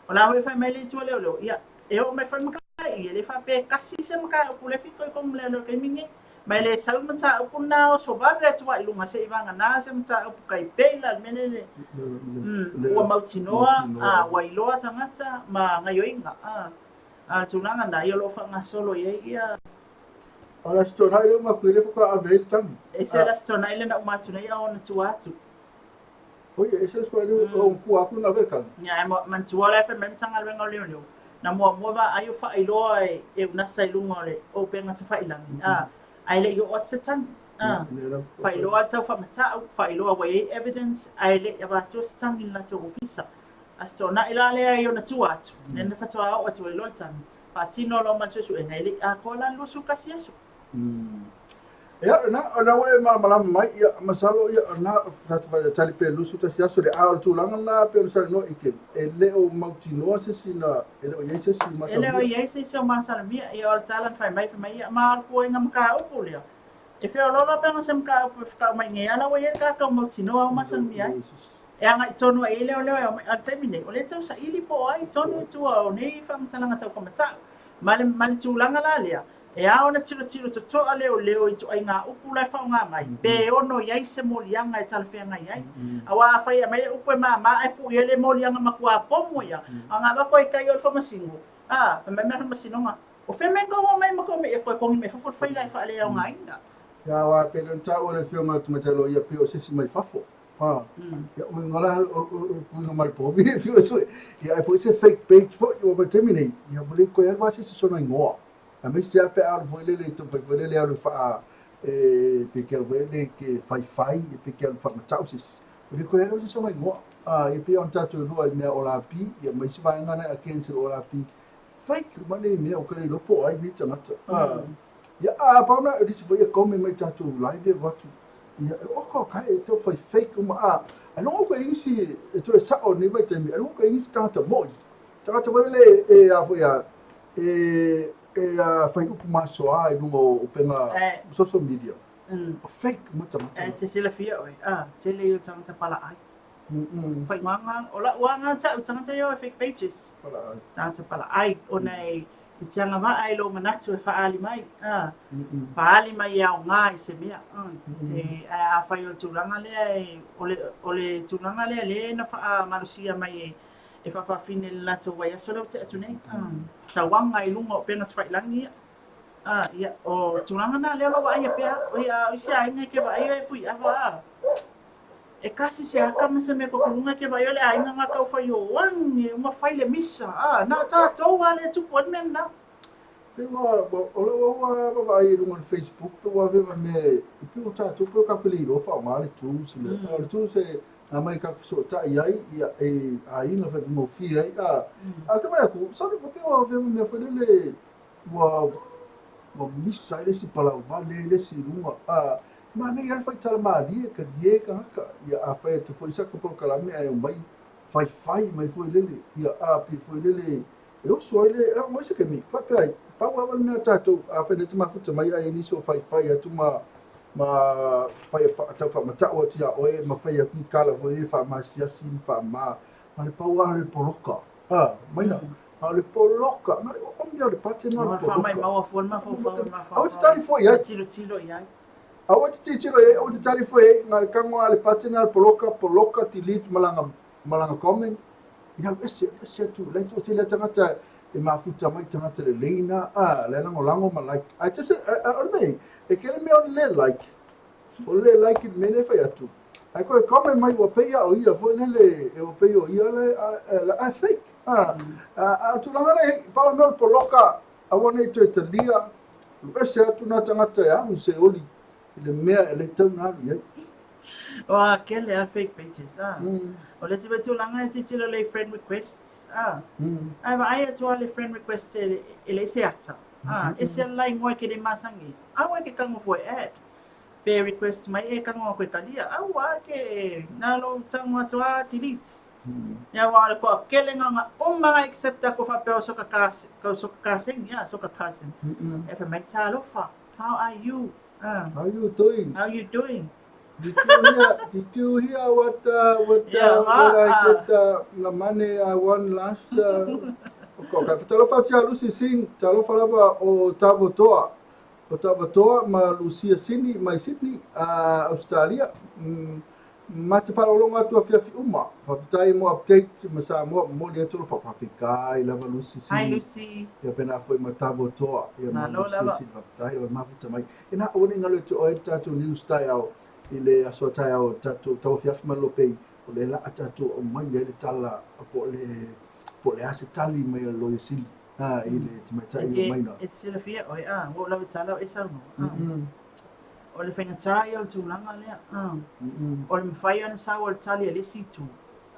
o la foi e fai mai le itu a leoleo, ia, e oo mai foi le mataupu, e le faapea e tasi se mataupu lea e fitoitonu ma leoleo i le taimi lenei. Ma e le sau le mataupu lena oso vave atu lava i luga seiavagana se mataupu tai pei la le mea lele ua mautinoa, a, ua iloa tagata ma gaioiga, a, a le tulaga lena, ia o lo o faagasolo i ai ia. O le Aso Toonai lea uma atu i lea faatoa ave ai le tagi. Ese le Aso Toonai lea na uma atu nei a ona tua atu. Oi, e ese le Aso Toonai lea ona tua atu na ave le tagi. Ia, e manatua o la e fai mai le Matagaluega o Leoleo, na muamua vaai o faailoa e Unasa i luga o le upega tafailagi, a, ae le i oo atu se tagi. A, faailoa le tau faamatau, faailoa ua i ai evidence, ae le i avatua se tagi i le latou ofisa. Aso Toonai la lea i ona tua atu, lea na faatoa oo atu ai loa le tagi, faatino loa ma le suesuega, e le i atoa la le 21 aso. Ia, na, o lena ua e malamalama mai, ia, masalo, ia, na, tatou faatali pea 21 aso le a o le tulaga lena pei ona saunoa i ke, e le o mautinoa se isi na, e le o i ai se isi masalomia. E le o i ai se isi o masalomia, ia, o le tala na fai mai, fai mai, ia, ma o le puaiga mataupu lea, e feoloolo pe ana se mataupu e whakau mai nei ala ua i ai le tātou mautinoa o masalomia ai. E agai tonu ai i leoleo e omai, a o le taimi nei, o lea e tau saili po o ai tonu i tua o nei faamatalaga tau kamatau. Ma le, ma le tulaga la lea, E ao ona tilotilo totoa leoleo i ituaiga upu la e faaaoga mai, pe ono i ai se moliaga e talafeagai ai. Aua afai e aumai le upu e māmā ae puu i ai le moliaga matua pomu ia, a na avatu ai i tai o le faamasino, a, fai mai mea faamasinoga, o fea mea tou omai ma tou mea e toe togi mai fafo le faila e faaleaogaina. Ia, aua pei ona taua e le Afioga i le Tamaitai Loia pei o se isi mai fafo. Ha, ia, uiga la, o le uiga mai le povi e fiu e sue. Ia, ae foi se fake page foi, ua ma le taimi nei, ia, ua le toe alu lava se isi sona igoa. Aemaise lava pe a alu foi lele i taumafai foi lele e alu e faa e pe ke alu foi lele ke faifai pe ke alu faamatau se isi. Ua le toe alu se isi ona igoa. A ia pei ona tatou iloa i mea o lapi ia ma isi vaega na e against le olapi fake uma nei mea ua ka le iloa po o ai nei tagata. A ia a pau na o nisi foi e comment mai i tatou live e alu atu ia e oka oka e tau fai fake uma a ai logo koe i nisi e toe sao i lenei vaitaimi ai logo koe i nisi tagata moi tagata foi lele e a foi a e e a fai upu masoa i luga o upega social media. O fake uma tagata. E te silafia oe, a, tele ia o tagata palaai. Faaigoaga, o la'u aga ta'u tagata ia o e fake pages. Tagata pala'ai, ona e te agava'a i lou manatu e fa'aali mai, a, fa'aali mai e aogā i se mea, e, ae afai o le tulaga lea e, o le, o le tulaga lea lea na fa'amalosia mai e, e fa'afafine i le latou vaiaso lea ua te'a atu nei, a, sauaga i luga o upega tafailagi ia. A, ia, o tulaga na lea o lo o vaaia pea, oi a o isi aiga e ke vaaia e fuiava a. E kasi se aka ma se mea kokoluga e ke vaaia o le aiga nga tau fai o agi e uma fai le misa, a, na o tatou a le tupu ai le mea lena. Pe ua, o lau ua vaavaai i luga o le Facebook pe ua avea ma mea e pei o tatou pe o tatou le iloa faaaoga le tools lea. O le tools e aumai tatou fesootai ai ia e aiga faigofie ai a. A ke vaai atu, sole ua pei ua avea ma mea foi lele ua ua misa ai le isi palauvale le isi i luga a manaia lava le faitala malie talie tagata ia a fai atu foi sa polokalame ae omai faifai mai foi lele ia a pei foi lele e oso ai le e se taimi faapea ai pau lava le mea tatou a fai nei te mafuta mai ai nisi o faifai atu ma ma fai tau faamata'u atu iā oe ma fai atu i tala foi lele faamasiasi ma faamā ma le pau lava o le poloka a maina A o le poloka, na le oomi o le pate na o le poloka. Faamaumau fua le mafaufau, le mafaufau. Aua te tali fua i ai. Tilotilo i ai. Aua te tilotilo i ai, aua te tali fua i ai, na le tago lava le pate na o le poloka, poloka, delete malaga, malaga comment. Ia alu ese, alu ese atu, la e toatele lava tagata e mafuta mai tagata lelei na, a, la e lagolago ma like. Ae te se, o le mea, e tele mea o le le like, o le le like i le mea lea e fai atu. Ae toe comment mai ua pei a o ia foi lele, ua pei o ia le, ae fake. A, a o le tulaga lea, pau le mea o le poloka, aua ne i toe talia, alu ese atu na tagata e alu i se oli i le mea e le tatau ona alu i ai. Ua kele a fake pages a. O le isi foi tulaga e tilotilo lelei i friend requests a. Ae vaai atu lava le friend request e leai se ata a, ese la igoa e ke le masani, aua e ke tago fua e add. Pe request mai e tago atu e talia, aua ke na lou tago atu a delete. Ia aua o le toatele na uma na accept atu faapea o soka ka soka kaseni a soka cousin. E fai mai talofa, how are you? How you doing? How you doing? Did you hear, did you hear what, what, Yeah, what I get, the money I won last, okay, talofa atu ia Lucy Singh, talofa lava o Tavotoa, O Tavatoa ma Lucia Sini mai Sydney, Ausetalia. Ma te faalogologo atu afiafi uma. Faafetai mo update ma Samoa. Momoli atu alofa. Faafetai lava Lucy Sini. Hi Lucy. Ia pena foi ma Tavotoa. Ia ma Malo Lucia lava. Sini. Faafetai o le mafuta mai. Ina aua ne i galo ia te oe le tatou news taeao i le aso a taeao tatou tauafiafi malolo pei o le laa tatou aumai ai le tala po o le po o le a se tali mai a le Loia Sili. A, i le tamaitai o Maina. E te silafia oe, a, ua ou lawe tala o e saunoa, a. O le faigata ia o le tulaga lea, a. O le mafai ona sau o le tali a le isi itu,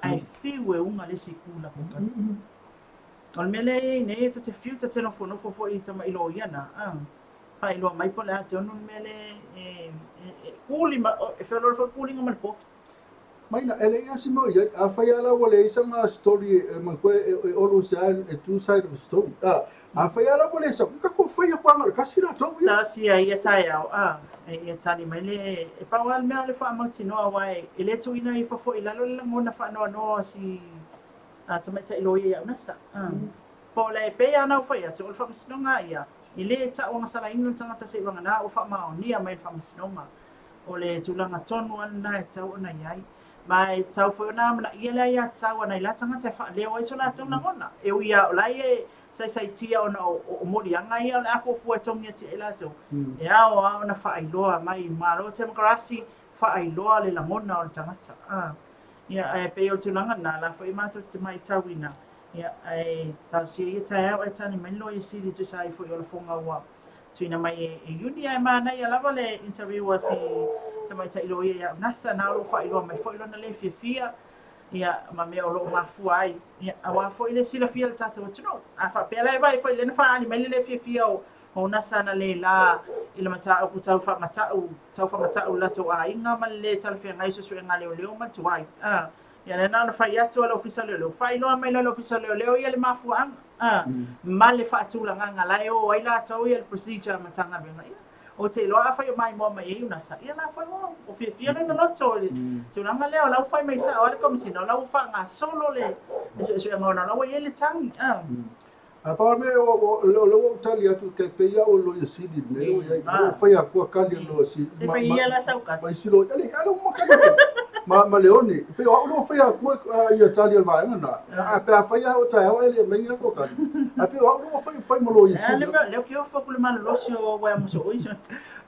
ae fiu e uga le isi itu i latou tali. O le mea lea e i ai nei, e ta te fiu ta te nofonofo foi i tamai loia na, a, faailoa mai po o le a tonu le mea lea e, e, e, e feoloolo foi le puliga ma le poto. Maina, e leai lava se mea o i ai. Afai lava la ua leai sana story e manatua e always lava e two side of a story. A, afai lava la ua le sau, ia tatou fai atu lava na o le tasi latou ia. Talosia ia taeao, a, e ia tali mai le, e pau lava le mea o le faamautinoa aua e le tuuina ifo foi i lalo le lagona faanoanoa o si tamaitai loia ia Unasa. A, po o le, e pei lava ona ou fai atu, o le faamasinoga ia, e le tauagasalaina le tagata seivagana ua faamaonia mai e le faamasinoga. O le tulaga tonu lava lena e tatau ona i ai. Ma e tatau foi ona amanaia le aiatatau a nai la tagata e faaleo ai so latou lagona. E ui lava o la e saisaitia ona o moliaga ia o le a fuafua e togi atu i ai latou, e ao lava ona faailoa mai, malo temokarasi, faailoa le lagona o le tagata. Ia, ae pei o le tulaga lena, o la foi matou te matauina, ia, ae talosia ia taeao ae tali mai le Loia Sili e tusa ai foi o lafoga ua tuuina mai e Iuni, ae manaia lava le interview a si tamaitai loia ia Unasa, na o lo o faailoa mai foi lona le fiafia ia ma mea o lo o mafua ai, ia, aua foi le silafia e le tatou atunuu. A faapea la e vaai foi lea na faaali mai le le fiafia o Unasa na le la i le mataupu tau faamata'u, tau faamata'u i le latou aiga ma le le talafeagai o suesuega a leoleo ma le tuai. Ia lea na ona fai atu a le Ofisa o Leoleo, faailoa mai loa e le Ofisa o Leoleo ia le mafuaaga, ma le faatulagaga la e o ai latou ia le procedure a Matagaluega. Ia, Ou te iloa afai o maimoa mai ai Unasa, ia la foi ua ua fiafia lona loto i le tulaga lea, o la ua fai mai sao lava le Komesina, o la ua faagasolo le suesuega ona o la ua i ai le tagi. Ae pau le mea, o lea ua ou tali atu, tai pei au o le Loia Sili i le mea lea ua i ai. Ua ou fai atu a tali a le Loia Sili. Se fai ia la sau tali. Ma isi loia, alii, a lea ua tali atu. Ma Leone, e pei o au lea ua fai atu ia tali a le vaega lena. Ae pe a fai lava o taeao ae le aumai ni latou tali. Ae pei o au lea ua fai, fai ma Loia Sili. Le mea, lea ou te ofo atu i le malolosi o au e mosooi.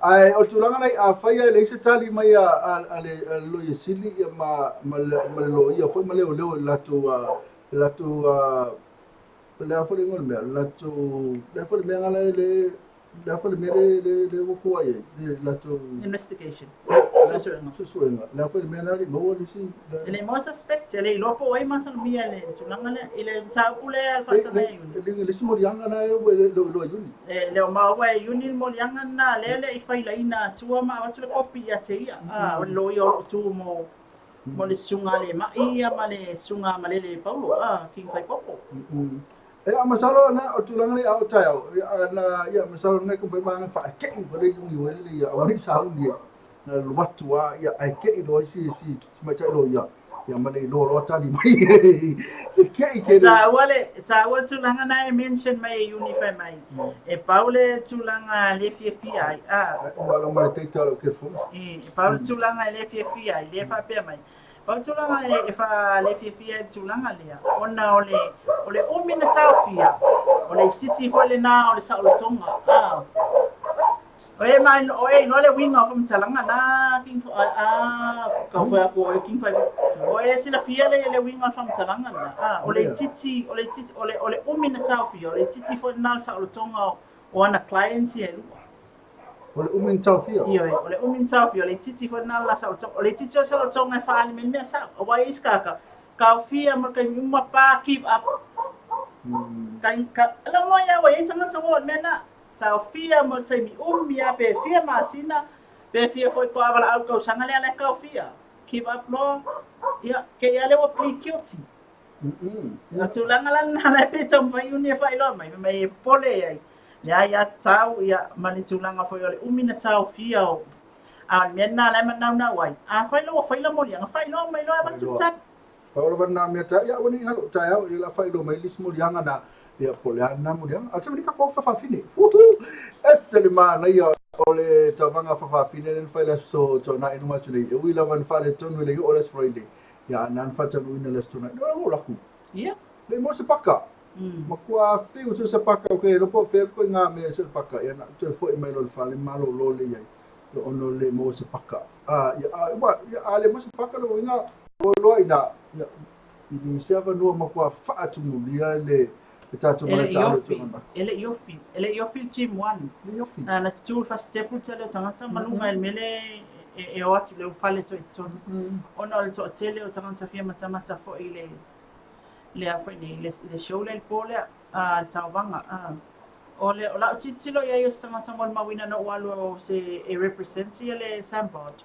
Ae o le tulaga lena, afai lava e leai se tali mai a le Loia Sili ma le Loia foi ma leoleo i le latou O le a foi le igoa o le mea, le latou, le a foi le mea la e le, le a foi le mea le, le, le ua tua i ai, le latou... Investigation. Suesuega. Suesuega. Le a foi le mea la e le i maua le isi... E le i maua suspect, e le i iloa po o ai masalomia i le tulaga lea, i le mataupu lea a le faasaga ia Iuni. Le, le isi moliaga na e ua le iloa e Iuni. E le o maua e Iuni le moliaga lena, lea e le i failaina atua ma avatu le kopi ia te ia, a, o le loia o lo o tu mo mo le susuga a le ma'i ia ma le susuga a Malele Paulo, a King Faipopo. E a masalo na o tulaga nei a o taeao, na ia masalo na ko mai whaakei wale yungi wale le ia awani sauni e na luatu a ia ai kei loa isi isi mai tai loa ia ia ma le loa loa tali mai le kei ke le le taua tulaga na e mention mai e Iuni fai mai e pau le tulaga le fiafia ai a o malo ma le teita o ke fo E pau le tulaga e le fiafia ai, lea e faapea mai. Pau le tulaga e, e fa le fiafia ai le tulaga lea, ona o le, o le umi na taofia, o le itiiti foi lena o le saolotoga. A. O e mai, o e iloa le uiga o faamatalaga na, King, a, a, kau fai atu o e King fai. O e silafia le, le uiga o le faamatalaga lena. A, o le itiiti, o le itiiti, o le, o le umi na taofia, o le itiiti foi lena o le saolotoga o, o ana clients ia e lua. O le umi na taofia? Ioe, o le umi na taofia, o le itiiti foi lena o le la saolotoga. O le itiiti o le saolotoga e faaali mai le mea sao. Aua e i ai isi tagata, taofia mo le taimi uma, pa, give up. Ka, ka, lau moe ia ua i ai tagata ua oo i le mea lena. Taofia mo le taimi umi lava, pe fia masina, pe fia foi toa valaau i le tausaga lea, la e taofia. Give up loa, ia, te i lava lea ua plead guilty. O tulaga la lena la e pei e taumafai uni e faailoa mai, fai mai e popole i ai, leai a tatau, ia, ma le tulaga foi o le umi na taofia o, a o le mea lena la e manaunau ai, afai loa ua fai la moliaga, faailoa mai loa e avatu le tali. Pau lava lena mea ta, ia aua ne i galo, taeao ia la faailoa mai le isi moliaga na, ia po o le a lena moliaga. A o se mea ka kua fafafine. Uhu! Ese le manaia o le tauvaga fafafine lea na fai le aso Tuanai i luma atu nei. E ui lava na faaletonu e le i oo le aso Friday. Ia, na na faataunuuina le Aso Toonai. No, o laku. Ia. Le mo se paka. Matua fiu se se paka o ke lopo fe ko ngā me se paka. Ia na toe foi mai lo le fale malo lo le iai. Lo ono le mo se paka. A ia a wa ia a le mo se paka lo inga o loa ina ia i ni se avanua matua faatumulia le le tatou E le malae i taalo i ofi, tulaga mako. e le i ofi, e le i ofi le Gym One. Le i ofi. Na tutū i le first step le tele o tagata ma luga i le mea lea e, e o atu i le fale toitonu. Ona o le toatele o tagata fia matamata foi i le, le a foi nei, le, le show lea i le pō lea, a, le taovaga. A. O le, o lau tilotilo i ai o se tagata molimauina na ou alu o se, e represent ia le Sambod.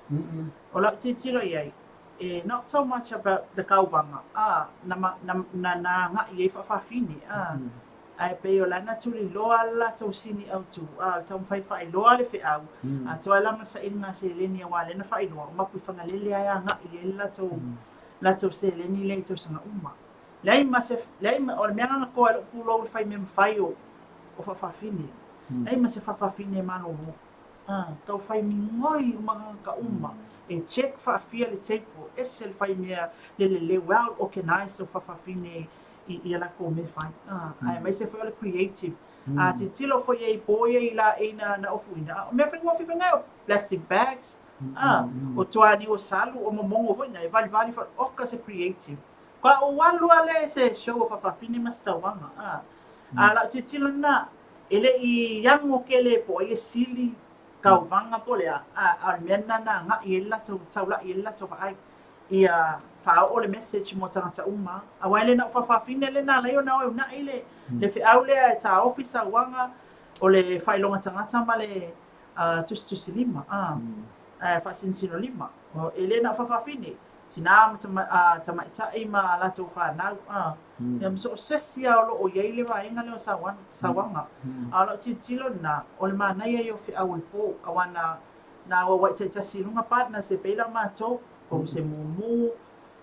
O lau tilotilo i ai, e not so much about le kauvaga, a, na, na, na, na agai ai faafafine, a, ae pei o lana tuliloa le latou sini autu, a, o le taumafai faailoa le feau, atoa ai la ma le sailiga seleni aua lea na faailoa, o Mapuifagalele lava e agai ai le latou, latou seleni lea i tausaga uma. Leai ma se, leai ma, o le mea lena na toa ai lou pulou i le fai mea mafai o, o faafafine. Leai ma se faafafine e malolo. A, tau fai migoi uma tagata uma e check faafia le table, ese le fai mea le lelei well organized o faafafine i i a latou mea fai. A, aemaise foi o le creative. A tilotilo foi i ai i po ia i laei na na ofuina, a o mea faigofie foi na o plastic bags, a, o tuaniu o salu, o momogo foi na e valivali foi, oka se creative. Ka ou alu a lea i se show o faafafine ma se tauvaga, a. A lau tilotilo lena, E le i ago kele po o ai e sili kauvaga po o le a, a o le mea lena na agai ai le latou, taulai ai le latou vaai ia faaoo le message mo tagata uma. Aua e le na o faafafine lea na ala ai ona o e unaʻi le, le feau lea e taofi sauaga o le faailoga tagata ma le tusitusilima, a, faasinosinolima. E le na o faafafine. tinā ma tamaitai ma a latou fanau, a, ia ma so o se isi lava o lo o i ai le vaega lea o sauaga. A o lau tilotilo lena, o le manaia ia o feau o le po, aua na na auauai taitasi i luga partners e pei la matou, o se mumu,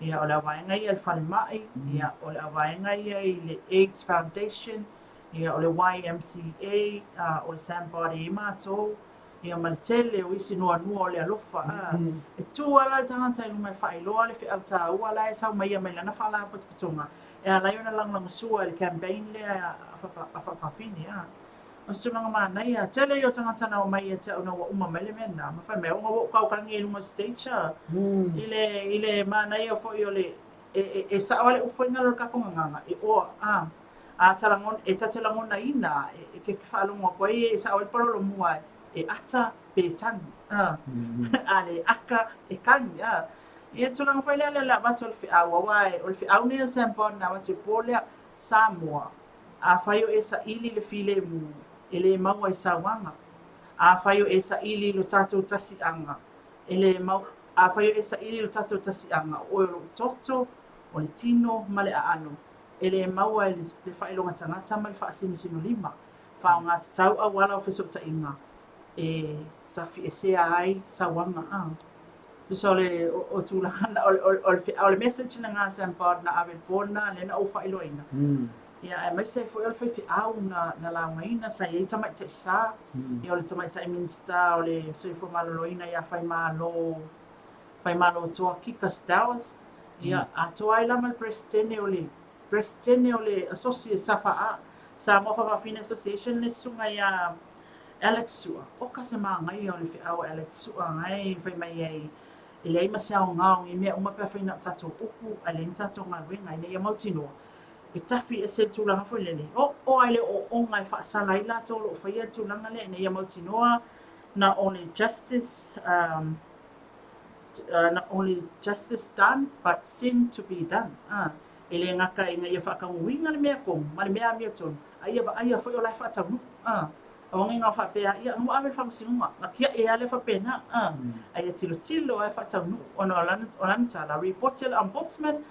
ia o le auvaega ia i le falemai, ia o le auvaega ia i le AIDS Foundation, ia o le YMCA, a o le Sandbar e i ai matou, ia ma le tele o isi noanua o le alofa, a e tu lava la le tagata i luga e faailoa le feau taua la e sau mai ia mai lana faalapotopotoga e ala ai ona lagolagosua i le campaign lea a faafafine, a. O se tulaga manaia, tele ia o tagata na omai ia te au ina ua uma mai le mea lena, ma fai mai, ona ua ou kaukagi i luga o le stage, a. I le, i le manaia foi o le, e, e, e sao lava le upu foi lena o le tatou gagana, e oa, a. A ta lagona, e ta te lagonaina, e, e ke faalogo atu ai, e sao ai le palolo mua, e ata pe tagi, a. A le aka, e tagi, a. Ia tulaga foi lea, le avatu o le feau, aua o le feau nei a Sam Bond na avatu i le po lea, Samoa, Afai o e saili le filemu, e le maua i sauaga. Afai o e saili i lo tatou tasiʻaga, e le mau, afai o e saili i lo tatou tasiʻaga, o oe o lou toto, o le tino ma le aano, e le maua e le faailoga tagata ma le faasinosinolima, faaaoga tatau auala o fesootaiga e safiesea ai sauaga. A. Tusa o le o tulaga na, o le, o le, o le message lena a Sam Bard na ave i le po lena, lea na ou faailoaina. Ia, aemaise ai foi o le faifeau na, na laugaina, sa i ai tamaitai sa, ia o le tamaitai Minisita o le Soifua Maloloina ia Faimalo, Faimalo Toa Kika Stowers, ia, atoa ai la ma le Peresetene o le, Peresetene o le Associate, SFA, Samoa Faafafine Association le susuga ia Alex Sua, oka se manaia o le feau a Alex Sua ae fai mai ai e leai ma se aoga o nei mea uma pe afai na o tatou upu ae leai ni tatou galuega ina ia mautinoa e tafi ese le tulaga foi lele o o ai le ooooga e faasala ai latou o lo o faia le tulaga lea ina ia mautinoa na o le justice um, not only justice done but sin to be done ah e le gata ina ia faataunuuina le mea tonu ma le mea amiotonu a ia vaaia foi o la e faataunuu ah aua ne i faapea ia na ua ave i le faamasinoga na tiaʻe lava lea faapena ah a ia tilotilo lava e faataunuu ona o lana o lana tala report e le ombudsman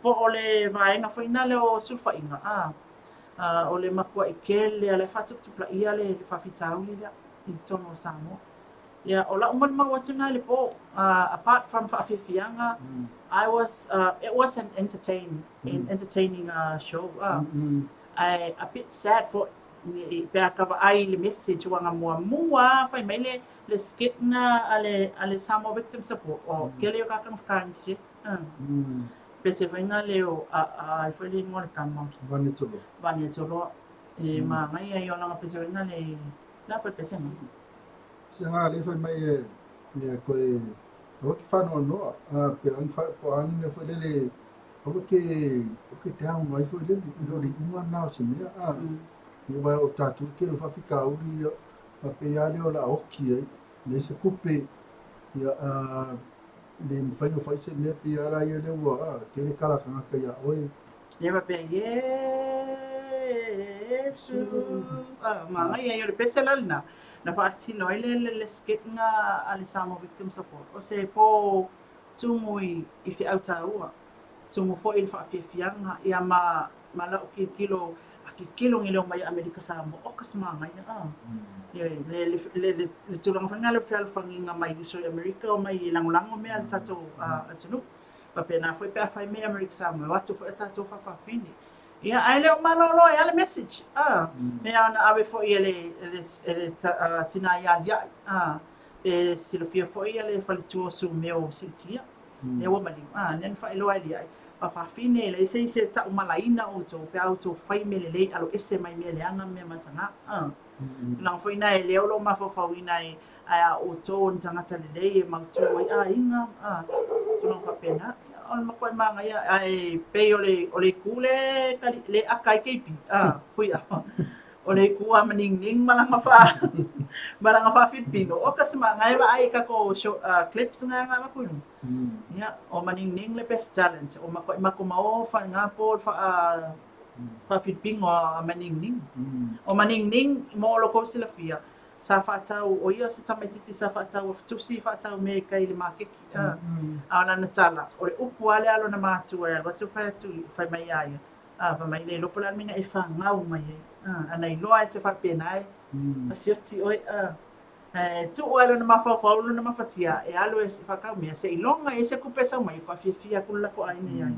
po o le vaega foi lena lea o sulufaiga ah o le matuai tele lava o la e faatuputupulaia le faafitauli lea i totonu o Samoa. Ia, o lau molimau atu lena i le po, apart from faafiafiaga, I was, it was an entertain, an entertaining show, ae a bit sad foi pe a ka vaai i le message aua na muamua lava fai mai le le skit na a le a le Samoa Victim Support, o kele o ka whakaanise. Pese foi nga leo a a foi le ingoa o le tama. Vane Toloa. Vane Toloa. E māngai ai o langa pese foi nga le, la foi pese nga. Se nga le fai mai e ia koe aua ke whanoanoa, a pe angi wha, po angi mea foi lele, aua ke, o ke te ao mai foi lele, i lo le iunga na o se mea, a, ia wai o tātou ke lo whawhikauri, ia, ma pe ia leo la oki ai, le se kupe, ia, a, le mwhai o whai se mea pe ia la ia leo ua, a, ke le kala kangaka ia oe. Ia faapea, Iesu. Ah, manaia ia o le pese la lena. Na faatino ai le, le, le skit na a le Samoa Victim Support. O se pō tumu i, i feau tāua. Tumu foi i le faafiafiaga, ia ma, ma lau tilotilo, a tilotilo ni leo mai Amerika Samoa, oka se manaia, ah. Ia, le, le, le, le, le tulaga foi lena le fealofagiga mai uso i Amerika omai e lagolago mea a le tatou uh, atunuu. Faapena foi pe a fai mea Amerika Samoa, e o atu foi a tatou faafafine. Ia, ae le o malolo ai lava le message. Ah, mea na ave foi e le, e le, e le tinā ia Aliaʻi. Ah, pe silafia foi ia le faletua o Sumeo Siitia. Lea ua maliu. Ah, lea na faailoa e Aliaʻi. Faafafine, e leai se isi e taumalaina outou pe a outou fai mea lelei aloese mai mea leaga ma mea mataga. Ah. Tulaga foi na e lea o lo o mafaufauina ai ae a outou o ni tagata lelei e mautū ai aiga, a, tulaga faapena. O le matuai manaia, ae pei o le, o le itu le kali, le aka ai KB, a, hui a, o le itu a maningning ma lana fa, ma lana faafilipino, oka se manaia e vaai i tatou short, clips na na avatu i luga. Ia, o maningning le best talent, o matuai makomao faigā po le faa, faafilipino a maningning. O maningning mo lo kou silafia, Sa faatau, o ia o se tamaititi sa faatau afatusi, faatau mea i kai i le makeki, a. A o lana tala, o le upu a lea a lona matua e alu atu fai atu, fai mai ia ia, a, fai mai, le iloa po o le a le mea na e fagau mai ai, a, ana iloa e te faapena e pasioti oe, a. Ae tuu lava i lona mafaufau lona mafatia e alu e faatau mea, seiloga e i ai se tupe e sau mai, faatoa fiafia atu le latou aiga iā ia.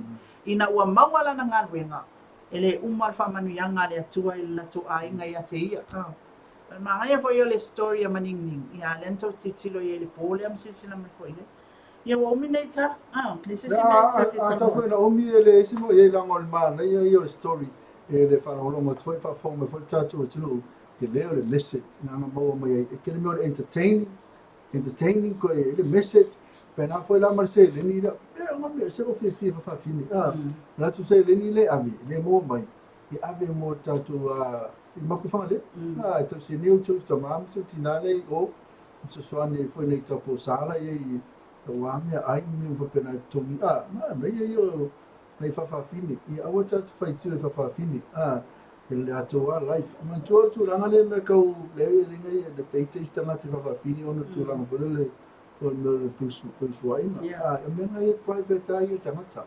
Ina ua maua lana galuega, e le uma le faamanuiaga a le Atua i le latou aiga ia te ia. O le manaia foi o le story a Maningning, ia lea na tou tilotilo i ai i le po lea ma silasila mai foi i ai. Ia ua umi nei tala, a, leai se isi mea e te fia A talanoa. tau foi ina umi e leai se mea o i ai leaga o le manaia ia o le story e le faalogologo atu foi faafofoga mai foi le tatou atunuu tele o le message na ana maua mai ai e tele mea o le entertaining entertaining koe e le message pena foi la ma le seleni lea e ona mea se o fiafia faafafine a la tu seleni le ave le maua mai e ave mo tatou a i Mapuifagalele a e tausi nei o tau tama ma se tina le i o fesoasoani foi nei tapo sala ia i aua mea ai ma mea faapena e totogi a manaia ia o nai faafafine ia aua tatou faitio i faafafine a e le latou a life manatua le tulaga lea mea kau le le le feita isi tagata i faafafine ona tulaga foi lele o le mea o le feusuaiga a o mea na ia private a ia tagata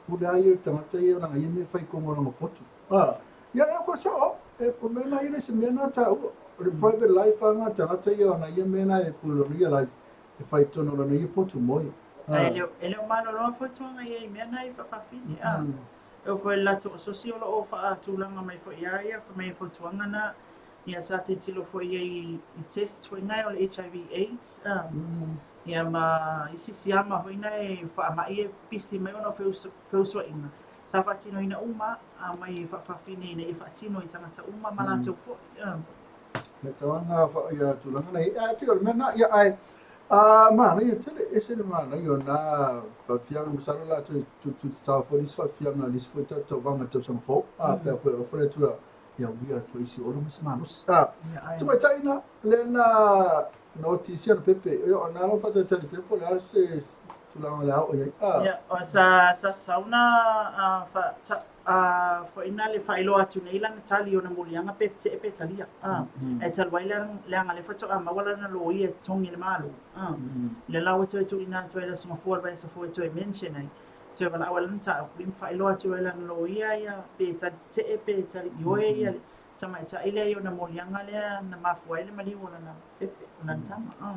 pule a ia le tagata ia lana ia mea fai tonu o lana potu a ia e ko sao e o mea na ia le se mea na taua o le private life a na tagata ia ona ia mea na e pule lona ia life e fai tonu o lona ia potu moi. A e le o malolo lava fautuaga ia i mea na i faafafine, a. E oo foi i le latou asosi o lo o faatulaga mai foi ia ia fai mai e fautuaga na, ia sa tilotilo foi i ai i test foi na o le HIV AIDS, a. Ia ma isi siama foi na e faamai e pisi mai ona o feusuaiga, sa faatinoina uma a mai e faafafine ina ia faatino i tagata uma ma latou foi, a. He tauanga ia tulaga nei. Ae pei o le mea na, ia ae a manaia tele, ese le manaia o na faafiaga, masalo latou e tulitulitatao foi nisi faafiaga a nisi foi tauvaga i le tausaga fou, a pea foi alofa le Atua ia uia atu ai isi olo ma se malosi. A tamaitai na, lea na na oti si ana pepe, ia o na lau faatalitali pea po o le a se tulaga o le a oo i ai. A. Ia, o sa sa tatau na fa ta a foi na le faailoa atu nei lana tali ona moliaga pe tetee pe talia. A, ae talu ai leaga lea faatoa maua lana loia e totogi e le Malo. A, lea la ua toe tuuina atu ai le Aso Gafua le vaiaso fou e toe mention ai, toe valaau ai lana mataupu ia ma faailoa atu ai lana loia ia pe tali tetee pe tali ioe ia le tamaitai lea i ona moliaga lea na mafua ai le maliu o lana pepe, o lana tama. A.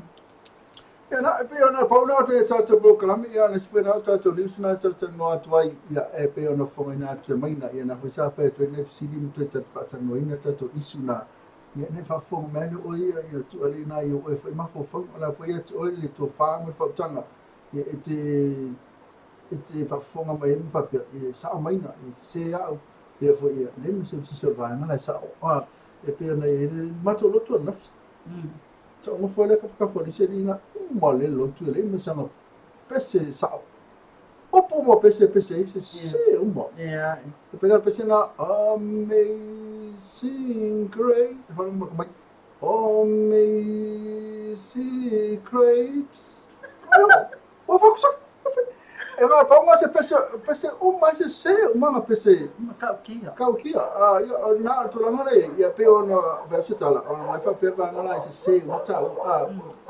Ia na, e pei ona pau na o te tatou polokalame, ia na si na o tatou news na talatalanoa atu ai, ia e pei ona fofogaina atu e Maina, ia na foi sa fai atu ai nai fesili ma toe faatalanoaina tatou issue na, ia nei faafofoga mai ane oe ia, ia tuu alii na i o oe foi mafaufauga, o la foi ia te oe le tofa ma le faautaga, ia e te e te faafofoga mai ai ma faapea, ia e sao Maina, ia sese au, ia foi ia, leai ma se sese o le vaega la e sao, a, e pei ona i ai le matou lotu ananafi. Sa ou nofo ai lea kafakafa o nisi alii na uma le lotu e leai ma sana pese sao. Upu uma pese pese ai sese uma. E pei la pese na Amazing Grace. E whare mai Amazing Grapes. Ua whakusa. E ngā paunga se pese, pese uma ai sese uma ngā pese. Matautia. Kaukia. A, ia, nā tulaga le, ia pei ona fai se tala, ona nai faapea vaega la e sese uma tāua. A,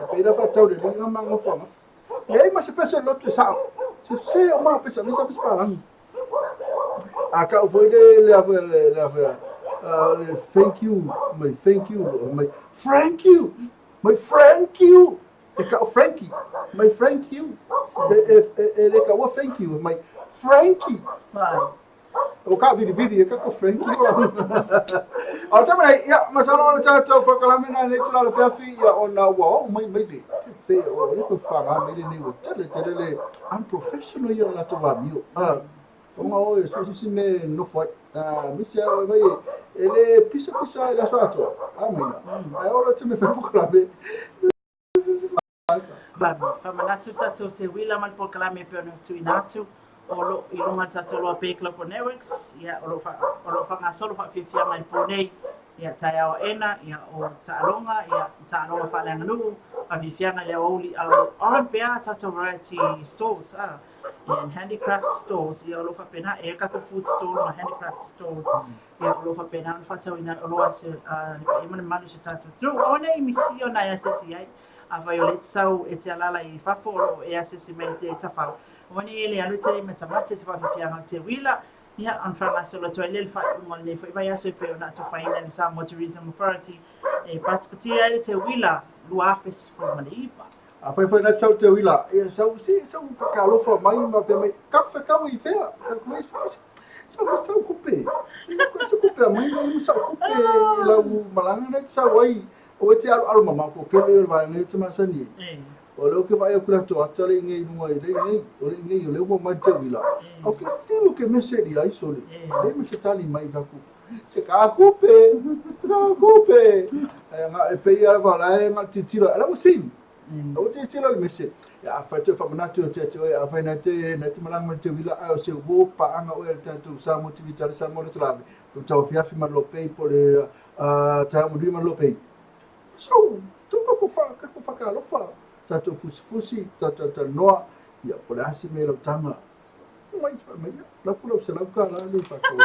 e pei la faatau le liga ma ngofo angafa. Leai ma se pese lotu e sao. Sese uma ngā pese, aemaise lava pese palagi. A kau foi le, le a foi, le, le a foi, le thank you, mai thank you, mai frank you, mai frank you. E kau Frankie, mai Frank you. E, e, e, e le kaua thank you, mai Frankie. Vai. O ka viri viri, e kako Frankie. O te mea, ia, masalo o le tātou polokalame na nei tula le feafi, ia, o na ua o mai mai le, fe, o le ko whanga mai le nei ua tele tele le unprofessional ia o latou amio. Ah, Tonga o e sisi me nofo ai. Ah, misi a o vai e le pisa pisa i le aso atoa. Ah, maina. Ai ora te me whai polokalame. Faamanatu tatou te uila ma le polokalame e pei ona tuuina atu o lo i luga o le tatou Loa Bay Global Networks, ia, o lo o lo o faagasolo faafiafiaga i le po nei, ia, taeao aena, ia, o taaloga, ia, taaloga faaleaganuu, faafiafiaga i le aoauli, a o lo o on pea a tatou variety stores, a. And handicraft stores, ia o lo o faapena e tatou food stall ma handicraft stores, ia o lo o faapena ona faatauina ai oloa a le paia ma le mamalu o si o tatou atunuu. Aua ne i misi ona e asiasi ai, afai o lea e te sau e te alaala i fafo o lo o e asiasi mai e te tafao, aua ne i e le alu e te le matamata i se faafiafiaga o teuila, ia ona faagasolo atu ai lea i le faaiuga o lenei foi vaiaso e pei ona atofaina e le Samoa Tourism Authority e patipatia ai le teuila 2019. Afai foi na te sau teuila, ia sau si sau whakaalofa mai ma pea mai, ka whakau i whea, ka koe si sau sau kupe. Ko se kupe a mai mai sau kupe i lau malanga na te sau ai. O e te alo alo mamao ko kele o le vaega i te masani. O le o ke vaai aku la to ata le ingei lunga i le ingei, o le ingei o le ua mai teuila. O ke whiu ke mese li ai sole. Le mese tali mai vaku. Se ka kupe, ka kupe. E nga e pei lava la e nga tilotilo, la ua seen. La ua tilotilo le mese. Ia afai toe faamanatu atu ia te oe, afai na te na te malaga ma le teuila ae o se uo paaga oe a le tatou Samoa TV Tala Samoa Loto Lave, po o le tauafiafi ma le lopei po o le taeao manuia ma le lopei. So, so kako wha, kako whakaalofa, tatou fusifusi, tatou talanoa, ia po o le a se mea i lau taga, Mai fa mai la ku lau selau ka la le fa ko.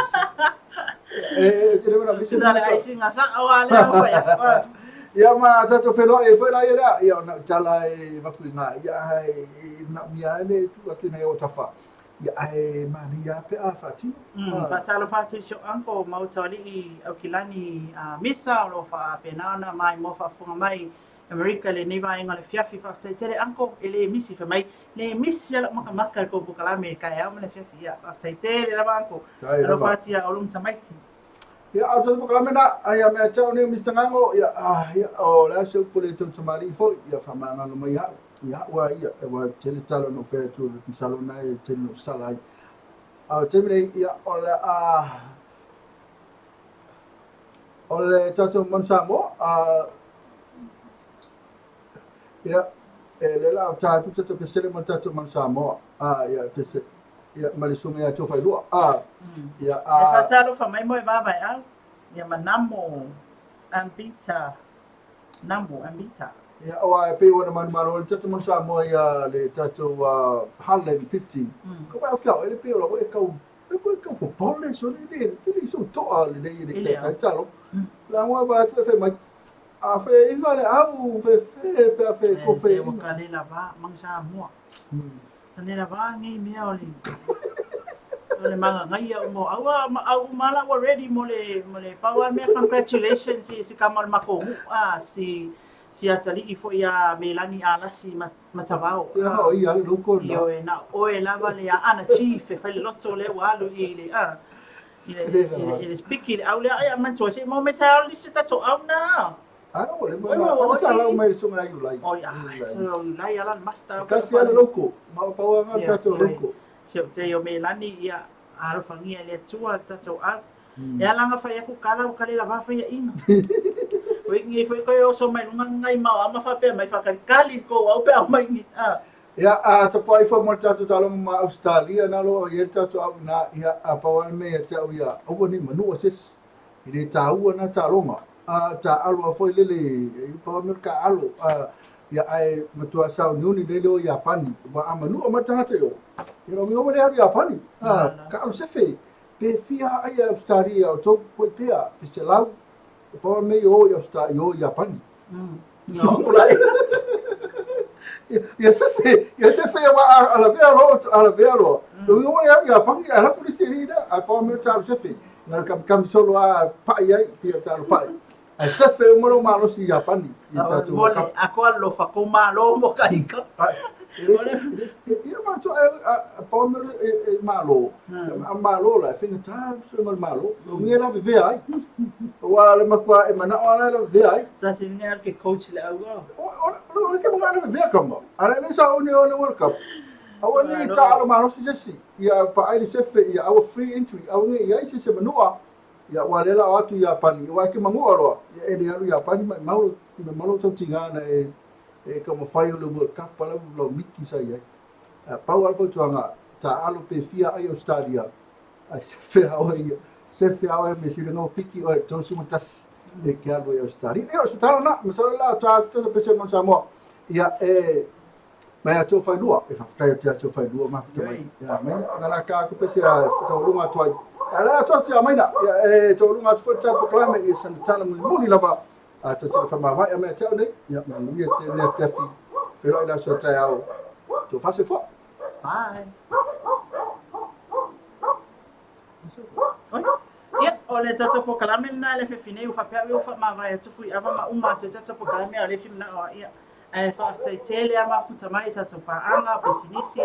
E te le mana misi. Na le ai singa sa o ale o fa ya. Ia ma tatou feiloai ai foi la ia lea. Ia ona o tala e vaku i ngā ia e manaomia ai le tuu atu i nai o tafa. Ia ae manaia pe a faatino. Faatalofa atu i si ou uncle Mautaualii Aukilani Misa o lo o faapena ona maimoa faafofoga mai Amerika i lenei vaega o le afiafi. Faafetai tele uncle, e le misi, fai mai, le misi lava lau makamaka i le kou polokalame i le taeao ma le afiafi. Ia, faafetai tele lava uncle. Faafetai lava. Alofa atu ia Olo ma tamaiti. Ia, a o le polokalame lena, ia mea te au nei o Mister Gago, ia, ah, ia, o le a se upu le tautamalii foi, ia faamagalo mai au, ia au lava ia, aua e tele tala na ou fai atu, masalo na e tele na ou sala ai. A o le taimi nei, ia, o le a, O le tatou Manu Samoa, a ia, e le la o tā tu tatou pesele ma le tatou Manu Samoa, a ia, te se, ia, ma le susuga ia Tofailua, a, ia, a. E faatalofa mai mo e vaavaeau, ia ma Namo Ambita, Namo Ambita. Ia, aua e pei ona manumalo le tatou Manu Samoa ia le tatou Holland 15, ka wai o ke ao, e le pei o la e kau E koe kau popole sole le le le so toa le le le tai talo. La ngua va atu e fe mai. A fe inga le au fe fe pe a fe ko fe. Se ua le lava mang sa mua. Ka le lava nei mea o le o le magangaia o mo aua au uma la ua ready mo le mo le pau a mea congratulations i si kama o le makou a si si atalii foi ia Melani Alasi ma Matavao. Ia o ia le loko na. Ioe, na o oe lava le aana chief e fai le loto lea ua alu i le a i le i le piki le au lea ai a manatua se mo me taeao le se tatou au na. A no le mo na sa lau mai le susuga ia Iulai. Oi ai se o Iulai ala le master. E kasi a le loko. Ma o pau anga le tatou loko. Se o te o Melani ia alofagia e le Atua le tatou au. E ala ona fai aku kala ua kale lava faiaʻiga. Oi nei foi koe oso mai luga ngai mao ama faapea mai faakalikali kou au pe a omai ni a. Ia, a tapuai ifo mo le tatou taaloga ma Ausetalia, na loa o i ai le tatou au ina, ia, a pau lava le mea ia te au ia, aua ne i manua se isi, e le taua na taaloga, a taaalo lava foi lele, e pau lava le mea o le taaalo, a, ia, ae matua sauniuni lele o Iapani, aua a manua mai le tagata i o, ia lona uiga ua le alu i Iapani, a, taaalo sefe, Pe fia ai a Australia o tou koe pea, pe selau, o pawa mei o i Australia, i o i Iapani. No. Ia sefe, ia sefe ia wa alavea loa, alavea loa. Lo uiga ua le alu i Iapani, ae lapu lisi e ina, ae pawa mei o taalu sefe. Na le kamikami solo a paʻi ai, pia taalu paʻi. Ae sefe uma lou malosi i Iapani, i tatou World Cup. Ako alofa kou malo mo ka ika. Ia ma tu a pawa mea e malo. A malo la, e faigata le suega o le malo. Lo ngia la vevea ai. Aua le matua e manao ala la vevea ai. Sa sini al ke coach le au. O le ke mga la vevea kama. Ala le sa o ne o le World Cup. Aua ne taaalo malosi se isi. Ia paʻai le sefe, ia aua free entry. Aua ne i ai se se manua. Ia ua lea la o atu i Iapani, aua e ke manua loa, ia e le alu i Iapani maʻimau lou, maʻimau lou tautiga na e, e taumafai o le World Cup a lau, lau miki sa i ai. A pau lava le fautuaga, taaalo pe fia ai Australia, ae sefe lava oe ia, sefe lava oe mea sili ona piki oe i le 31 e ke alu ai i Australia. Ia o se tala lena, masalo la o ta atu tata pese mai Samoa. Ia e. Mai ia te outou failua, e faafetai atu ia te outou failua mafuta mai. Ia Maina, na la ka aku pese a taualuga atu ai. A la atu atu ia Maina, ia e taualuga atu foi le tatou polokalame ia sana tala mulimuli lava a tatou te faamavae mai ia te au nei. Ia manuia tele afiafi. Feiloai le aso a taeao. Tofa soifua. Bye. Oi. Ia, o le tatou polokalame lena i le afiafi nei, ua faapea au ia ua faamavae atu Fuiava ma uma atu ai tatou polokalame a o lea e fia manao au ia. Ae faafetai tele a mafuta mai i tatou paaga, pisinisi,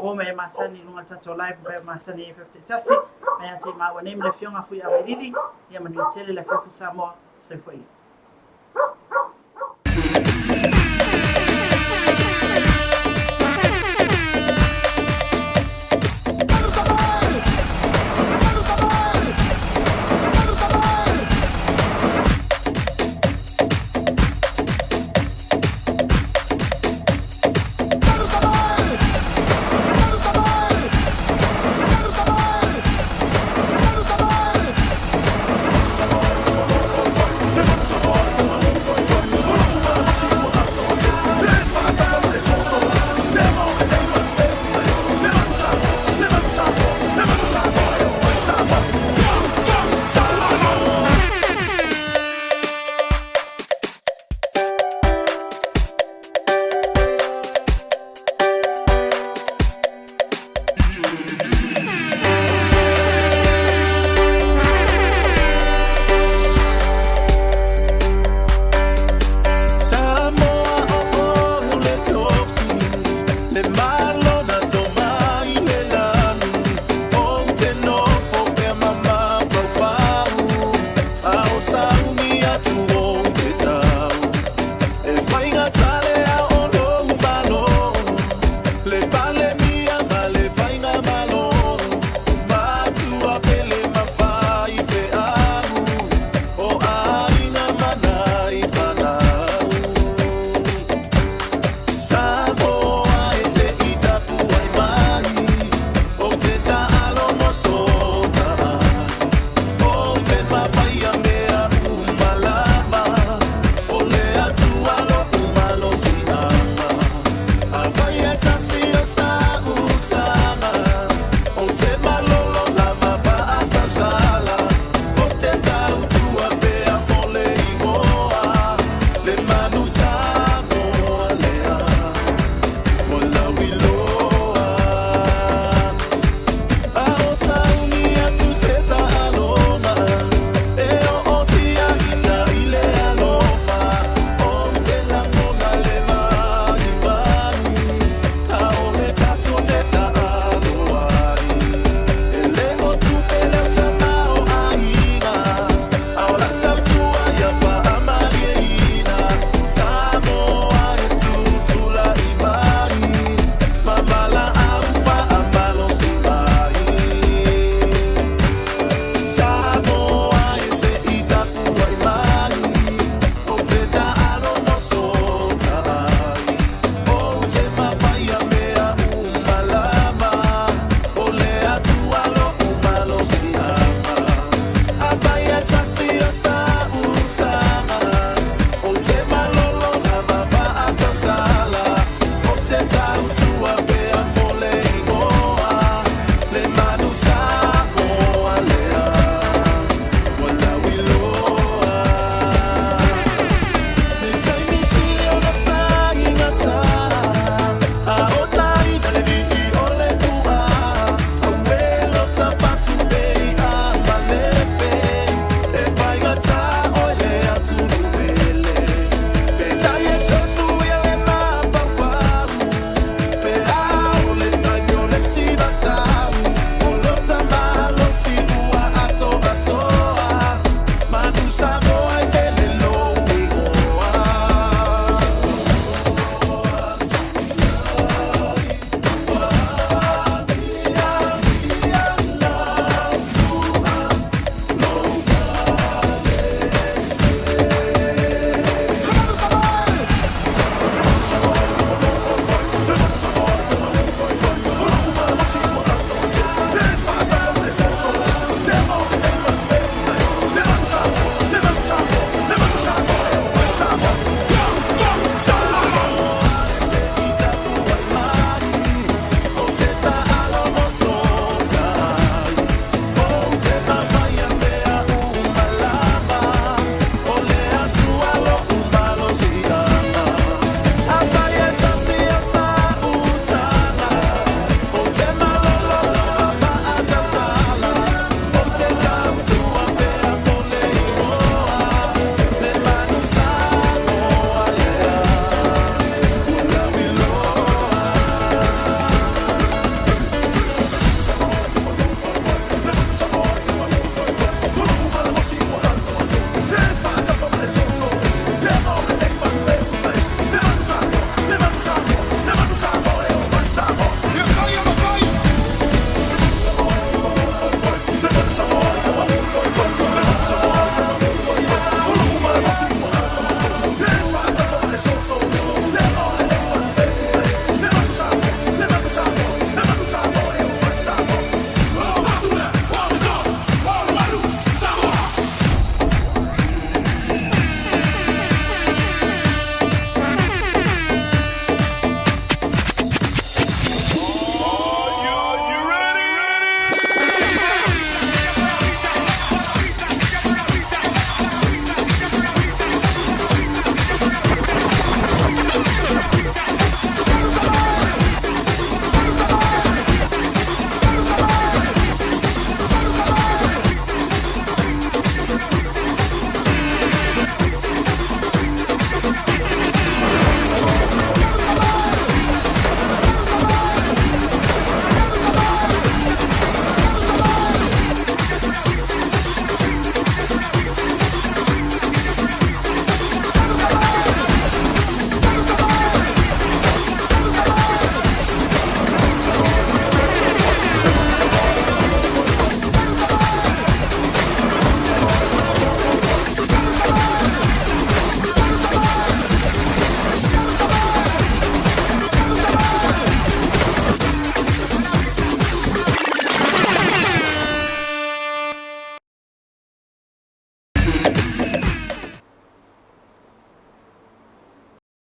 o mea masani i luga o le tatou live mea masani ai faafetai tasi. Mai ia te maua nei ma le afioga Fuiava Lili, ia manuia tele le afiafi Samoa. Soifua ia. Samoa o o le tofi, le malo.